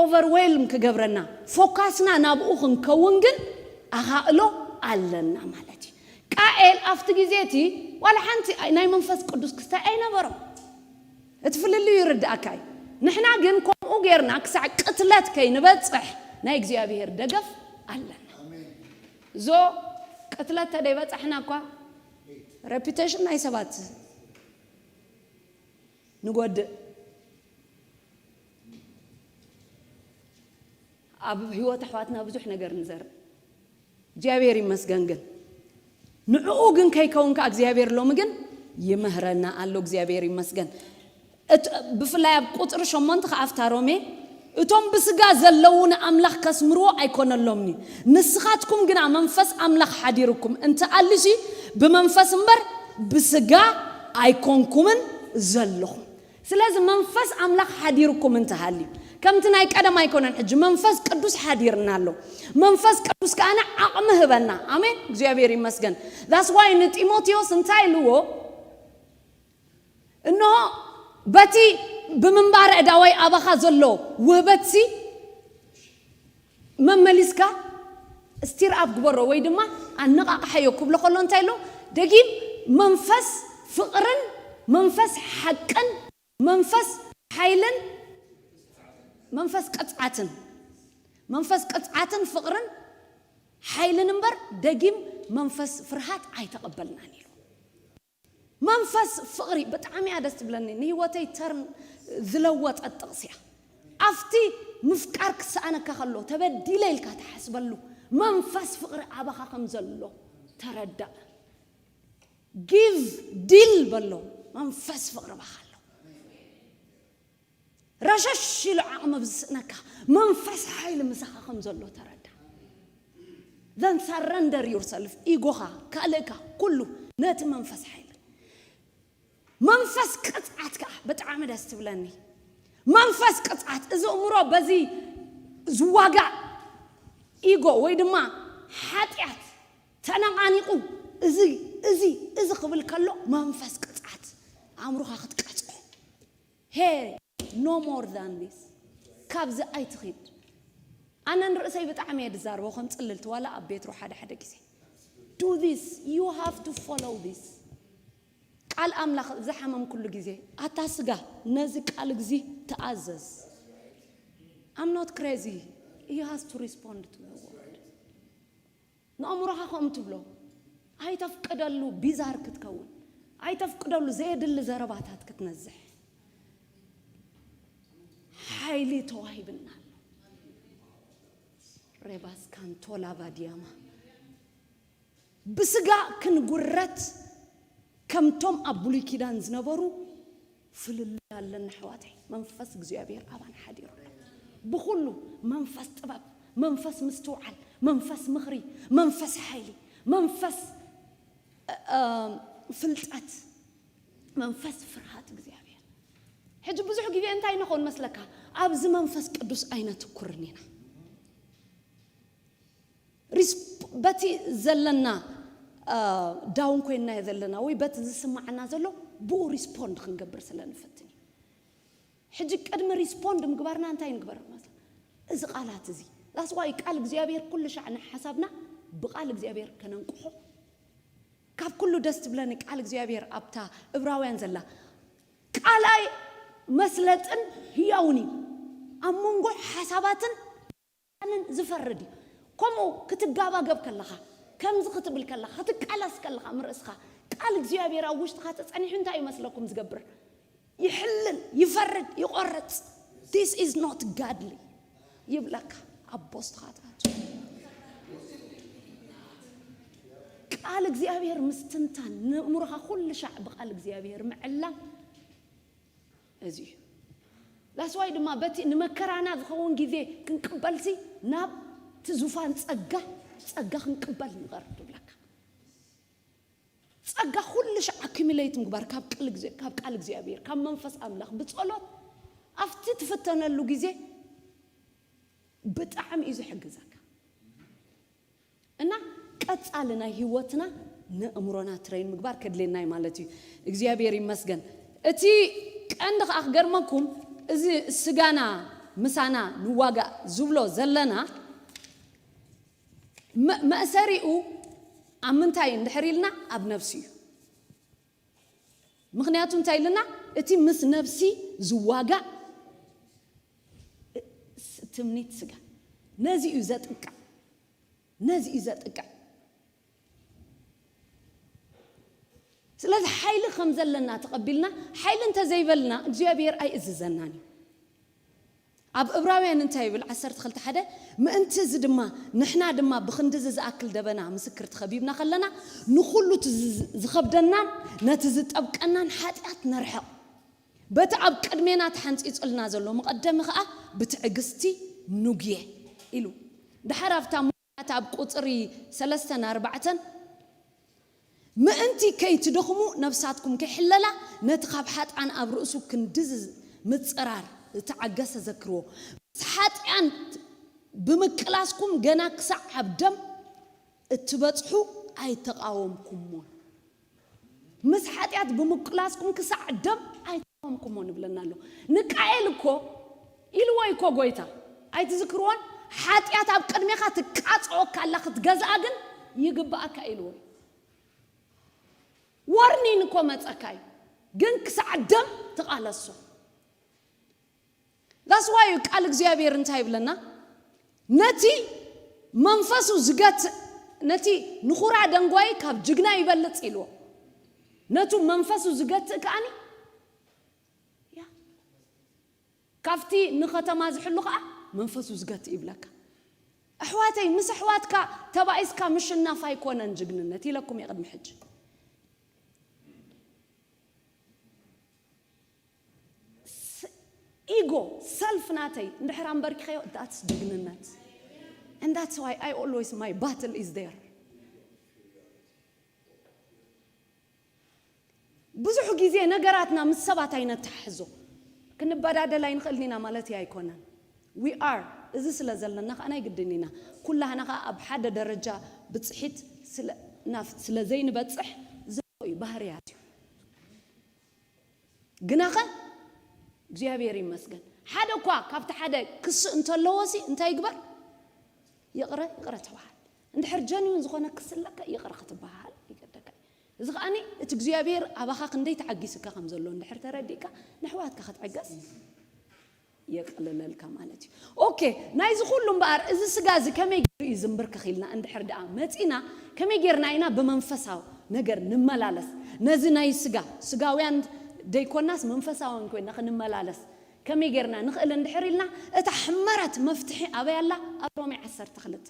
ኦቨርዌልም ክገብረና፣ ፎካስና ናብኡ ክንከውን ግን ኣኻእሎ ኣለና ማለት እዩ። ቃኤል ኣብቲ ግዜ እቲ ዋላ ሓንቲ ናይ መንፈስ ቅዱስ ክስታይ ኣይነበሮም። እቲ ፍልልዩ ይርድኣካ እዩ። ንሕና ግን ከምኡ ጌርና ክሳዕ ቅትለት ከይንበጽሕ ናይ እግዚኣብሔር ደገፍ ኣለና። እዞ ቅትለት ተደይበጻሕና እኳ ሬፒቴሽን ናይ ሰባት ንጎድእ። ኣብ ህይወት ኣሕዋትና ብዙሕ ነገር ንዘርእ። እግዚኣብሔር ይመስገን ግን ንዕኡ ግን ከይከውን ከኣ እግዚኣብሔር ሎሚ ግን ይምህረና ኣሎ። እግዚኣብሔር ይመስገን። እት-፣ ብፍላይ ኣብ ቁጽሪ ሸሞንተ ከኣ ኣብታ ሮሜ፣ "እቶም ብስጋ ዘለዉ ንኣምላኽ ከስምርዎ ኣይኮነሎምኒ፣ ንስኻትኩም ግና መንፈስ ኣምላኽ ሓዲርኩም እንተኣልሲ ብመንፈስ እምበር ብስጋ ኣይኮንኩምን ዘለኹም።" ስለዚ መንፈስ ኣምላኽ ሓዲርኩም እንተሃልዩ፣ ከምቲ ናይ ቀደም ኣይኮነን፣ ሕጂ መንፈስ ቅዱስ ሓዲርና ኣሎ። መንፈስ ቅዱስ ከኣነ ዓቕሚ ህበና። ኣሜን፣ እግዚኣብሔር ይመስገን። That's why ንጢሞቴዎስ እንታይ ኢልዎ? እንሆ በቲ ብምንባረ ዕዳወይ ኣባኻ ዘሎ ውህበትሲ መመሊስካ ስቲር ኣፕ ግበሮ ወይ ድማ ኣነቓቕሓዮ ክብሎ ከሎ እንታይ ኣሎ? ደጊም መንፈስ ፍቕርን መንፈስ ሓቅን መንፈስ ሓይልን መንፈስ ቅጽዓትን፣ መንፈስ ቅጽዓትን ፍቕርን ሓይልን እምበር ደጊም መንፈስ ፍርሃት ኣይተቐበልናን ኢሉ። መንፈስ ፍቕሪ ብጣዕሚ እያ ደስ ትብለኒ። ንህይወተይ ተርን ዝለወጠት ጥቕሲ እያ። ኣብቲ ምፍቃር ክሰኣነካ ከሎ፣ ተበዲለ ኢልካ ትሓስበሉ መንፈስ ፍቕሪ ኣባኻ ከም ዘሎ ተረዳእ። ጊቭ ዲል በሎ፣ መንፈስ ፍቕሪ ባኻ ኣሎ። ረሸሽ ኢሉ ዓቕሚ ኣብ ዝስእነካ፣ መንፈስ ሓይሊ ምሳኻ ከም ዘሎ ተረዳ። Then surrender yourself፣ ኢጎኻ፣ ካልእካ፣ ኩሉ ነቲ መንፈስ ሓይሊ። መንፈስ ቅጽዓት ከኣ ብጣዕሚ ደስ ትብለኒ። መንፈስ ቅጽዓት፣ እዚ እምሮ በዚ ዝዋጋእ ኢጎ ወይ ድማ ሓጢኣት ተነቓኒቑ፣ እዚ፣ እዚ፣ እዚ ክብል ከሎ መንፈስ ቅጽዓት ኣእምሮኻ ክትቀጽዖ። ሄ፣ no more than this። ካብዚ ኣይትኺድ። ኣነ ንርእሰይ ብጣዕሚ እየ ዝዛረቦ ከም ጽልልቲ፣ ዋላ ኣብ ቤትሮ ሓደ ሓደ ግዜ። Do this, you have to follow this። ቃል ኣምላኽ ዝሓመምኩሉ ግዜ፣ ኣታ ስጋ፣ ነዚ ቃል እዚ ተኣዘዝ። I'm not crazy. He has to respond to the word። ንኣእምሮኻ ከምኡ ትብሎ። ኣይተፍቅደሉ ቢዛር ክትከውን። ኣይተፍቅደሉ ዘየድሊ ዘረባታት ክትነዝሕ። ሓይሊ ተዋሂብና ኣሎ። ሬባስ ካንቶላ ቫዲያማ። ብስጋ ክንጉረት ከምቶም ኣብ ብሉይ ኪዳን ዝነበሩ ፍልልይ ኣለና ኣሕዋተይ። መንፈስ እግዚኣብሔር ኣባና ሓዲሩ ኣሎ። ብኹሉ መንፈስ ጥበብ፣ መንፈስ ምስትውዓል፣ መንፈስ ምኽሪ፣ መንፈስ ሓይሊ፣ መንፈስ፣ እ፣ እ፣ ፍልጠት፣ መንፈስ ፍርሃት እግዚኣብሔር። ሕጂ ብዙሕ ግዜ እንታይ ንኸውን መስለካ? ኣብዚ መንፈስ ቅዱስ ኣይነትኩርን ኢና። ሪስፕ-፣ በቲ ዘለና፣ እ፣ ዳውን ኮይንናዮ ዘለና ወይ በቲ ዝስማዓና ዘሎ ብኡ ሪስፖንድ ክንገብር ስለ ንፈትን እዩ። ሕጂ ቅድሚ ሪስፖንድ ምግባርና እንታይ ንግበር? እዚ ቃላት እዚ። That's why ቃል እግዚኣብሔር ኩሉ ሻዕ ንሓሳብና ብቃል እግዚኣብሔር ከነንቅሖ። ካብ ኩሉ ደስ ትብለኒ ቃል እግዚኣብሔር ኣብታ እብራውያን ዘላ። ቃላይ መስለጥን ህያውን እዩ። ኣብ መንጎ ሓሳባትን ዝፈርድ እዩ። ከምኡ ክትጋባገብ ከለኻ፣ ከምዚ ክትብል ከለኻ፣ ክትቃለስ ከለኻ፣ ምርእስኻ ቃል እግዚኣብሔር ኣብ ውሽጥኻ ተጸኒሑ እንታይ ይመስለኩም ዝገብር? ይሕልል፣ ይፈርድ፣ ይቆርጽ። This is not godly ይብለካ። ኣቦ ስትኻታት ቃል እግዚኣብሔር ምስትንታን፣ ንእምሮኻ ኩሉ ሻዕ ብቃል እግዚኣብሔር ምዕላም እዚ እዩ። ላስዋይ ድማ በቲ ንመከራና ዝኸውን ግዜ ክንቅበልሲ ናብ እቲ ዙፋን ጸጋ፣ ጸጋ ክንቅበል ንቐርብ ትብለካ። ጸጋ ኩሉ ሻዕ ኣኪሚሌት ምግባር ካብ ቃል እግዚኣብሔር፣ ካብ መንፈስ ኣምላኽ ብጸሎት ኣብቲ ትፍተነሉ ግዜ ብጣዕሚ እዩ ዝሕግዘካ። እና ቀጻሊ ናይ ህይወትና ንእምሮና ትሬን ምግባር ከድልየና እዩ ማለት እዩ። እግዚኣብሔር ይመስገን። እቲ ቀንዲ ከኣ ክገርመኩም፣ እዚ ስጋና ምሳና ንዋጋእ ዝብሎ ዘለና መ- መእሰሪኡ ኣብ ምንታይ እንድሕር ኢልና፣ ኣብ ነፍሲ እዩ። ምኽንያቱ እንታይ ኢልና፣ እቲ ምስ ነፍሲ ዝዋጋእ ስ- ትምኒት ስጋ ነዚ እዩ ዘጥቅዕ። ነዚ እዩ ዘጥቅዕ። ስለዚ ሓይሊ ከም ዘለና ተቐቢልና፣ ሓይሊ እንተዘይበልና እግዚኣብሔር ኣይእዝዘናን እዩ። ኣብ እብራውያን እንታይ ይብል? ዓሰርተ ክልተ ሓደ፣ ምእንቲ እዚ ድማ ንሕና ድማ ብኽንድዚ ዝኣክል ደበና ምስክር ተኸቢብና ከለና፣ ንኹሉ እቲ ዝ- ዝኸብደናን ነቲ ዝጠብቀናን ሓጢኣት ነርሕቕ፣ በቲ ኣብ ቅድሜና ተሓንጺጹልና ዘሎ መቐደሚ ኸኣ ብትዕግስቲ ኑግየ ኢሉ። ድሓር ኣብታ ሙሉኣት ኣብ ቁጽሪ ሰለስተን ኣርባዕተን፣ ምእንቲ ከይትደኽሙ ነፍሳትኩም ከይሕለላ ነቲ ካብ ሓጥኣን ኣብ ርእሱ ክንድዚ ምጽራር ዝተዓገሰ ዘክርዎ። ምስ ሓጥኣን ብምቅላስኩም ገና ክሳዕ ኣብ ደም እትበጽሑ ኣይተቃወምኩሞን። ምስ ሓጢኣት ብምቅላስኩም ክሳዕ ደም ኣይተቃወምኩሞን ይብለና ኣሎ። ንቃኤል እኮ ኢልዎ እኮ ጎይታ፣ ኣይትዝክርዎን? ሓጢኣት ኣብ ቅድሜኻ ትቃጽዖካ ኣላ፣ ክትገዝኣ ግን ይግብኣካ ኢልዎ። ወርኒን እኮ መጸካ እዩ፣ ግን ክሳዕ ደም ተቃለሶ። ላስዋዩ ቃል እግዚኣብሔር እንታይ ይብለና? ነቲ መንፈሱ ዝገትእ፣ ነቲ ንኹራ ደንጓይ ካብ ጅግና ይበልጽ ኢልዎ። ነቱ መንፈሱ ዝገትእ ከኣኒ ያ ካብቲ ንኸተማ ዝሕሉ ከኣ መንፈሱ ዝገትእ ይብለካ። ኣሕዋተይ፣ ምስ ኣሕዋትካ ተባኢስካ ምሽናፍ ኣይኮነን ጅግንነት ኢለኩም እየ ቅድሚ ሕጂ። ኢጎ ሰልፍ ናተይ እንድሕር ኣንበርኪኸዮ፣ that's ጅግንነት። And that's why I always, my battle is there. ብዙሕ ግዜ ነገራትና ምስ ሰባት ኣይነተሓሕዞ። ክንበዳደል ኣይንኽእልን ኢና ማለት ኣይኮነን። We are፣ እዚ ስለ ዘለና ከኣ ናይ ግድን ኢና። ኩላህና ከኣ ኣብ ሓደ ደረጃ ብጽሒት ስለ ናፍ- ስለ ዘይንበጽሕ ዘርኢ እዩ፣ ባህርያት እዩ። ግናኸ እግዚኣብሔር ይመስገን፣ ሓደ እኳ ካብቲ ሓደ ክስእ እንተለዎ ሲ እንታይ ይግበር? ይቕረ ይቕረ ተባሃል። እንድሕር ጀንዩን ዝኾነ ክስለካ ይቕረ ክትበሃል ይገደካ እዩ። እዚ ከኣኒ እቲ እግዚኣብሔር ኣባኻ ክንደይ ተዓጊስካ ከም ዘሎ እንድሕር ተረዲእካ፣ ንሕዋትካ ክትዕገስ የቕልለልካ ማለት እዩ። ኦኬ፣ ናይዚ ኩሉ እምበኣር እዚ ስጋ እዚ ከመይ ገይሩ እዩ ዝንብርከኽ ኢልና እንድሕር ደኣ መጺና፣ ከመይ ጌርና ኢና ብመንፈሳዊ ነገር ንመላለስ? ነዚ ናይ ስጋ፣ ስጋውያን ደይኮናስ መንፈሳውያን ኮይና ክንመላለስ ከመይ ጌርና ንኽእል እንድሕር ኢልና፣ እታ ሕመረት መፍትሒ ኣበይ ኣላ? ኣብ ሮሜ ዓሰርተ ክልተ።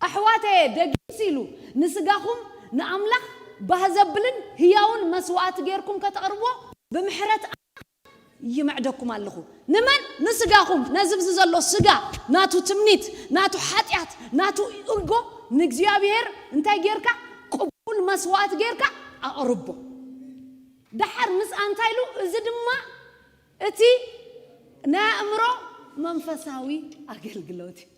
ኣሕዋተየ፣ ደጊምሲ ኢሉ ንስጋኹም ንኣምላኽ ባህ ዘብልን ህያውን መስዋእቲ ጌርኩም ከተቕርቦ ብምሕረት ይምዕደኩም ኣለኹ። ንመን? ንስጋኹም። ነዚ ብዚ ዘሎ ስጋ፣ ናቱ ትምኒት፣ ናቱ ሓጢኣት፣ ናቱ እጎ ንእግዚኣብሔር እንታይ ጌርካ? ቅቡል መስዋእቲ ጌርካ ኣቕርቦ። ደሓር ምስ ኣንታይ ኢሉ? እዚ ድማ እቲ ናይ ኣእምሮ መንፈሳዊ ኣገልግሎት እዩ።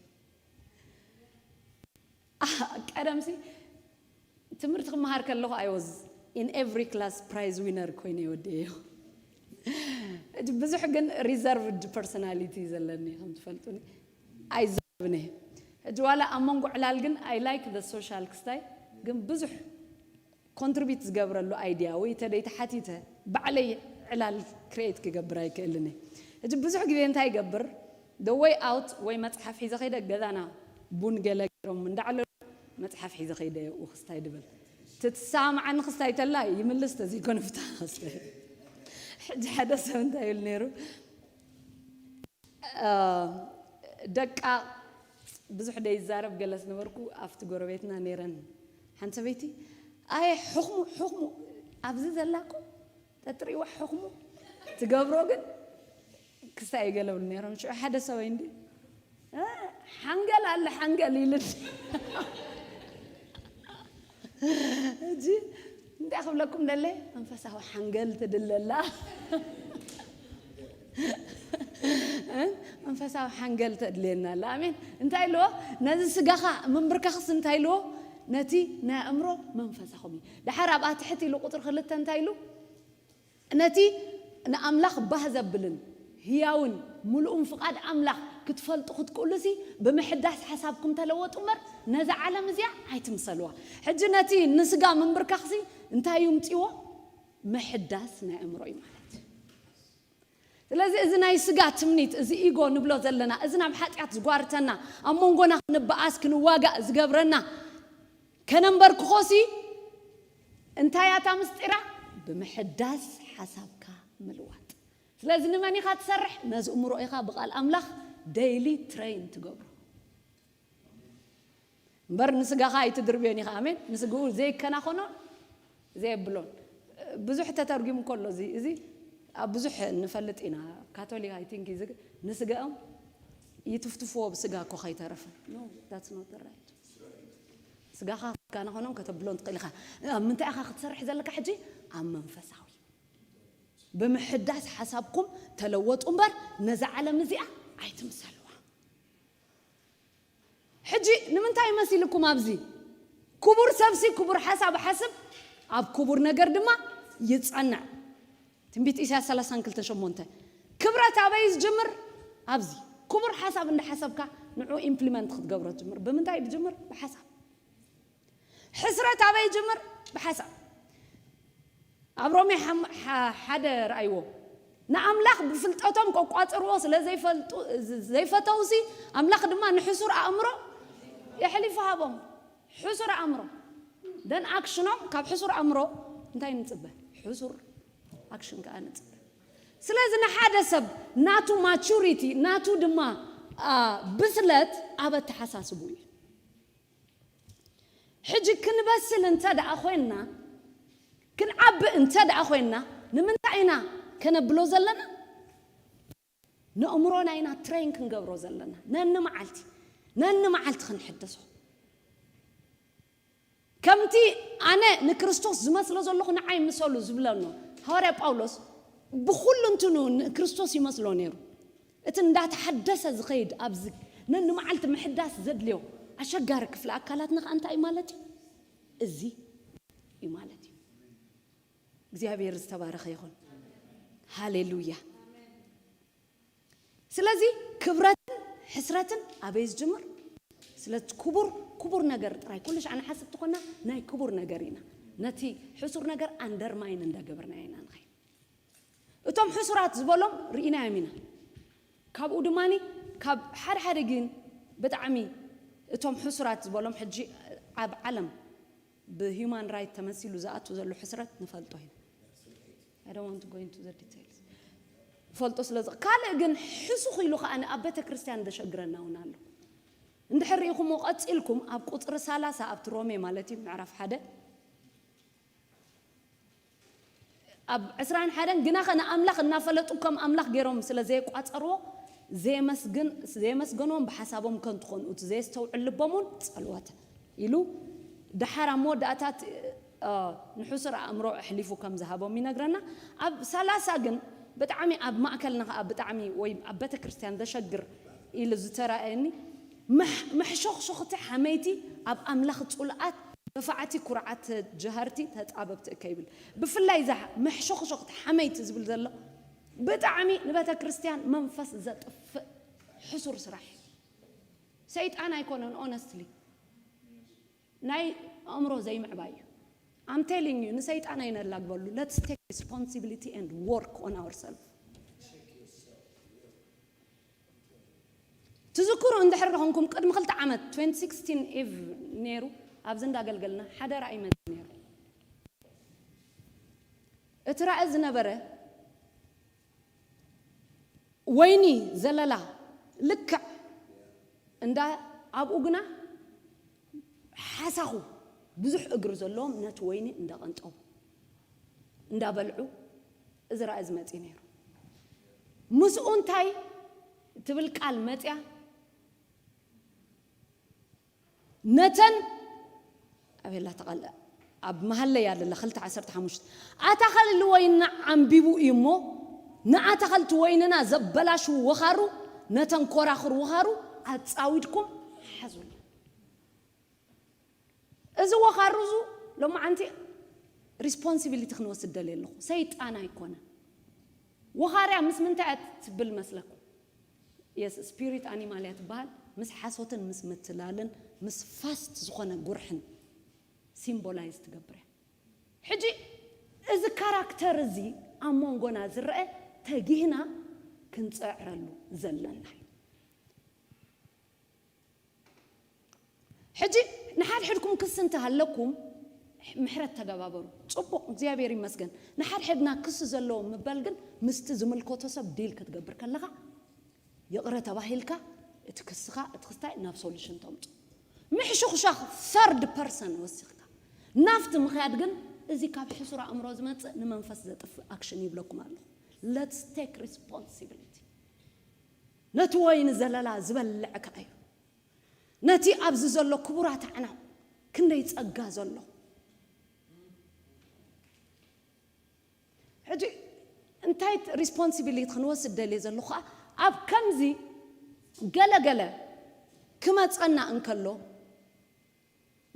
ቀደምሲ ትምህርቲ ክመሃር ከለኹ I was in every class prize winner ኮይነ ይወድእዮ። ሕጂ ብዙሕ ግን reserved personality ዘለኒ ከም ትፈልጡኒ ኣይዛረብን እየ። ሕጂ ዋላ ኣብ መንጎ ዕላል ግን I like the social ክስታይ ግን ብዙሕ ኮንትሪቢት ዝገብረሉ ኣይድያ ወይ ተደይ ተሓቲተ ባዕለይ ዕላል ክሬት ክገብር ኣይክእልን እየ። ሕጂ ብዙሕ ግዜ እንታይ ይገብር? the way out ወይ መጽሓፍ ሒዘ ከይደ ገዛና ቡን ገለ ገይሮም እንዳዕለሉ መጽሓፍ ሒዘ ከይደ እየ ክስታይ ድብል ትትሰማማዓኒ ክስታይ ተላ ይምልስ ተዘይኮነ ፍታ ክስታይ። ሕጂ ሓደ ሰብ እንታይ ይብል ነይሩ? ደቃ ብዙሕ ደይዛረብ ገለ ዝነበርኩ ኣብቲ ጎረቤትና ነይረን ሓንቲ ሰበይቲ ኣየ ሕኽሙ ሕኽሙ ኣብዚ ዘላኩ ጠጥሪዋ ሕኽሙ ትገብሮ ግን ክስታይ ገለ ብሉ ነይሮም። ሽዑ ሓደ ሰበይ እንዲ ሓንገል ኣለ ሓንገል ኢልን እጂ እንታይ ክብለኩም ደለ መንፈሳዊ ሓንገል ትድለላ መንፈሳዊ ሓንገል ተድልየና ኣላ ኣሜን። እንታይ ኢልዎ? ነዚ ስጋኻ ምንብርካኽስ እንታይ ኢልዎ? ነቲ ናይ ኣእምሮ መንፈሳኹም እዩ። ድሓር ኣብኣ ትሕት ኢሉ ቁፅሪ ክልተ እንታይ ኢሉ? ነቲ ንኣምላኽ ባህ ዘብልን ህያውን ምሉእን ፍቓድ ኣምላኽ ክትፈልጡ ክትክእሉሲ ብምሕዳስ ሓሳብኩም ተለወጡ እምበር ነዛ ዓለም እዚኣ ኣይትምሰልዋ። ሕጂ ነቲ ንስጋ ምንብርካኽሲ እንታይ እዩ ምፅዎ? ምሕዳስ ናይ ኣእምሮ እዩ ማለት። ስለዚ እዚ ናይ ስጋ ትምኒት እዚ ኢጎ ንብሎ ዘለና እዚ ናብ ሓጢኣት ዝጓርተና ኣብ መንጎና ክንበኣስ ክንዋጋእ ዝገብረና ከነንበርክኾሲ እንታይ እያ እታ ምስጢራ? ብምሕዳስ ሓሳብካ ምልዋጥ። ስለዚ ንመን ኢኻ ትሰርሕ? ነዚ እምሮ ኢኻ ብቓል ኣምላኽ ደይሊ ትረይን ትገብሮ። እምበር ንስጋኻ ኣይትድርብዮን ኢኻ። ኣሜን። ንስግኡ ዘይከናኸኖን ዘየብሎን ብዙሕ ተተርጉሙ ከሎ እዚ እዚ ኣብ ብዙሕ ንፈልጥ ኢና። ካቶሊክ ኣይ ቲንክ እዚ ንስጋኦም ይትፍትፍዎ ብስጋ እኮ ከይተረፈ። No, that's not the right. ስጋኻ ከናኸኖም ከተብሎን ትኽእል ኢኻ። ኣብ ምንታይ ኢኻ ክትሰርሕ ዘለካ ሕጂ? ኣብ መንፈሳዊ ብምሕዳስ ሓሳብኩም ተለወጡ እምበር ነዛ ዓለም እዚኣ ኣይትምሰልዋ። ሕጂ ንምንታይ ይመሲልኩም ኣብዚ? ክቡር ሰብሲ ክቡር ሓሳብ ሓስብ ኣብ ክቡር ነገር ድማ ይጸንዕ። ትንቢት ኢሳያስ ሰላሳን ክልተን ሸሞንተ ክብረት ኣበይ ዝጅምር? ኣብዚ ክቡር ሓሳብ እንዳሓሰብካ ንዑ ኢምፕሊመንት ክትገብሮ ትጅምር። ብምንታይ እዩ ዝጅምር? ብሓሳብ። ሕስረት ኣበይ ይጅምር? ብሓሳብ። ኣብ ሮሜ ሓም- ሓ- ሓደ ረኣይዎ ንኣምላኽ ብፍልጠቶም ከቋጽርዎ ስለ ዘይፈልጡ ዘይፈተውሲ ኣምላኽ ድማ ንሕሱር ኣእምሮ የሕሊፉ ሃቦም። ሕሱር ኣእምሮ ደን ኣክሽኖም ካብ ሕሱር ኣእምሮ እንታይ ንጽበ? ሕሱር ኣክሽን ከዓ ንጽበ። ስለዚ ንሓደ ሰብ ናቱ ማቹሪቲ ናቱ ድማ ብስለት ኣብ ኣተሓሳስቡ እዩ። ሕጂ ክንበስል እንተ ደኣ ኮይንና ክንዓቢ እንተ ደኣ ኮይንና ንምንታይ ኢና ከነብሎ ዘለና? ንእምሮና ኢና ትሬን ክንገብሮ ዘለና ነኒ መዓልቲ ነኒ መዓልቲ ክንሕደሶ ከምቲ ኣነ ንክርስቶስ ዝመስሎ ዘለኹ ንዓይ ምሰሉ ዝብለኖ ሃዋርያ ጳውሎስ ብኩሉ እንትኑ ንክርስቶስ ይመስሎ ነይሩ። እቲ እንዳተሓደሰ ዝኸይድ ኣብዚ ነኒ መዓልቲ ምሕዳስ ዘድልዮ ኣሸጋሪ ክፍሊ ኣካላትና ከኣ እንታይ እዩ ማለት እዩ? እዚ እዩ ማለት እዩ። እግዚኣብሔር ዝተባረኸ ይኹን። ሃሌሉያ። ስለዚ ክብረትን ሕስረትን ኣበይ ዝጅምር? ስለ ክቡር ክቡር ነገር ጥራይ ኩሉ ሻዕ ንሓስብ ትኾና ናይ ክቡር ነገር ኢና። ነቲ ሕሱር ነገር ኣንደርማይን እንዳገበርና ኢና ንኸይድ። እቶም ሕሱራት ዝበሎም ርኢናዮም ኢና። ካብኡ ድማ ካብ ሓደ ሓደ ግን ብጣዕሚ እቶም ሕሱራት ዝበሎም ሕጂ ኣብ ዓለም ብሂውማን ራይት ተመሲሉ ዝኣቱ ዘሎ ሕስረት ንፈልጦ ኢና። I don't want to go into the details። ፈልጦ ስለ ካልእ ግን ሕሱኽ ኢሉ ከዓ ኣብ ቤተ ክርስቲያን ዘሸግረና እውን ኣሎ። እንድሕር ርኢኹምዎ ቀፂልኩም ኣብ ቁፅሪ ሰላሳ ኣብቲ ሮሜ ማለት እዩ ምዕራፍ ሓደ ኣብ ዕስራን ሓደን ግናኸ ንኣምላኽ እናፈለጡ ከም ኣምላኽ ገይሮም ስለ ዘየቋጸርዎ ዘየመስገንዎም ብሓሳቦም ከንቱ ኾኑ እቲ ዘየስተውዕል ልቦም እውን ጸልወተ ኢሉ ደሓር ኣብ መወዳእታት ንሕሱር ኣእምሮ ኣሕሊፉ ከም ዝሃቦም ይነግረና። ኣብ ሰላሳ ግን ብጣዕሚ ኣብ ማእከልና ከዓ ብጣዕሚ ወይ ኣብ ቤተ ክርስቲያን ዘሸግር ኢሉ ዝተራእየኒ መሕሾኽሾኽቲ ሓመይቲ ኣብ ኣምላኽ ጽሉኣት ደፋዕቲ ኩርዓት ጀሃርቲ ተጻበብቲ እከ ይብል። ብፍላይ እዛ መሕሾኽሾኽቲ ሓመይቲ ዝብል ዘሎ ብጣዕሚ ንቤተ ክርስቲያን መንፈስ ዘጥፍእ ሕሱር ስራሕ እዩ። ሰይጣን ኣይኮነን ኦነስትሊ ናይ ኣእምሮ ዘይምዕባይ እዩ። I'm telling you ንሰይጣን ኣይነላግበሉ። Let's take responsibility and work on ourselves። ትዝክሩ እንድሕር ደኾንኩም ቅድሚ ክልተ ዓመት twenty sixteen ኢቭ ነይሩ፣ ኣብዚ እንዳገልገልና ሓደ ራእይ መጽ ነይሩ። እቲ ራእይ ዝነበረ ወይኒ ዘለላ ልክዕ እንዳ ኣብኡ ግና ሓሳኹ ብዙሕ እግሪ ዘለዎም ነቲ ወይኒ እንዳቐንጠቡ እንዳበልዑ እዚ ራእይ ዝመጽእ ነይሩ። ምስኡ እንታይ ትብል ቃል መጽያ? ነተን ኣቤላ ተቐልአ ኣብ መሃለያ ለለ ክልተ ዓሰርተ ሓሙሽተ ኣታ ኸልሊ ወይንና ዓንቢቡ እዩ እሞ ንኣታ ኸልቲ ወይንና ዘበላሽዉ ወኻሩ ነተን ኮራኽር ወኻሩ ኣጻዊድኩም ሓዙሉ። እዚ ወኻሩ እዙ ሎማዓንቲ ሪስፖንሲቢሊቲ ክንወስድ ደልየ ኣለኹ። ሰይጣን ኣይኮነ። ወኻርያ ምስ ምንታይ እያ ትብል መስለኩም? የስ ስፒሪት ኣኒማል እያ ትበሃል። ምስ ሓሶትን ምስ ምትላልን ምስ ፋስት ዝኾነ ጉርሕን ሲምቦላይዝ ትገብር እያ። ሕጂ እዚ ካራክተር እዚ ኣብ መንጎና ዝረአ ተጊህና ክንፅዕረሉ ዘለና እዩ። ሕጂ ንሓድሕድኩም ክሲ እንተሃለኩም ምሕረት ተገባበሩ። ጽቡቕ እግዚኣብሔር ይመስገን። ንሓድሕድና ክሲ ዘለዎ ምባል ግን ምስቲ ዝምልከቶ ሰብ ዲል ክትገብር ከለኻ ይቕረ ተባሂልካ እቲ ክስኻ እቲ ክስታይ ናብ ሶሉሽን ተምጽ ምሕሹኽሻኽ ሰርድ ፐርሰን ወሲኽካ ናፍቲ ምኽያድ ግን እዚ ካብ ሕሱር ኣእምሮ ዝመጽእ ንመንፈስ ዘጥፍእ ኣክሽን ይብለኩም ኣለኹ። Let's take responsibility። ነቲ ወይኒ ዘለላ ዝበልዕካ እዩ። ነቲ ኣብዚ ዘሎ ክቡራት ኣዕናው ክንደይ ጸጋ ዘሎ ሕጂ እንታይ ሪስፖንሲቢሊቲ ክንወስድ ደልየ ዘለኹ ኣብ ከምዚ ገለገለ ክመፀና እንከሎ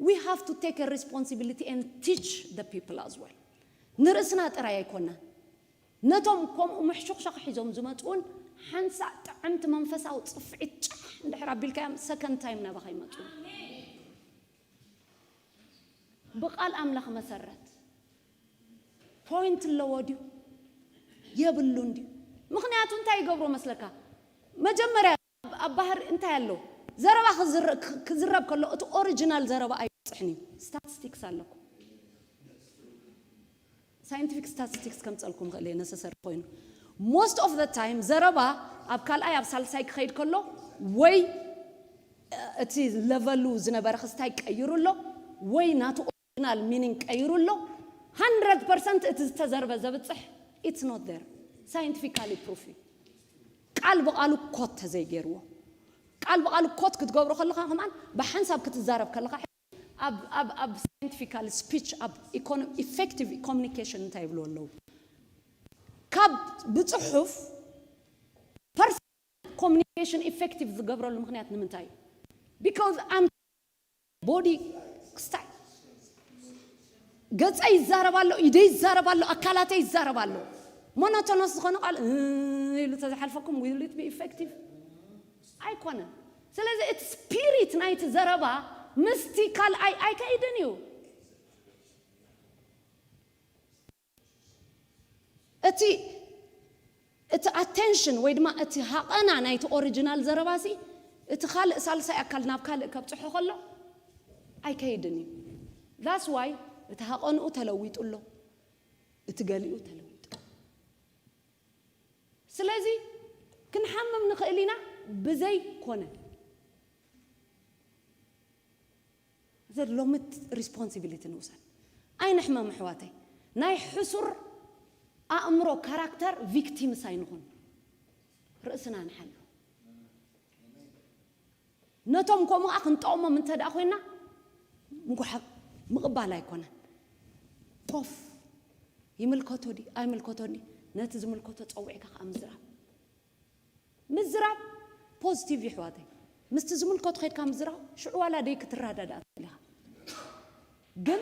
we have to take a responsibility and teach the people as well። ንርእስና ጥራይ ኣይኮና ነቶም ከምኡ ምሕሹኽሻኽ ሒዞም ዝመፅኡን ሓንሳእ ጥዕምቲ መንፈሳዊ ፅፍዒት ጫሕ እንድሕር ኣቢልካዮም ሰከንድ ታይም ናባኻ ይመፁ። ብቃል ኣምላኽ መሰረት ፖይንት ኣለዎ ድዩ የብሉን ድዩ? ምኽንያቱ እንታይ ይገብሮ መስለካ? መጀመርያ ኣብ ባህር እንታይ ኣሎ? ዘረባ ክዝረብ ከሎ እቲ ኦሪጂናል ዘረባ ኣይበፅሕን እዩ። ስታቲስቲክስ ኣለኩ። ሳይንቲፊክ ስታቲስቲክስ ከምፀልኩም ክእል እየ ነሰሰር ኮይኑ most of the time ዘረባ ኣብ ካልኣይ ኣብ ሳልሳይ ክኸይድ ከሎ ወይ እቲ ለቨሉ ዝነበረ ክስታይ ቀይሩ ኣሎ ወይ ናቱ ኦሪጂናል ሚኒንግ ቀይሩ ኣሎ። Hundred percent እቲ ዝተዘርበ ዘብፅሕ it's not there scientifically proof እዩ። ቃል ብቃሉ ኮት ተዘይገይርዎ ቃል ብቃሉ ኮት ክትገብሮ ከለካ ከማን ብሓንሳብ ክትዛረብ ከለካ ኣብ ኣብ ኣብ ሳይንቲፊካል ስፒች ኣብ ኢኮኖሚ ኢፌክቲቭ ኮሚኒኬሽን እንታይ ይብሉ ኣለዉ? ካብ ብፅሑፍ ፐርሰን ኮሚኒኬሽን ኢፌክቲቭ ዝገብረሉ ምክንያት ንምንታይ እዩ? Because I'm body style ገፀ ይዛረብ ኣሎ፣ ኢደ ይዛረብ ኣሎ፣ ኣካላተ ይዛረብ ኣሎ። ሞኖቶኖስ ዝኾነ ቃል ኢሉ ተዝሓልፈኩም will it be effective? ኣይኮነን። ስለዚ እቲ ስፒሪት ናይቲ ዘረባ ምስቲ ካልኣይ ኣይከይድን እዩ። እቲ እቲ ኣቴንሽን ወይ ድማ እቲ ሃቐና ናይቲ ኦሪጂናል ዘረባሲ እቲ ካልእ ሳልሳይ ኣካል ናብ ካልእ ከብፅሖ ከሎ ኣይከይድን እዩ። That's why እቲ ሃቐንኡ ተለዊጡ ኣሎ፣ እቲ ገሊኡ ተለዊጡ። ስለዚ ክንሓምም ንኽእል ኢና ብዘይ ኮነ ዘሎምት ሪስፖንሲቢሊቲ ንውሰድ። ኣይንሕመም ኣሕዋተይ፣ ናይ ሕሱር ኣእምሮ ካራክተር ቪክቲምስ ኣይንኹን፣ ርእስና ንሓሉ። ነቶም ከምኡ ክንጠቕሞም እንተ ደኣ ኮይና ምጉሓፍ ምቕባል ኣይኮነን። ፖፍ ይምልከቶ ዲ ኣይምልከቶን ዲ ነቲ ዝምልከቶ ጸዊዕካ ከዓ ምዝራብ ምዝራብ ፖዚቲቭ ይሕዋተይ ምስቲ ዝምልከቱ ከድካ ምዝራብ ሽዑ ዋላ ደይ ክትረዳዳእ ትኽእል ኢኻ ግን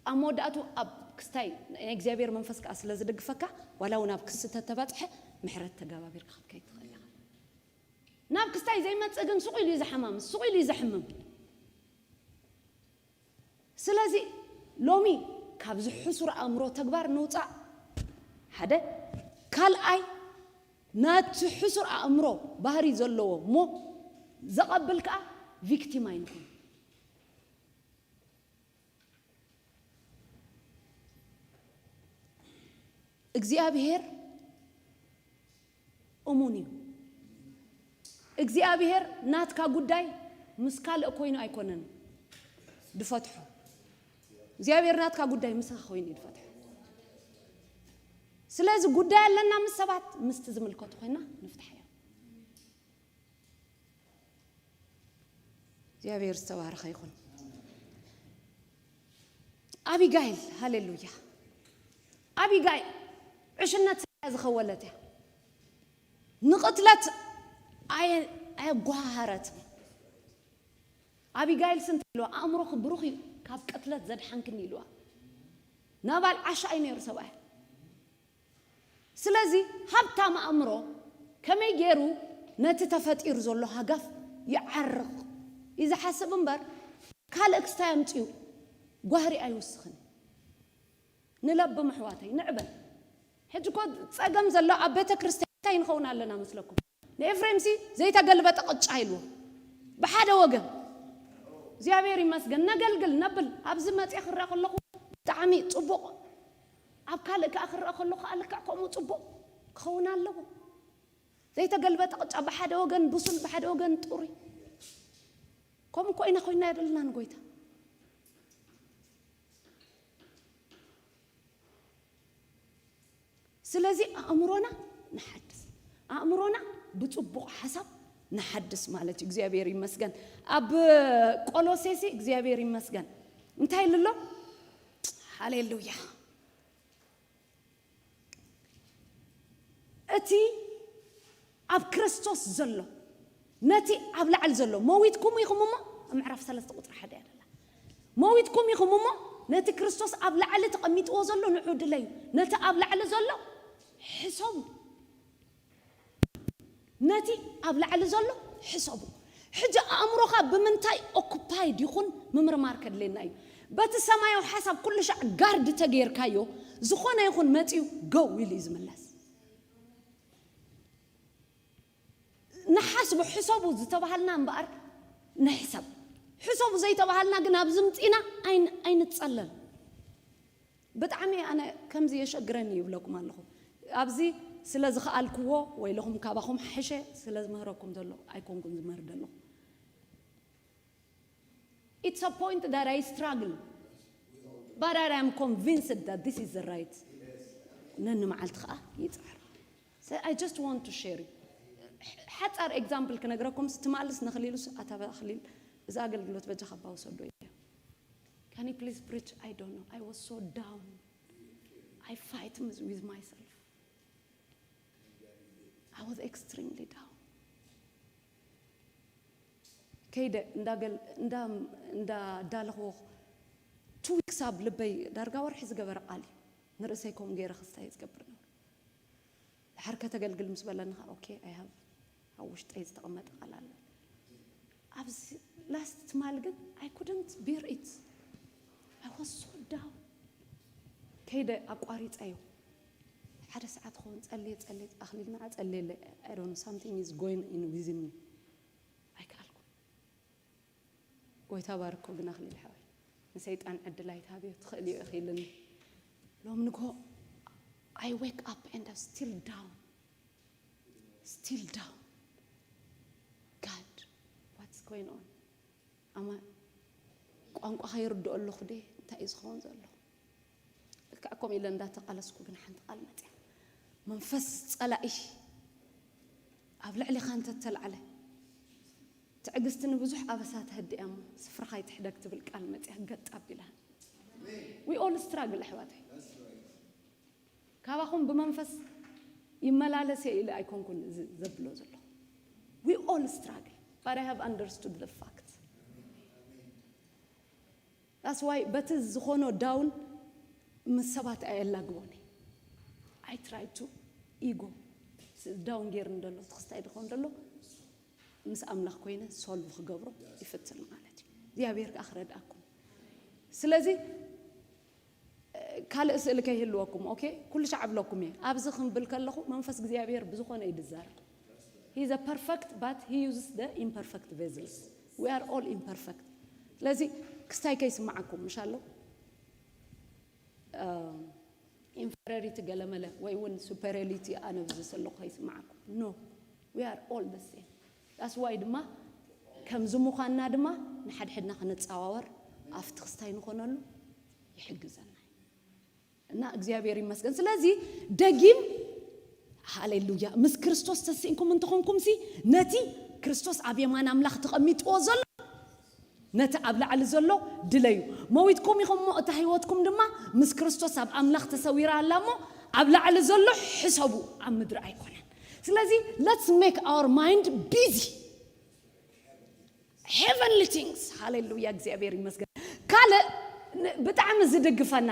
ኣብ መወዳእቱ ኣብ ክስታይ ናይ እግዚኣብሔር መንፈስ ከዓ ስለ ዝድግፈካ ዋላ እውን ኣብ ክሲ ተተባፅሐ ምሕረት ተገባቢርካ ክትከይድ ትኽእል ኢኻ ናብ ክስታይ ዘይመፅእ ግን ስቕ ኢሉ እዩ ዝሓማምስ ስቕ ኢሉ እዩ ዘሕምም ስለዚ ሎሚ ካብዚ ሕሱር ኣእምሮ ተግባር ንውፃእ ሓደ ካልኣይ ናቲ ሕሱር ኣእምሮ ባህሪ ዘለዎ እሞ ዘቐብል ከዓ ቪክቲም ኣይንኹን። እግዚኣብሔር እሙን እዩ። እግዚኣብሔር ናትካ ጉዳይ ምስ ካልእ ኮይኑ ኣይኮነን ድፈትሖ። እግዚኣብሔር ናትካ ጉዳይ ምሳኻ ኮይኑ እዩ ድፈትሖ። ስለዚ ጉዳይ ኣለና ምስ ሰባት፣ ምስቲ ዝምልከቱ ኮይና ንፍትሓዮ። እግዚኣብሔር ዝተባረኸ ይኹን። ኣቢጋይል፣ ሃሌሉያ። ኣቢጋይል ዕሽነት ስለ ዝኸወለት እያ። ንቕትለት ኣየ-፣ ኣየጓሃረትን። ኣቢጋይል ስንት ኢልዋ፣ ኣእምሮኺ ብሩኽ እዩ፣ ካብ ቅትለት ዘድሓንክኒ ኢልዋ። ናባል ዓሻ እዩ ነይሩ ሰብኣይ። ስለዚ ሃብታም ኣእምሮ ከመይ ገይሩ ነቲ ተፈጢሩ ዘሎ ሃጋፍ ይዓርቕ እዩ ዝሓስብ እምበር፣ ካልእ ክስታይ ኣምፅኡ ጓህሪ ኣይውስኽን። ንለብም ኣሕዋተይ፣ ንዕበል። ሕጂ እኮ ጸገም ዘሎ ኣብ ቤተ ክርስቲያን እንታይ ንኸውን ኣለና መስለኩም? ንኤፍሬምሲ ዘይተገልበጠ ቅጫ ኢልዎ ብሓደ ወገን። እግዚኣብሔር ይመስገን፣ ነገልግል ነብል። ኣብዚ መፅየ ክረአ ከለኹ ብጣዕሚ ጽቡቕ፣ ኣብ ካልእ ከኣ ክረአ ከለኹ ከኣ ልክዕ ከምኡ ጽቡቕ ክኸውን ኣለዎ። ዘይተገልበጠ ቅጫ፣ ብሓደ ወገን ብሱል፣ ብሓደ ወገን ጥሩይ። ከምኡ እኮ ኢና ኮይና የደልና ንጎይታ። ስለዚ ኣእምሮና ንሓድስ፣ ኣእምሮና ብጽቡቕ ሓሳብ ንሓድስ ማለት እዩ። እግዚኣብሔር ይመስገን። ኣብ ቆሎሴሲ እግዚኣብሔር ይመስገን እንታይ ኢሉ ኣሎ? ሃሌሉያ። እቲ ኣብ ክርስቶስ ዘሎ ነቲ ኣብ ላዕሊ ዘሎ መዊትኩም ኢኹም እሞ፣ ኣብ ምዕራፍ ሰለስተ ቁጽሪ ሓደ እያ ደላ። መዊትኩም ኢኹም እሞ፣ ነቲ ክርስቶስ ኣብ ላዕሊ ተቐሚጥዎ ዘሎ ንዑ ድለዩ። ነቲ ኣብ ላዕሊ ዘሎ ሕሰቡ። ነቲ ኣብ ላዕሊ ዘሎ ሕሰቡ። ሕጂ ኣእምሮኻ ብምንታይ ኦኩፓይድ ይኹን ምምርማር ከድልየና እዩ። በቲ ሰማያዊ ሓሳብ ኩሉ ሻዕ ጋርድ ተገይርካዮ፣ ዝኾነ ይኹን መጺኡ ገው ኢሉ እዩ ዝምለስ። ንሓስቡ፣ ሕሰቡ ዝተባሃልና እምበኣር ንሕሰብ። ሕሰቡ ዘይተባሃልና ግን ኣብዚ ምጺና ኣይን-፣ ኣይንጸለል። ብጣዕሚ ኣነ ከምዚ የሸግረኒ ይብለኩም ኣለኹ። ኣብዚ ስለ ዝኸኣልክዎ ወይ ለኹም ካባኹም ሓይሸ ስለ ዝምህረኩም ዘሎ ኣይኮንኩን ዝምህር ዘለኹ። It's a point that I struggle, but I am convinced that this is the right. ነኒ መዓልቲ ከዓ ይፅዕር። So I just want to share it. ሓፃር ኤግዛምፕል ክነግረኩም፣ ትማልስ ንኽሊሉስ ኣታ ኣኽሊል፣ እዚ ኣገልግሎት በጃኻ ባውሰዶ ኢለ። Can you please preach? I don't know. I was so down. I fight with myself. I was extremely down. ከይደ እንዳገል-፣ እንዳ-፣ እንዳዳለኽዎ two weeks ኣብ ልበይ ዳርጋ ወርሒ ዝገበረ ቃል እዩ። ንርእሰይ ከምኡ ገይረ ክስታይ ዝገብር ነበር። ድሓር ከተገልግል ምስ በለኒ ኸዓ፣ ኦኬ፣ I have ኣብ ውሽጠይ ዝተቐመጠ ቃል ኣሎ። ኣብዚ ላስት ትማል ግን I couldn't bear it. I was so down. ከይደ ኣቋሪፀዮ። ሓደ ሰዓት ክኸውን ጸልየ፣ ጸልየ፣ ኣኽሊል ንዓ ጸልየለይ። I don't know, something is going in within me. ኣይከኣልኩን። ጎይታ ባርኮ ግን ኣኽሊል ሓወይ፣ ንሰይጣን ዕድል ኣይትሃብዮ፣ ትኽእልዮ ኢኺ ኢልኒ። ሎም ንግሆ I wake up and I'm still down. Still down. God, what's going on? ኣማ ቋንቋ ከይርድኦ ኣለኹ ደ እንታይ እዩ ዝኸውን ዘሎ? ልክዕ ከምኡ ኢለ እንዳተቓለስኩ ግን ሓንቲ ቃል መፅያ። መንፈስ ጸላኢ ኣብ ልዕሊኻ እንተተላዕለ፣ ትዕግስቲ ንብዙሕ ኣበሳ ተህድያ እሞ ስፍራኻ ይትሕደግ ትብል ቃል መፅያ ገጥ ኣቢላ። We all struggle ኣሕዋተይ። ካባኹም ብመንፈስ ይመላለስ እየ ኢለ ኣይኮንኩን እዚ ዘብሎ ዘለኹ። We all struggle, but I have understood the fact. That's why በቲ ዝኾኖ ዳውን ምስ ሰባት ኣየላግቦን እየ። I try to ego ዳውን ገይርኒ ደሎ፣ እቲ ክስታይ ድኾን ደሎ ምስ ኣምላኽ ኮይነ ሶልቭ ክገብሮ ይፍትን ማለት እዩ። እግዚኣብሔር ከዓ ክረድኣኩም። ስለዚ ካልእ ስእሊ ከይህልወኩም፣ ኦኬ? ኩሉ ሻዕ እብለኩም እየ። ኣብዚ ክንብል ከለኹ መንፈስ እግዚኣብሔር ብዝኾነ እዩ ዝዛረብ። He is a perfect, but he uses the imperfect vessels. We are all imperfect. ስለዚ ክስታይ ከይስምዓኩም፣ ምሽ ኣሎ? ኢንፌሪዮሪቲ ገለመለ ወይ እውን ሱፐሪዮሪቲ ኣነ ብዚ ዘለኹ ከይስምዓኩም። No, we are all the same. That's why ድማ ከምዚ ምዃንና ድማ ንሓድሕድና ክንጸዋወር ኣብቲ ክስታይ ንኾነሉ ይሕግዘና። እና እግዚኣብሔር ይመስገን። ስለዚ ደጊም፣ ሃሌሉያ፣ ምስ ክርስቶስ ተስኢንኩም እንተኾንኩም ሲ፣ ነቲ ክርስቶስ ኣብ የማን ኣምላኽ ተቐሚጥዎ ዘሎ፣ ነቲ ኣብ ላዕሊ ዘሎ ድለዩ። መዊትኩም ኢኹም እሞ እታ ህይወትኩም ድማ ምስ ክርስቶስ ኣብ ኣምላኽ ተሰዊራ ኣላ እሞ፣ ኣብ ላዕሊ ዘሎ ሕሰቡ፣ ኣብ ምድሪ ኣይኮነን። ስለዚ let's make our mind busy heavenly things. ሃሌሉያ፣ እግዚኣብሔር ይመስገን። ካልእ ን-፣ ብጣዕሚ ዝድግፈና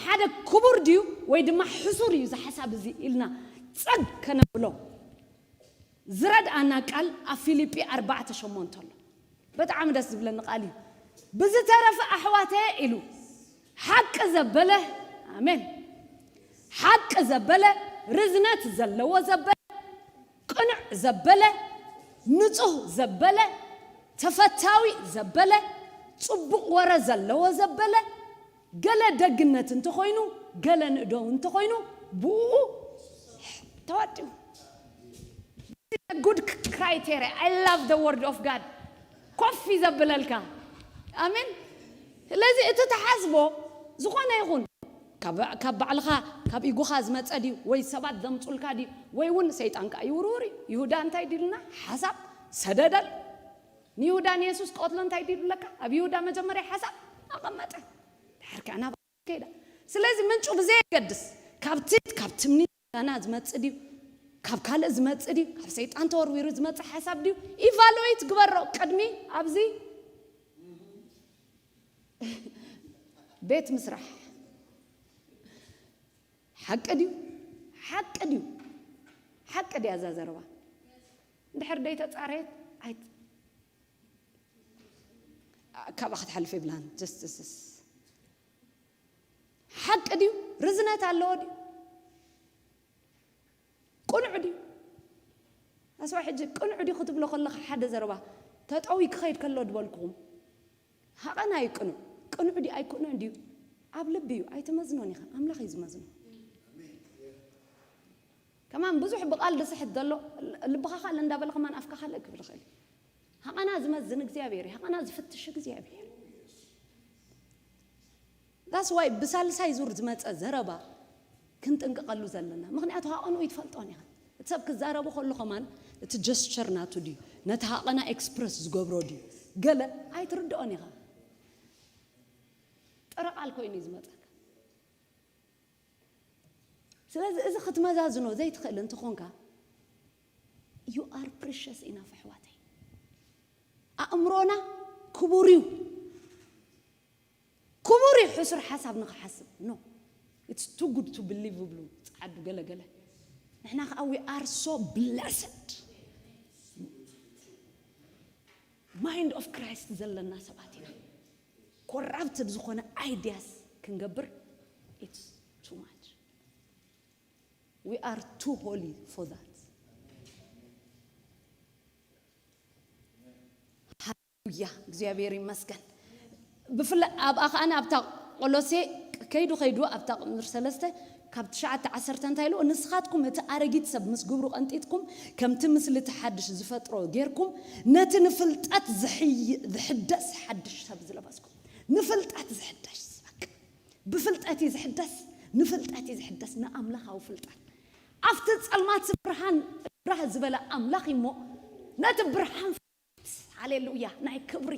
ሓደ ክቡር ድዩ ወይ ድማ ሕሱር እዩ እዚ ሓሳብ እዚ ኢልና ጸግ ከነብሎ ዝረድኣና ቃል ኣብ ፊልጲ ኣርባዕተ ሸሞንተ ኣሎ። ብጣዕሚ ደስ ዝብለኒ ቃል እዩ። ብዝተረፈ ኣሕዋተ ኢሉ፣ ሓቂ ዘበለ፣ ኣሜን፣ ሓቂ ዘበለ፣ ርዝነት ዘለዎ ዘበለ፣ ቅኑዕ ዘበለ፣ ንጹህ ዘበለ፣ ተፈታዊ ዘበለ፣ ጽቡቕ ወረ ዘለዎ ዘበለ፣ ገለ ደግነት እንተኾይኑ፣ ገለ ንእዶ እንተኾይኑ፣ ብኡ ተዋዲኡ። Good criteria. I love the word of God. ኮፍ ዘብለልካ። ኣሜን። ስለዚ እቲ ተሓስቦ ዝኾነ ይኹን ካብ፣ ካብ ባዕልኻ፣ ካብ ኢጎኻ ዝመጸ ድዩ ወይ ሰባት ዘምጹልካ ድዩ ወይ እውን ሰይጣንካ ይውርውር እዩ። ይሁዳ እንታይ ዲልና ሓሳብ ሰደደል። ንይሁዳ ንየሱስ ቀትሎ እንታይ ዲሉ ኣለካ? ኣብ ይሁዳ መጀመርያ ሓሳብ ኣቐመጠ። ድሕር ከኣ ናብ ከይዳ። ስለዚ ምንጩ ብዘየገድስ ካብቲ፣ ካብ ትምኒት ጋና ዝመጽእ ድዩ? ካብ ካልእ ዝመጽእ ድዩ? ካብ ሰይጣን ተወርዊሩ ዝመጽእ ሓሳብ ድዩ? ኢቫሉዌት ግበሮ ቅድሚ ኣብዚ ቤት ምስራሕ። ሓቂ ድዩ? ሓቂ ድዩ? ሓቂ ድያ እዛ ዘረባ? እንድሕር ደይተጻረየት ኣይት-፣ ካብኣ ክትሓልፍ የብላን። ጀስትስስ ሓቂ ድዩ? ርዝነት ኣለዎ ድዩ? ቅኑዕ ድዩ? ኣስዋ ሕጂ ቅኑዕ ድዩ ክትብሎ ከለኻ ሓደ ዘረባ ተጠዊ ክኸይድ ከሎ ድበልኩኹም። ሃቐና እዩ ቅኑዕ። ቅኑዕ ድዩ ኣይቅኑዕ ድዩ? ኣብ ልቢ እዩ። ኣይትመዝኖን ኢኻ። ኣምላኽ እዩ ዝመዝኖ። ከማን ብዙሕ ብቓል ዝስሕት ዘሎ ልብኻ ካልእ እንዳበለ ከማን ኣፍካ ካልእ ክብል ይኽእል እዩ። ሃቐና ዝመዝን እግዚኣብሔር እዩ። ሃቐና ዝፍትሽ እግዚኣብሔር። That's why ብሳልሳይ ዙር ዝመጸ ዘረባ ክንጥንቀቐሉ ዘለና። ምኽንያቱ ሃቐንኡ ይትፈልጦን ኢኻ። እቲ ሰብ ክዛረቡ ከሎ ከማን እቲ ጀስቸር ናቱ ድዩ? ነቲ ሃቐና ኤክስፕረስ ዝገብሮ ድዩ? ገለ ኣይትርድኦን ኢኻ። ጥረ ቃል ኮይኑ እዩ ዝመጸካ። ስለዚ እዚ ክትመዛዝኖ ዘይትኽእል እንተኾንካ፣ you are precious enough ኣሕዋተይ። ኣእምሮና ክቡር እዩ። ክቡር እዩ ሕሱር ሓሳብ ንኽሓስብ። No, it's too good to believe ብሉ ጸዓዱ ገለ ገለ። ንሕና ከኣ we are so blessed። Mind of Christ ዘለና ሰባት ኢና። ኮራፕትድ ዝኾነ ኣይዲያስ ክንገብር it's too much. We are too holy for that. ሃሌሉያ፣ እግዚኣብሔር ይመስገን። ብፍላይ ኣብኣ ከኣ ኣብታ ቆሎሴ ከይዱ ከይዱ ኣብታ ቁምር ሰለስተ ካብ ትሽዓተ ዓሰርተ እንታይ ኢሉ? ንስኻትኩም እቲ ኣረጊት ሰብ ምስ ግብሩ ቀንጢጥኩም ከምቲ ምስሊ እቲ ሓድሽ ዝፈጥሮ ጌርኩም ነቲ ንፍልጠት ዝሕይ-፣ ዝሕደስ ሓድሽ ሰብ ዝለበስኩም። ንፍልጠት ዝሕደስ፣ በቃ። ብፍልጠት እዩ ዝሕደስ፣ ንፍልጠት እዩ ዝሕደስ፣ ንኣምላኻዊ ፍልጠት። ኣብቲ ጸልማት ብርሃን ብራህ ዝበለ ኣምላኽ እሞ ነቲ ብርሃን ፍልጠት፣ ሃሌሉያ፣ ናይ ክብሪ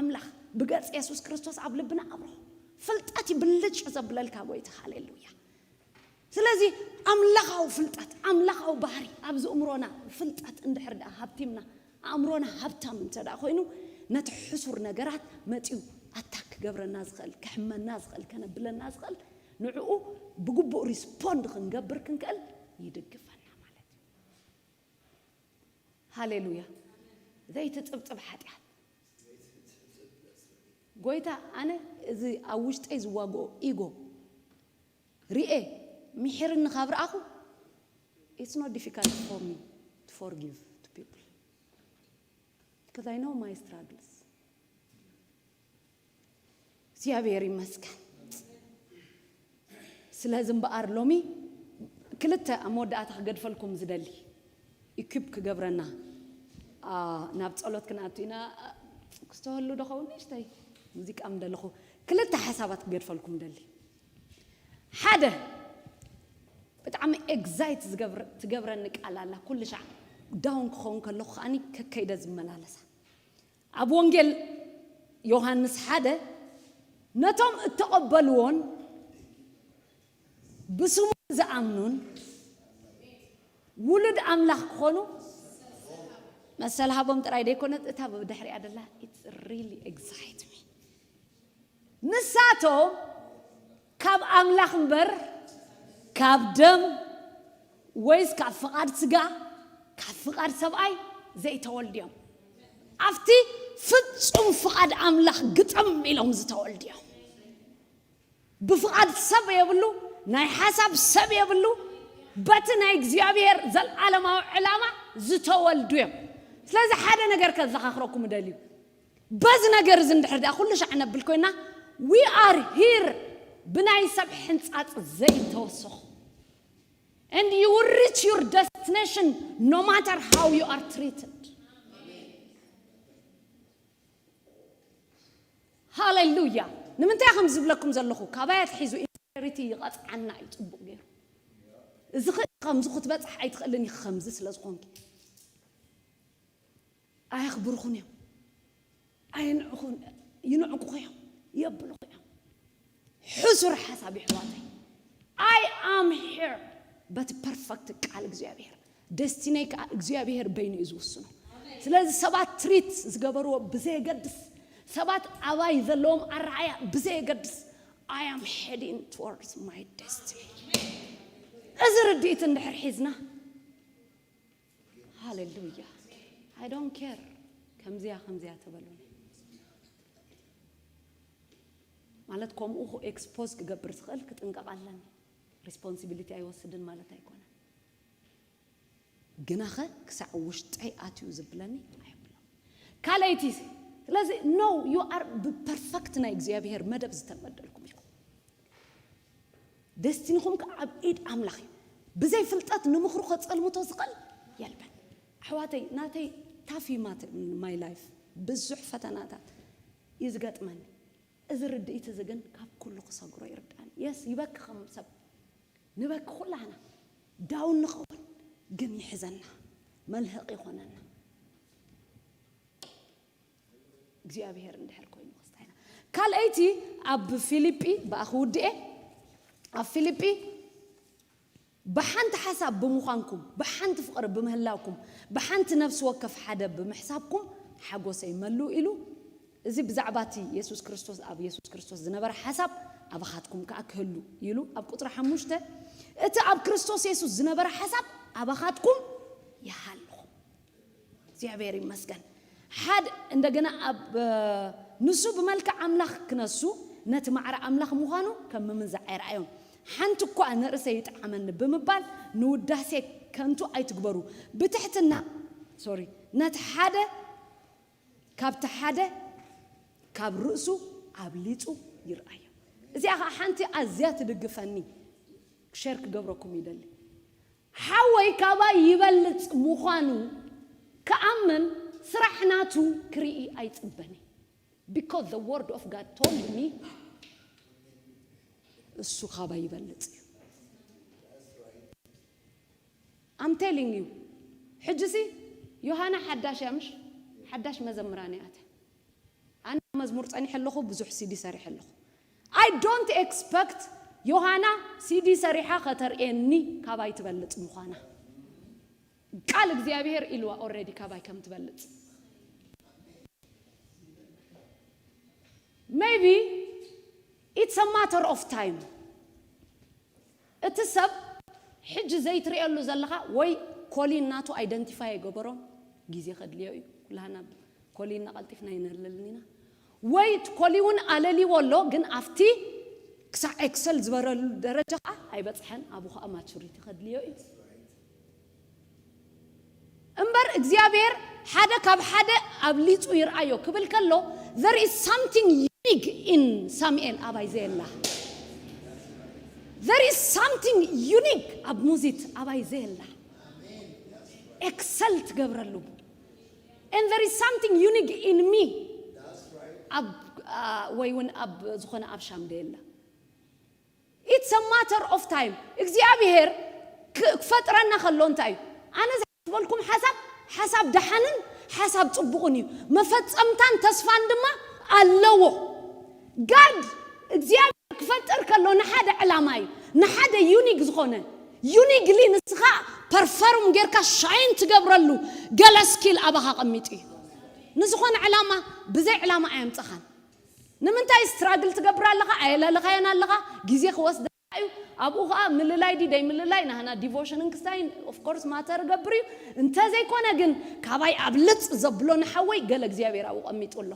ኣምላኽ ብገጽ የሱስ ክርስቶስ ኣብ ልብና ኣብርሆ። ፍልጠት እዩ ብልጭ ዘብለልካ ጎይታ፣ ሃሌሉያ። ስለዚ ኣምላኻዊ ፍልጠት፣ ኣምላኻዊ ባህሪ ኣብዚ እምሮና ፍልጠት እንድሕር ደኣ ሃብቲምና፣ ኣእምሮና ሃብታም እንተ ደኣ ኮይኑ፣ ነቲ ሕሱር ነገራት መጺኡ ኣታክ ክገብረና ዝኽእል፣ ክሕመና ዝኽእል፣ ከነብለና ዝኽእል፣ ንዕኡ ብግቡእ ሪስፖንድ ክንገብር ክንክእል ይድግፈና ማለት እዩ። ሃሌሉያ። ዘይትጽብጽብ ሓጢኣት። ጎይታ፣ ኣነ እዚ ኣብ ውሽጠይ ዝዋግኦ ኢጎ፣ ርኤ ምሒርኒ ካብ ረኣኹ it's not difficult for me to forgive to people because I know my struggles። እግዚኣብሔር ይመስገን። ስለዚ እምበኣር ሎሚ ክልተ ኣብ መወዳእታ ክገድፈልኩም ዝደሊ ኢኩፕ ክገብረና ናብ ጸሎት ክንኣቱ ኢና። ክስተወሉ ዶ ኸውን ንእሽተይ ሙዚቃ ምደለኹ ክልተ ሓሳባት ክገድፈልኩም ደሊ። ሓደ ብጣዕሚ ኤግዛይት ትገብረኒ ቃል ኣላ። ኩሉ ሻዕ ዳውን ክኸውን ከለኹ ከዓኒ ከከይደ ዝመላለሳ ኣብ ወንጌል ዮሃንስ ሓደ ነቶም እተቐበልዎን ብስሙ ዝኣምኑን ውሉድ ኣምላኽ ክኾኑ መሰል ሃቦም ጥራይ ደይኮነት እታ ብድሕሪኣ ደላ it's really excite me። ንሳቶም ካብ ኣምላኽ እምበር ካብ ደም ወይስ ካብ ፍቓድ ስጋ ካብ ፍቓድ ሰብኣይ ዘይተወልድዮም ኣብቲ ፍጹም ፍቓድ ኣምላኽ ግጥም ኢሎም ዝተወልድዮም። ብፍቓድ ሰብ የብሉ፣ ናይ ሓሳብ ሰብ የብሉ። በቲ ናይ እግዚኣብሔር ዘለዓለማዊ ዕላማ ዝተወልዱ እዮም። ስለዚ ሓደ ነገር ከዘኻኽረኩም እደልዩ። በዚ ነገር እዚ እንድሕር ደኣ ኩሉ ሻዕ ነብል ኮይና we are here ብናይ ሰብ ሕንጻጽ ዘይተወሰኹ and you will reach your destination no matter how you are treated። ሃሌሉያ። ንምንታይ ከም ዝብለኩም ዘለኹ ካባይ ኣትሒዙ ኢንቴግሪቲ ይቐፅዓና እዩ ፅቡቕ ገይሩ። እዚ ኽ- ከምዚ ክትበፅሕ ኣይትኽእልን ኢኺ ከምዚ ስለ ዝኾንኪ ኣየኽብርኹን እዮም። ኣይንዕኹን ይንዕቁኹ እዮም የብልኹ እዮም። ሕሱር ሓሳብ ይሕዋተይ። I am here በቲ ፐርፈክት ቃል እግዚኣብሔር ደስቲነይ ከዓ እግዚኣብሔር በይኑ እዩ ዝውስኖ። ስለዚ ሰባት ትሪት ዝገበርዎ ብዘየገድስ ሰባት ኣባይ ዘለዎም ኣረኣያ ብዘየገድስ I am heading towards my destiny። እዚ ርድኢት እንድሕር ሒዝና ሃሌሉያ። I don't care ከምዚያ ከምዚያ ተበሉኒ ማለት ከምኡ ኤክስፖዝ ክገብር ዝኽእል ክጥንቀቕ ኣለኒ። ሪስፖንሲቢሊቲ ኣይወስድን ማለት ኣይኮነን። ግናኸ ክሳዕ ውሽጠይ ኣትዩ ዝብለኒ ኣየብሎም። ካልኣይቲ ስለዚ no you are ብፐርፈክት ናይ እግዚኣብሔር መደብ ዝተመደልኩም ኢኹም። ደስቲንኹም ከዓ ኣብ ኢድ ኣምላኽ እዩ። ብዘይ ፍልጠት ንምኽሩ ከጸልምቶ ዝኽእል የልበን። ኣሕዋተይ ናተይ ታፊ ማተ my life ብዙሕ ፈተናታት እዩ ዝገጥመኒ። እዚ ርድኢት እዚ ግን ካብ ኩሉ ክሰግሮ ይርዳኒ። የስ ይበኪ ከም ሰብ ንበኪ ኩላህና ዳውን ንኸውን ግን ይሕዘና መልህቕ ይኾነና። እግዚኣብሔር እንድሕር ኮይኑ ክስታይና ካልኣይቲ ኣብ ፊልጲ ብኣኺ ውድኤ ኣብ ፊልጲ ብሓንቲ ሓሳብ ብምዃንኩም ብሓንቲ ፍቕሪ ብምህላውኩም ብሓንቲ ነፍሲ ወከፍ ሓደ ብምሕሳብኩም ሓጎሰይ መልኡ ኢሉ። እዚ ብዛዕባ እቲ የሱስ ክርስቶስ ኣብ የሱስ ክርስቶስ ዝነበረ ሓሳብ ኣባኻትኩም ከዓ ክህሉ ኢሉ ኣብ ቁፅሪ ሓሙሽተ እቲ ኣብ ክርስቶስ የሱስ ዝነበረ ሓሳብ ኣባኻትኩም ይሃልኹም። እግዚኣብሔር ይመስገን። ሓድ እንደገና ኣብ ንሱ ብመልክዕ ኣምላኽ ክነሱ ነቲ ማዕረ ኣምላኽ ምዃኑ ከም ምምንዛዕ ኣይረኣዮን። ሓንቲ እኳ ንርእሰ ይጥዓመኒ ብምባል ንውዳሴ ከንቱ ኣይትግበሩ። ብትሕትና ሶሪ ነቲ ሓደ ካብቲ ሓደ ካብ ርእሱ ኣብሊጹ ይርኣዮ። እዚኣ ከዓ ሓንቲ ኣዝያ ትድግፈኒ ሸር ክገብረኩም ይደሊ። ሓወይ ካባይ ይበልጽ ምዃኑ ክኣምን ስራሕ ናቱ ክርኢ ኣይጽበኒ። Because the word of God told me እሱ ካባይ ይበልጽ እዩ። I'm telling you ሕጂ ሲ ዮሃና ሓዳሽ እያ ምሽ ሓዳሽ መዘምራን እያ እተ ኣነ መዝሙር ጸኒሐ ኣለኹ ብዙሕ ሲዲ ሰሪሐ ኣለኹ። I don't expect ዮሃና ሲዲ ሰሪሓ ከተርእየኒ ካባይ ትበልጽ ምዃና ቃል እግዚኣብሔር ኢልዋ already ካባይ ከም ትበልጽ። Maybe it's a matter of time። እቲ ሰብ ሕጂ ዘይትርእየሉ ዘለኻ ወይ ኮሊን ናቱ ኣይደንቲፋይ ኣይገበሮም ግዜ ከድልዮ እዩ። ኩላህና ኮሊና ቀልጢፍና ይነለልን ኢና። ወይ እቲ ኮሊ እውን ኣለሊዎ ኣሎ ግን ኣብቲ ክሳዕ ኤክሰል ዝበረሉ ደረጃ ከዓ ኣይበፅሐን። ኣብኡ ከዓ ማቹሪቲ ከድልዮ እዩ። እምበር እግዚኣብሔር ሓደ ካብ ሓደ ኣብሊፁ ይርኣዮ ክብል ከሎ፣ there is something unique in ሳሙኤል ኣባይ ዘየላ። There is something unique ኣብ ሙዚት ኣባይ ዘየላ። ኤክሰል ትገብረሉ። And there is something unique in me ኣብ፣ አ፣ ወይ እውን ኣብ ዝኾነ ኣብ ሻም ደየላ። It's a matter of time። እግዚኣብሔር ክ-፣ ክፈጥረና ከሎ እንታይ እዩ? ኣነ ዝበልኩም ሓሳብ፣ ሓሳብ ደሓንን ሓሳብ ጽቡቕን እዩ። መፈጸምታን ተስፋን ድማ ኣለዎ። ጋድ እግዚኣብሔር ክፈጥር ከሎ ንሓደ ዕላማ እዩ። ንሓደ ዩኒክ ዝኾነ፣ ዩኒክሊ ንስኻ ፐርፈርም ጌርካ ሻይን ትገብረሉ ገለ ስኪል ኣባኻ ቀሚጡ እዩ። ንዝኾነ ዕላማ ብዘይ ዕላማ ኣየምጸኻን። ንምንታይ ስትራግል ትገብር ኣለኻ? ኣየለለኻዮን ኣለኻ? ግዜ ክወስድ እዩ። ኣብኡ ኸዓ ምልላይ ድዩ ደይ ምልላይ ናህና ዲቮሽንን ክስታይን ኦፍ ኮርስ ማተር ገብር እዩ። እንተዘይኮነ ግን ካባይ ኣብ ልፅ ዘብሎ ንሓወይ ገለ እግዚኣብሔር ኣብኡ ቀሚጡ ኣሎ።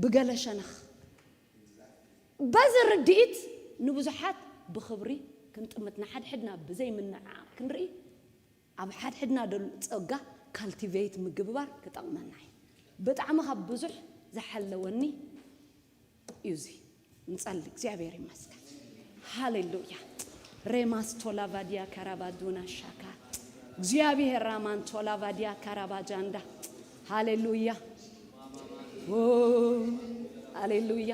ብገለ ሸነኽ በዚ ርድኢት ንብዙሓት ብኽብሪ ክንጥምት ንሓድሕድና ብዘይ ምንዕዓቕ ክንርኢ ኣብ ሓድሕድና ደሉ ጸጋ ካልቲቬት ምግባር ክጠቕመና እዩ። ብጣዕሚ ካብ ብዙሕ ዝሓለወኒ እዩ እዚ። ንጸሊ። እግዚኣብሔር ይመስገን። ሃሌሉያ። ሬማስ ቶላቫዲያ ካራባዱና ሻካ። እግዚኣብሔር ራማን ቶላቫዲያ ካራባጃንዳ። ሃሌሉያ። ኦ፣ ሃሌሉያ።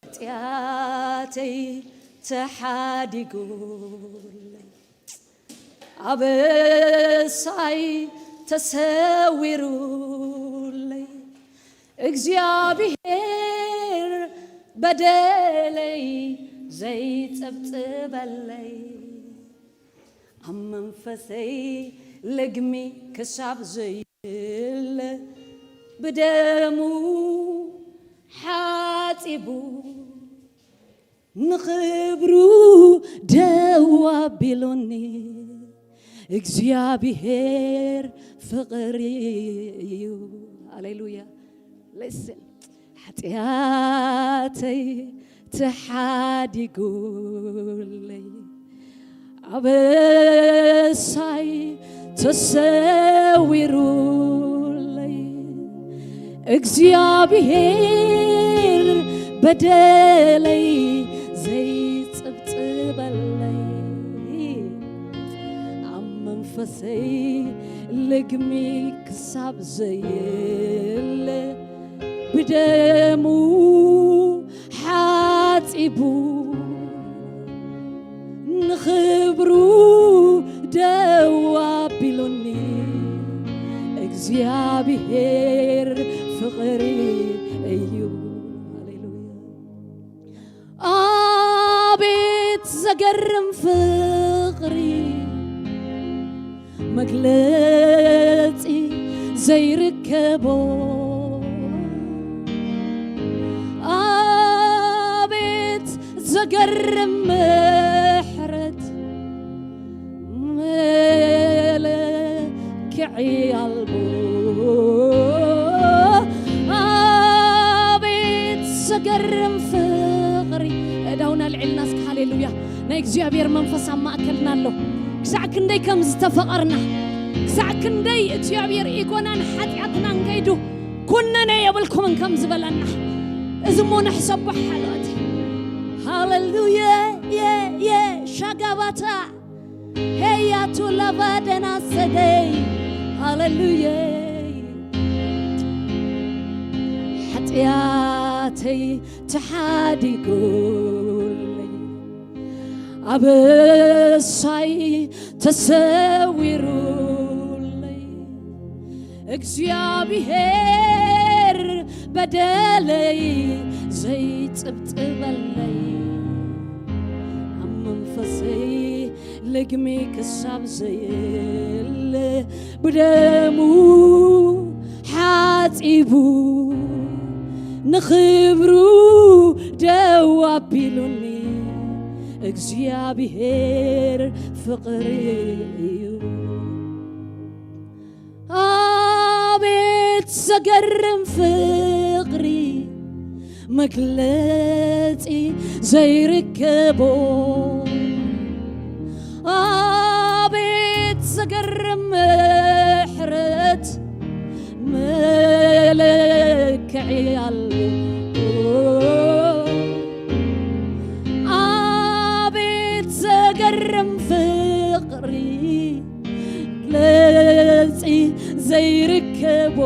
ኃጢአተይ ተሓዲጉለይ። ኣበሳይ ተሰዊሩለይ እግዚኣብሔር በደለይ ዘይጸብጽበለይ ኣብ መንፈሰይ ልግሚ ክሳብ ዘይለ ብደሙ ሓጺቡ ንኽብሩ ደው ኣቢሉኒ እግዚኣብሔር ፍቕሪ እዩ። ሃሌሉያ። ሊስን ሓጢኣተይ ተሓዲጉለይ ኣበሳይ ተሰዊሩለይ እግዚኣብሔር በደለይ ዘይጽብጽበለይ ኣብ መንፈሰይ ልግሚ ክሳብ ዘየለ ብደሙ ሓጺቡ ንኽብሩ ደው ኣቢሉኒ እግዚኣብሔር ፍቕሪ እዩ። ሃሌሉያ። ኣቤት ዘገርም ፍቕሪ መግለጺ ዘይርከቦ ኣቤት ዘገርም ምሕረት መለክዒ ኣልቦ ኣቤት ዘገርም ፍቕሪ። እዳውና ልዕልና እስኪ ሃሌሉያ። ናይ እግዚኣብሔር መንፈስ ኣብ ማእከልና ኣሎ። ክሳዕ ክንደይ ከም ዝተፈቐርና፣ ክሳዕ ክንደይ እግዚኣብሔር ኢጎናን ሓጢኣትናን ከይዱ ኩነነ የብልኩምን ከም ዝበለና፣ እዚ እሞ ንሕሰቦ ሓልኦት። ሃሌሉየ፣ የ፣ የ፣ ሻጋባታ፣ ሄያቱ ለባደና ሰደይ፣ ሃሌሉየ። ሓጢኣተይ ተሓዲጉለይ ኣበሳይ ተሰዊሩለይ እግዚኣብሔር በደለይ ዘይጽብጽበለይ ኣብ መንፈሰይ ልግሚ ክሳብ ዘየለ ብደሙ ሓጺቡ ንኽብሩ ደው ኣቢሉኒ እግዚኣብሔር ፍቕሪ እዩ። ኣቤት ዘገርም ፍቕሪ መግለጺ ዘይርከቦ ኣቤት ዘገርም ምሕረት መለክዒ ኣልቦ ኣቤት ዘገርም ፍቕሪ መግለጺ ዘይርከቦ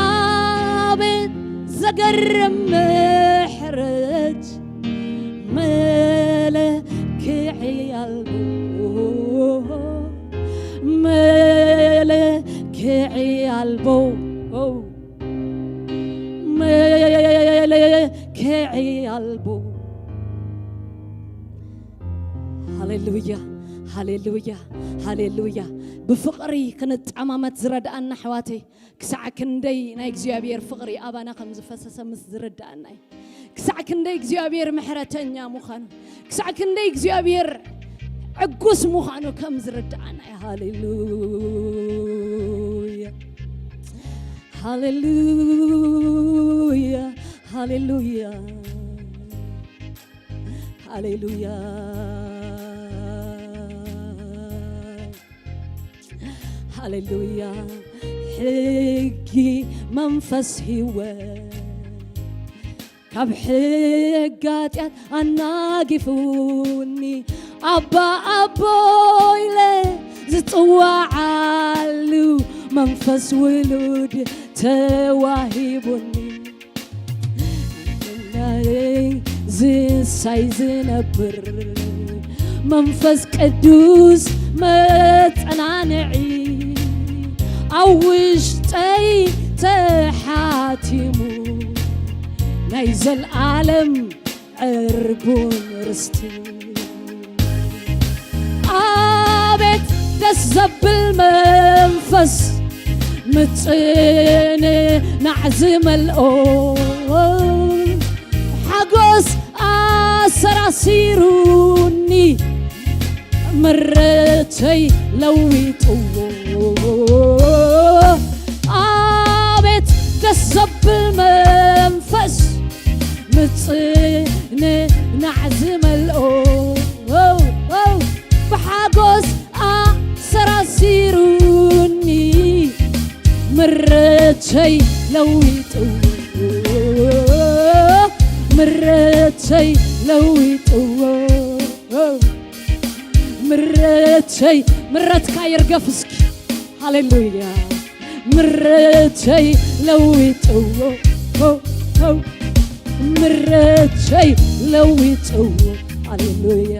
ኣቤት ዘገርም ምሕረት መለክዒ ኣልቦ መለክዒ ኣልቦ መለክዒ ኣልቦ። ሃሌሉያ፣ ሃሌሉያ፣ ሃሌሉያ። ብፍቕሪ ክንጠማመት ዝረድኣና ኣሕዋተይ፣ ክሳዕ ክንደይ ናይ እግዚኣብሔር ፍቕሪ ኣባና ከም ዝፈሰሰ ምስ ዝርድኣና እዩ። ክሳዕ ክንደይ እግዚኣብሔር ምሕረተኛ ምዃኑ፣ ክሳዕ ክንደይ እግዚኣብሔር ዕጉስ ምዃኑ ከም ዝርድኣና እዩ። ሃሌሉያ፣ ሃሌሉያ፣ ሃሌሉያ፣ ሃሌሉያ፣ ሃሌሉያ። ሕጊ መንፈስ ህይወት ካብ ሕጊ ኃጢአት ኣናጊፉኒ ኣባ ኣቦ ኢለ ዝጽዋዓሉ መንፈስ ውሉድ ተዋሂቡኒ። ናይ ዝሳይ ዝነብር መንፈስ ቅዱስ መጸናንዒ ኣብ ውሽጠይ ተሓቲሙ ናይ ዘልኣለም ዕርቡን ርስቲ። ኣቤት ደስ ዘብል መንፈስ ምጽንናዕ ዝመልኦ ሓጎስ ኣሰራሲሩኒ ምረተይ ለዊጥዎ ኣቤት ደስ ዘብል መንፈስ ምጽንናዕ ዝመልኦ ብሓጎስ ኣሰራሲሩኒ ምረተይ ለዊጥዎ ምረተይ ለዊጥዎ ምረተይ ምረትካ ይርገፍ እስኪ ሃሌሉያ ምረተይ ለዊጥዎ ምረተይ ለዊጥዎ ሃሌሉያ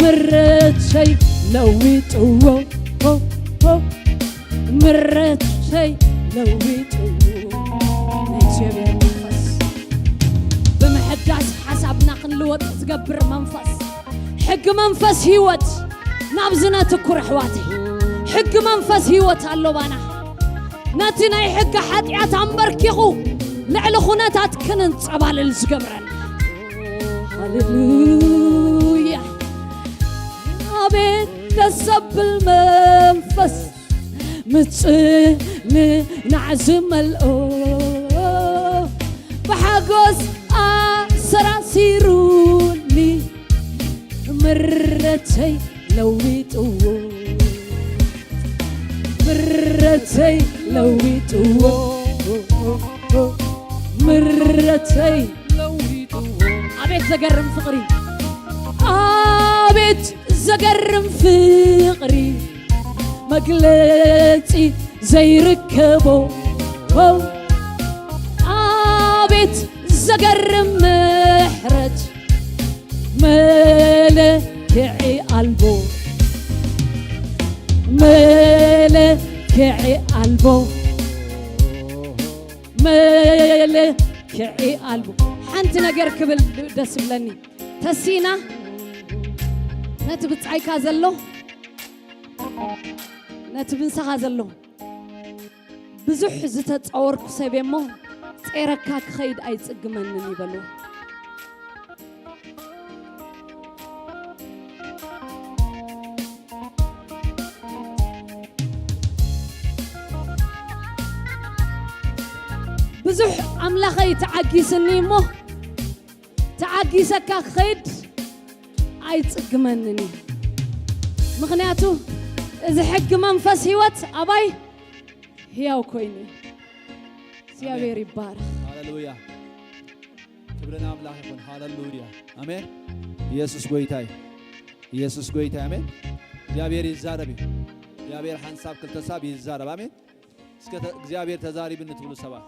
ምረተይ ለዊጥዎ ምረተይ ለዊጥዎ ናይ እግዚኣብሔር መንፈስ ብምሕዳስ ሓሳብና ክንልወጥ ዝገብር መንፈስ ሕጊ መንፈስ ህይወት ናብዚ ነትኩር ኣሕዋተይ ሕጊ መንፈስ ህይወት ኣሎ ባና ነቲ ናይ ሕጊ ሓጢኣት ኣንበርኪኹ ልዕሊ ኩነታት ክንንጸባልል ዝገብረና ሃሌሉያ ኣቤት ደስ ዘብል መንፈስ ምጽንናዕ ዝመልኦ ብሓጎስ ኣሰራሲሩኒ ምረተይ ለዊጥዎ ምረተይ ለዊጥዎ ምረተይ ለዊጥዎ ኣቤት ዘገርም ፍቕሪ ኣቤት ዘገርም ፍቕሪ መግለጺ ዘይርከቦ ኣቤት ዘገርም ምሕረት መለክዒ ኣልቦ መለክዒ ኣልቦ መለክዒ ኣልቦ ሓንቲ ነገር ክብል ደስ ይብለኒ ተሲና ነቲ ብጻይካ ዘሎ ነቲ ብንሳኻ ዘሎ ብዙሕ ዝተጻወርኩ ሰብ እሞ ጼረካ ክኸይድ ኣይጽግመንን ይበሉ ብዙሕ ኣምላኸይ ተዓጊስኒ እሞ፣ ተዓጊሰካ ክኸይድ ኣይጽግመንን እዩ። ምኽንያቱ እዚ ሕጊ መንፈስ ህይወት ኣባይ ህያው ኮይኑ እዩ። እግዚኣብሔር ይባረኽ። ሃሌሉያ። ክብሪ ንኣምላኽ ይኹን። ሃሌሉያ። ኣሜን። ኢየሱስ ጎይታ እዩ። ኢየሱስ ጎይታ እዩ። ኣሜን። እግዚኣብሔር ይዛረብ እዩ። እግዚኣብሔር ሓንሳብ ክልተሳብ ይዛረብ። ኣሜን። እስከ ተ- እግዚኣብሔር ተዛሪብኒ ትብሉ ሰባት፣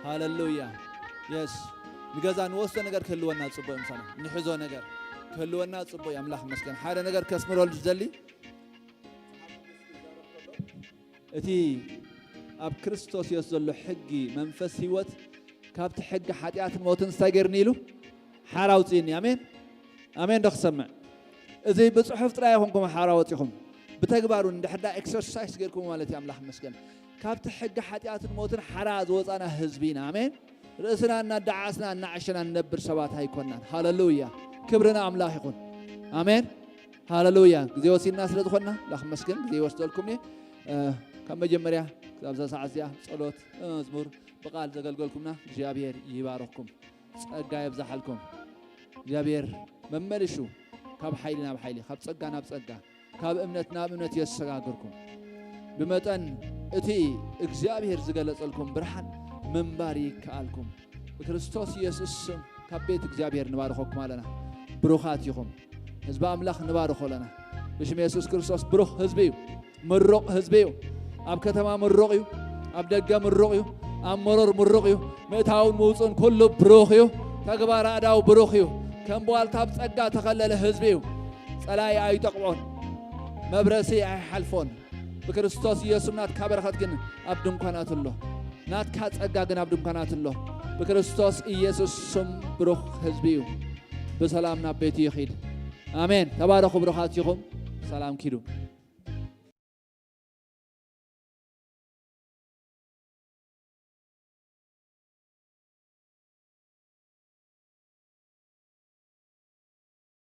ሃሌሉያ። የስ። ንገዛ ንወስዶ ነገር ክህልወና ጽቡቅ እዩ። ምሳና ንሕዞ ነገር ክህልወና ጽቡቅ እዩ። ኣምላኽ ይመስገን። ሓደ ነገር ከስምረሉ ዝደሊ፣ እቲ ኣብ ክርስቶስ የሱስ ዘሎ ሕጊ መንፈስ ህይወት ካብቲ ሕጊ ሓጢኣትን ሞትን እንታይ ገይርኒ ኢሉ ሓራ ኣውፅእኒ። ኣሜን። ኣሜን ዶ ክሰምዕ? እዚ ብፅሑፍ ጥራይ ኣይኮንኩም ሓራ ወፂኹም፣ ብተግባር እውን እንድሕር ዳ ኤክሰርሳይስ ገይርኩም ማለት እዩ። ኣምላኽ ይመስገን። ካብቲ ሕጊ ሓጢኣትን ሞትን ሓራ ዝወፃና ህዝቢ ኢና። ኣሜን። ርእስና እናዳዓስና እናዓሸና ንነብር ሰባት ኣይኮናን። ሃሌሉያ። ክብሪ ንኣምላኽ ይኹን። ኣሜን። ሃሌሉያ። ግዜ ወሲድና ስለ ዝኾንና ኣምላኽ ይመስገን። ግዜ ይወስደልኩም እየ። እ፣ ካብ መጀመርያ ክሳብ እዛ ሰዓት እዚኣ ጸሎት፣ መዝሙር፣ ብቓል ዘገልገልኩምና እግዚኣብሔር ይባርኽኩም፣ ጸጋ የብዛሓልኩም። እግዚኣብሔር መመልሹ ካብ ሓይሊ ናብ ሓይሊ፣ ካብ ጸጋ ናብ ጸጋ፣ ካብ እምነት ናብ እምነት የሰጋግርኩም። ብመጠን እቲ እግዚኣብሔር ዝገለጸልኩም ብርሃን ምንባር ይከኣልኩም። ብክርስቶስ ኢየሱስ ስም ካብ ቤት እግዚኣብሔር ንባርኸኩም ኣለና። ብሩኻት ኢኹም። ህዝቢ ኣምላኽ ንባርኾ ኣለና። ብሽም የሱስ ክርስቶስ ብሩኽ ህዝቢ እዩ። ምሩቕ ህዝቢ እዩ። ኣብ ከተማ ምሩቕ እዩ። ኣብ ደገ ምሩቕ እዩ። ኣብ መሮር ምሩቕ እዩ። ምእታውን ምውፅኡን ኩሉ ብሩኽ እዩ። ተግባር ኣእዳው ብሩኽ እዩ። ከም ቧልታ ኣብ ጸጋ ተኸለለ ህዝቢ እዩ። ጸላኢ ኣይጠቕዖን። መብረሲ ኣይሓልፎን። ብክርስቶስ ኢየሱስ ናትካ በረኸት ግን ኣብ ድንኳናት ኣሎ። ናትካ ጸጋ ግን ኣብ ድንኳናት ኣሎ። ብክርስቶስ ኢየሱስ ስም ብሩኽ ህዝቢ እዩ። ብሰላም ናብ ቤቱ ይኺድ። ኣሜን። ተባረኹ ብሩኻት ኢኹም። ሰላም ኪዱ።